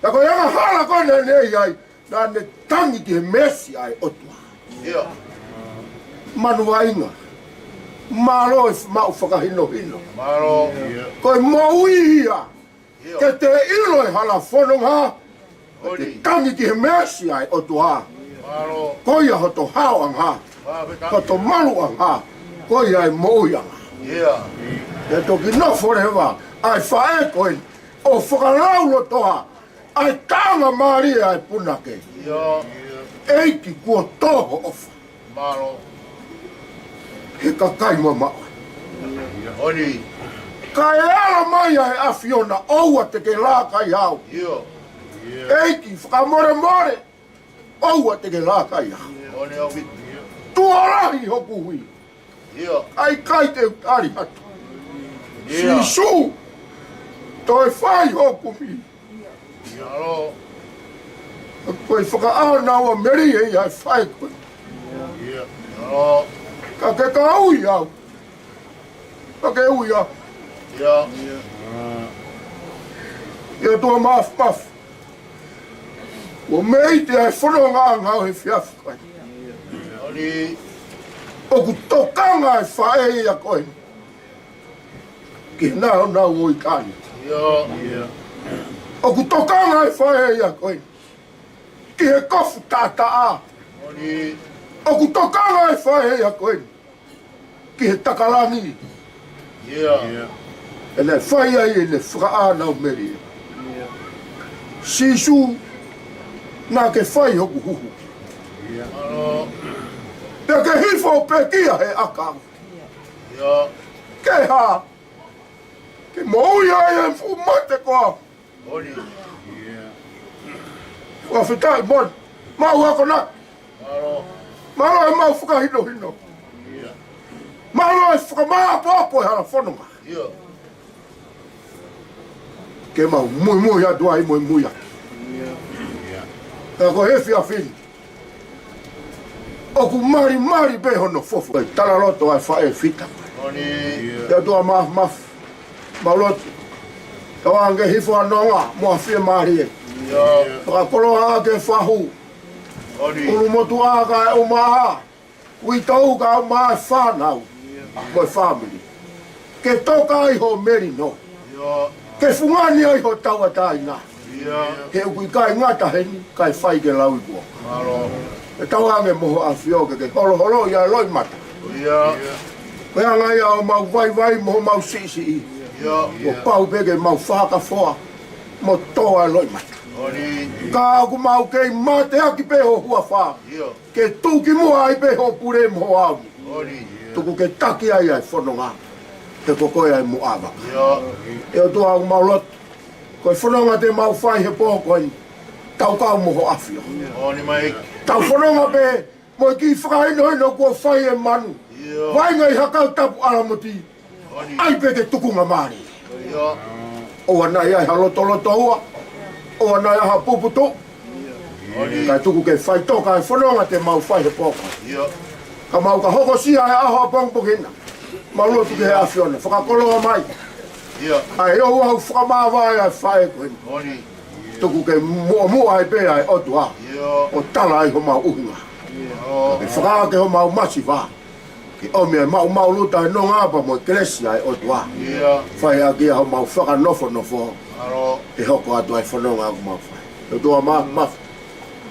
Ka ko e angahala ko ē naʻa ne ʻi ai, naʻa ne tangi ki he meesi ʻa e ʻOtua. Manu Vaʻinga, mālō e maʻu fakahinohino. Ko e moʻui ia ke te ʻilo e hala fononga, ke tangi ki he meesi ʻa e ʻOtua. Ko ia hoto haoʻanga, hoto maluʻanga, ko ia e moʻuiʻanga. Ke toki nofo leva ʻa e faʻē ko eni ʻo fakalaulotoa ʻa e taʻanga mālie ʻa e punake. ʻEiki, kuo tō ho ʻofa he kakai mamaʻo. Ka e ala mai ʻa e ʻAfiona, ʻoua te ke lākai au. ʻEiki, fakamolemole, ʻoua te ke lākai au. Tuʻo lahi hoku hui, ʻikai te u tali atu. Sīsū, toe fai ho kumi. Ko e fakaʻānaua melie ia ʻa e faʻē ko ē. Ka ke ka ui au, ka ke ui au. ʻE ʻOtua Mafimafi, ʻoku meʻite ʻa e fonongaʻanga ʻo e efiafi ko eni. ʻOku tokanga e faʻē ia ko eni ki he nāunau ʻo ʻitāniti. ʻOku tokanga e faʻē ia ko eni ki he kofu taʻataʻa. ʻOku tokanga e faʻē ia ko eni ki he taka langi. ʻE naʻe fai ai ʻene fakaʻānau melie. Sīsū, naʻa ke fai hoku huhu, pea ke hifo ʻo pekia he ʻakau. Ke hā? Ke moʻui ai e fuʻu mate ko au. Fakafetaʻi moʻoni. Mau akonaki. Mālō e mau fakahinohino. Mālō e fakamāʻopoʻopo e hala fononga. Ke mau muimui atu ai, muimui atu. Ka ko e efiafi ni, ʻoku malimali pē hono fofo e talaloto ʻa e faʻē fita. ʻE ʻOtua Mafimafi, mau lotu, tauange hifo ʻa e nonga mo e fiemālie. Fakakoloa ʻaki e fahu, ʻulumotuʻa kae ʻumaʻā uitou kae ʻumaʻā e fānau mo e fāmili. Ke toka ai ho melino. Ke fungani ai ho tauʻatāina. He ʻoku ʻikai ngata heni, kae fai ke lau i kuo. ʻE tauange mo ho ʻAfio ke ke holoholoʻi ʻa e loʻimata. Ko e anga ia ʻo mau vaivai mo mau siʻisiʻi, kuo pau pē ke mau fakafoa mo tō ʻa e loʻimata. Ka ʻoku mau kei mateaki pē ho huafa, ke tuʻu ki muʻa ai pē ho pule mo ho ʻauni. Tuku ke taki ai ʻa e fononga, he ko koe ʻa e muʻa vaka. ʻE ʻOtua, ʻoku mau lotu, ko e fononga te mau fai he pō ko eni, tau kau mo ho ʻAfio. Tau fononga pē mo e kiʻi fakahinohino kuo fai ʻe Manu. Vainga ʻi ha kau tapu ʻalamoti. ʻAi pē ke tukunga mālie. ʻOua naʻa ʻi ai ha lotolotoua. ʻOua naʻa ʻi ai ha puputuʻu. Kae tuku ke faʻitoka e fononga te mau fai he pō ko eni. Ka mau ka hokosia he ʻaho ʻapongipongi na. Mau lotu ki he ʻAfiona. Fakakoloa mai ʻa e ouau fakamāvae ʻa e faʻē ko eni. Tuku ke muʻomuʻa ai pē ʻa e ʻOtua ʻo tala ai homau ʻuhinga. Ke fakaake homau masiva ke ʻomi ʻa e maʻumaʻuluta ʻa e nonga pea mo e kelesi ʻa e ʻOtua. Fai ʻaki ia homau fakanofonofo ke hoko atu ʻa e fononga ʻoku mau fai. ʻOtua Māfimafi,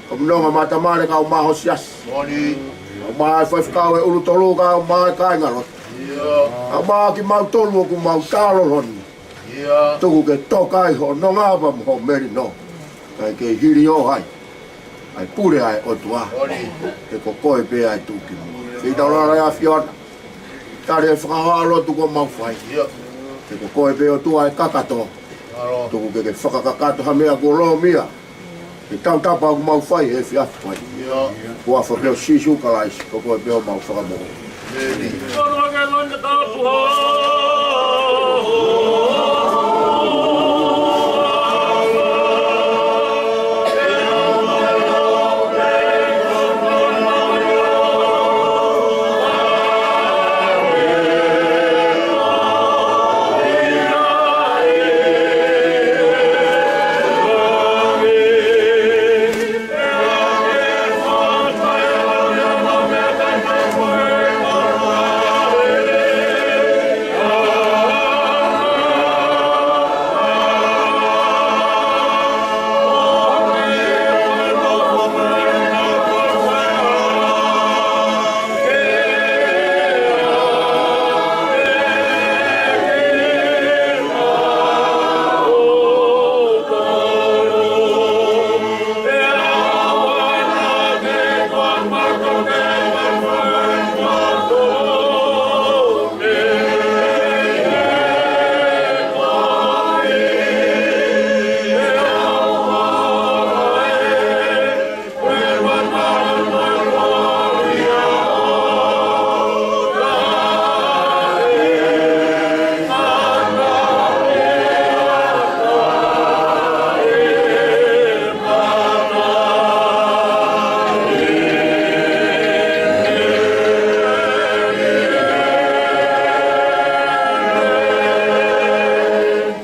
ko e nonga mātamale kae ʻumaʻā ho siasi, kae ʻumaʻā e faifekau ʻe ʻulu tolu, kae ʻumaʻā e kāingalotu, kae ʻumaʻā kimautolu ʻoku mau taloloni. Tuku ke toka ai hoʻo nonga pea mo hoʻo melino, kae kei hilio ai ʻa e pule ʻa e ʻOtua. He ko koe pē ʻa e tuʻukimuʻa. Fetaulala ʻa e ʻAfiona. Tali e fakahoa lotu kuo mau fai. He ko koe pē ʻOtua ʻa e kakato. Tuku ke ke fakakakato ha meʻa kuo lōmia he tautapa ʻoku mau fai he efiafi ko eni. Huafa pē ʻo Sīsū Kalaisi, ko koe pē homau Fakamoʻui.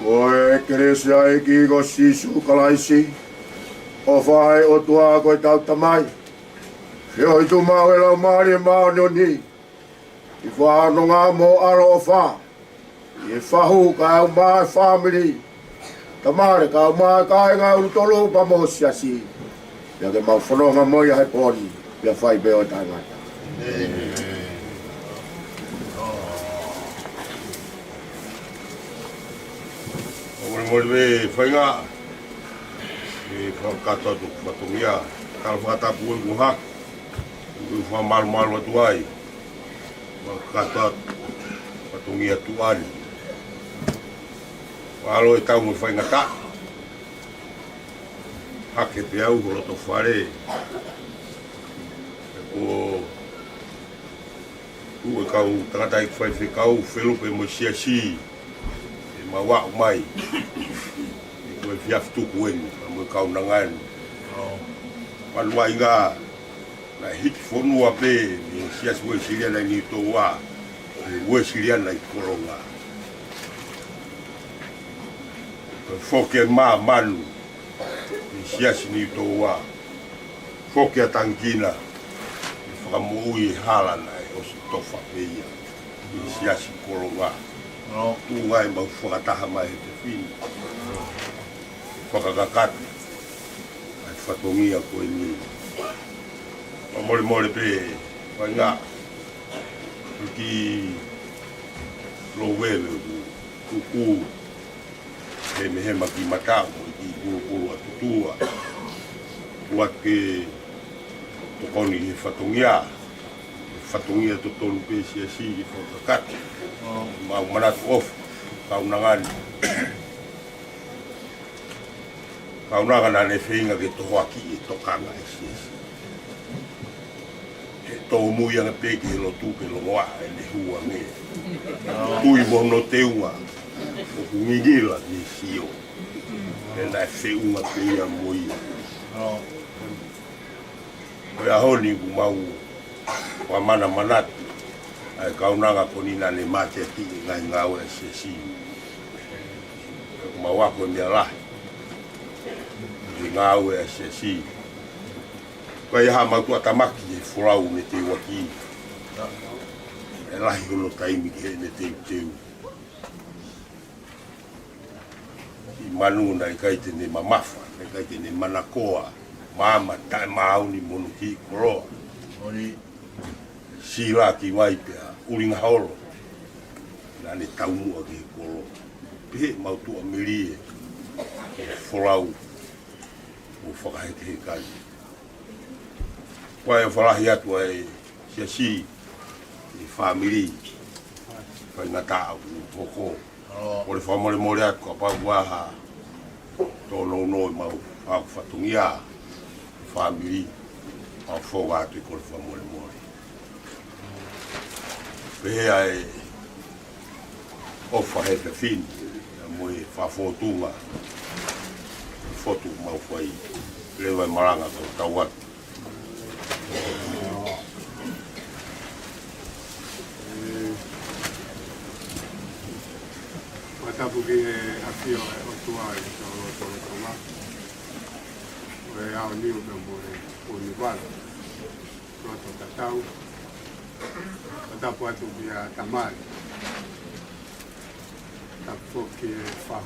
Ko e kelesi ʻa e ʻEiki ko Sīsū Kalaisi, ʻofa ʻa e ʻOtua ko e tau Tamai, feohi tuʻu maʻu ʻa e Laumālie Māʻoniʻoni, ʻi he fononga mo e ʻaloʻofa ʻi he fahu kae ʻumaʻā e fāmili, tamale kae ʻumaʻā e kāinga ʻulu tolu pea mo ho siasi. Pea ke mau fononga mo ia he pō ni, pea fai pē ʻo taʻengata. Molemole pē fainga, ʻe fakakakato atu fatongia, tala fakatapu ʻoku hā, ʻoku fakamalumalu atu ai. Fakakakato atu fatongia tuʻa ni. Mālō e tau mo e faingataʻa. Hake pē au ho loto fale. He ko e kau tangataʻeiki faifekau, Felupe mo e siasi, ʻe mau aʻu mai ʻi he efiafi tuku eni, pea mo e kaunanga ni. Manuʻa inga naʻe hiki fonua pē ʻe he Siasi Uēsiliana ʻi Niutōua, ʻe he Uēsiliana ʻi Kolonga. Ko e foki e māmanu ʻi he Siasi Niutōua, foki ʻa Tangikina, ʻe fakamoʻui e hala naʻe ʻosi tofa pē ia ʻi he Siasi Kolonga. Tuʻunga ʻemau fakataha mai he fefine, fakakakato ʻa e fatongia ko eni. Ka molemole pē, fainga, ki lou veve ku, ku, ku, he mehema ki mataʻu, ki pulupulu atu tua. Kuo ke tokoni he fatongia, he fatongia totonu pē siasi ke fakakakato. Mau manatu ʻofa, kaunanga ni. Kaunanga naʻa ne feinga ke tohoakiʻi e tokanga ʻa e siasi. He tōmui ange pē ki he lotu ke longoaʻa ʻene hū ange. Tui mo hono teunga ʻoku ngingila ni sio. He naʻe feʻunga pē ia mo ia. Ko e ʻaho ni ʻoku mau fakamanamanatu ʻa e kaunanga ko eni naʻa ne mateakiʻi e ngaahi ngāue ʻa e siasi. ʻOku mau ako e meʻa lahi he ngāue ʻa e siasi. Ko e hā mau tuʻatamaki he folau ne teuaki. ʻE lahi hono taimi ki heʻene teuteu. ʻI manu naʻe ʻikai te ne mamafa, naʻe ʻikai te ne manakoa, maama taʻemaau ni mo hono kiʻi koloa. Sila ki vai pea ʻulinga holo. Naʻa ne taumuʻa ki he kolo. Pehē mau tuʻamelie he folau ʻo fakahekeheka ni. Ko e fakalahi atu ʻa e siasi, e fāmili, faingataʻa ʻoku hoko. Kole fakamolemole atu kapau ʻoku ʻi ai ha tōnounou ʻemau fatongia, fāmili, mau foki atu e kole fakamolemole. Pehē ʻa e ʻofa he efiafi ni, mo e fakafōtunga, fotu mau fai, leva e malanga ko tau atu. Fakatapu ki he ʻafio ʻa e ʻOtua ʻi hotau lotolotonga. ʻO e ʻaho ni ʻo pea mo e ʻaho ni vala. Loto tatau. Fakatapu atu kia Tamai. Tapu foki ki he Faʻu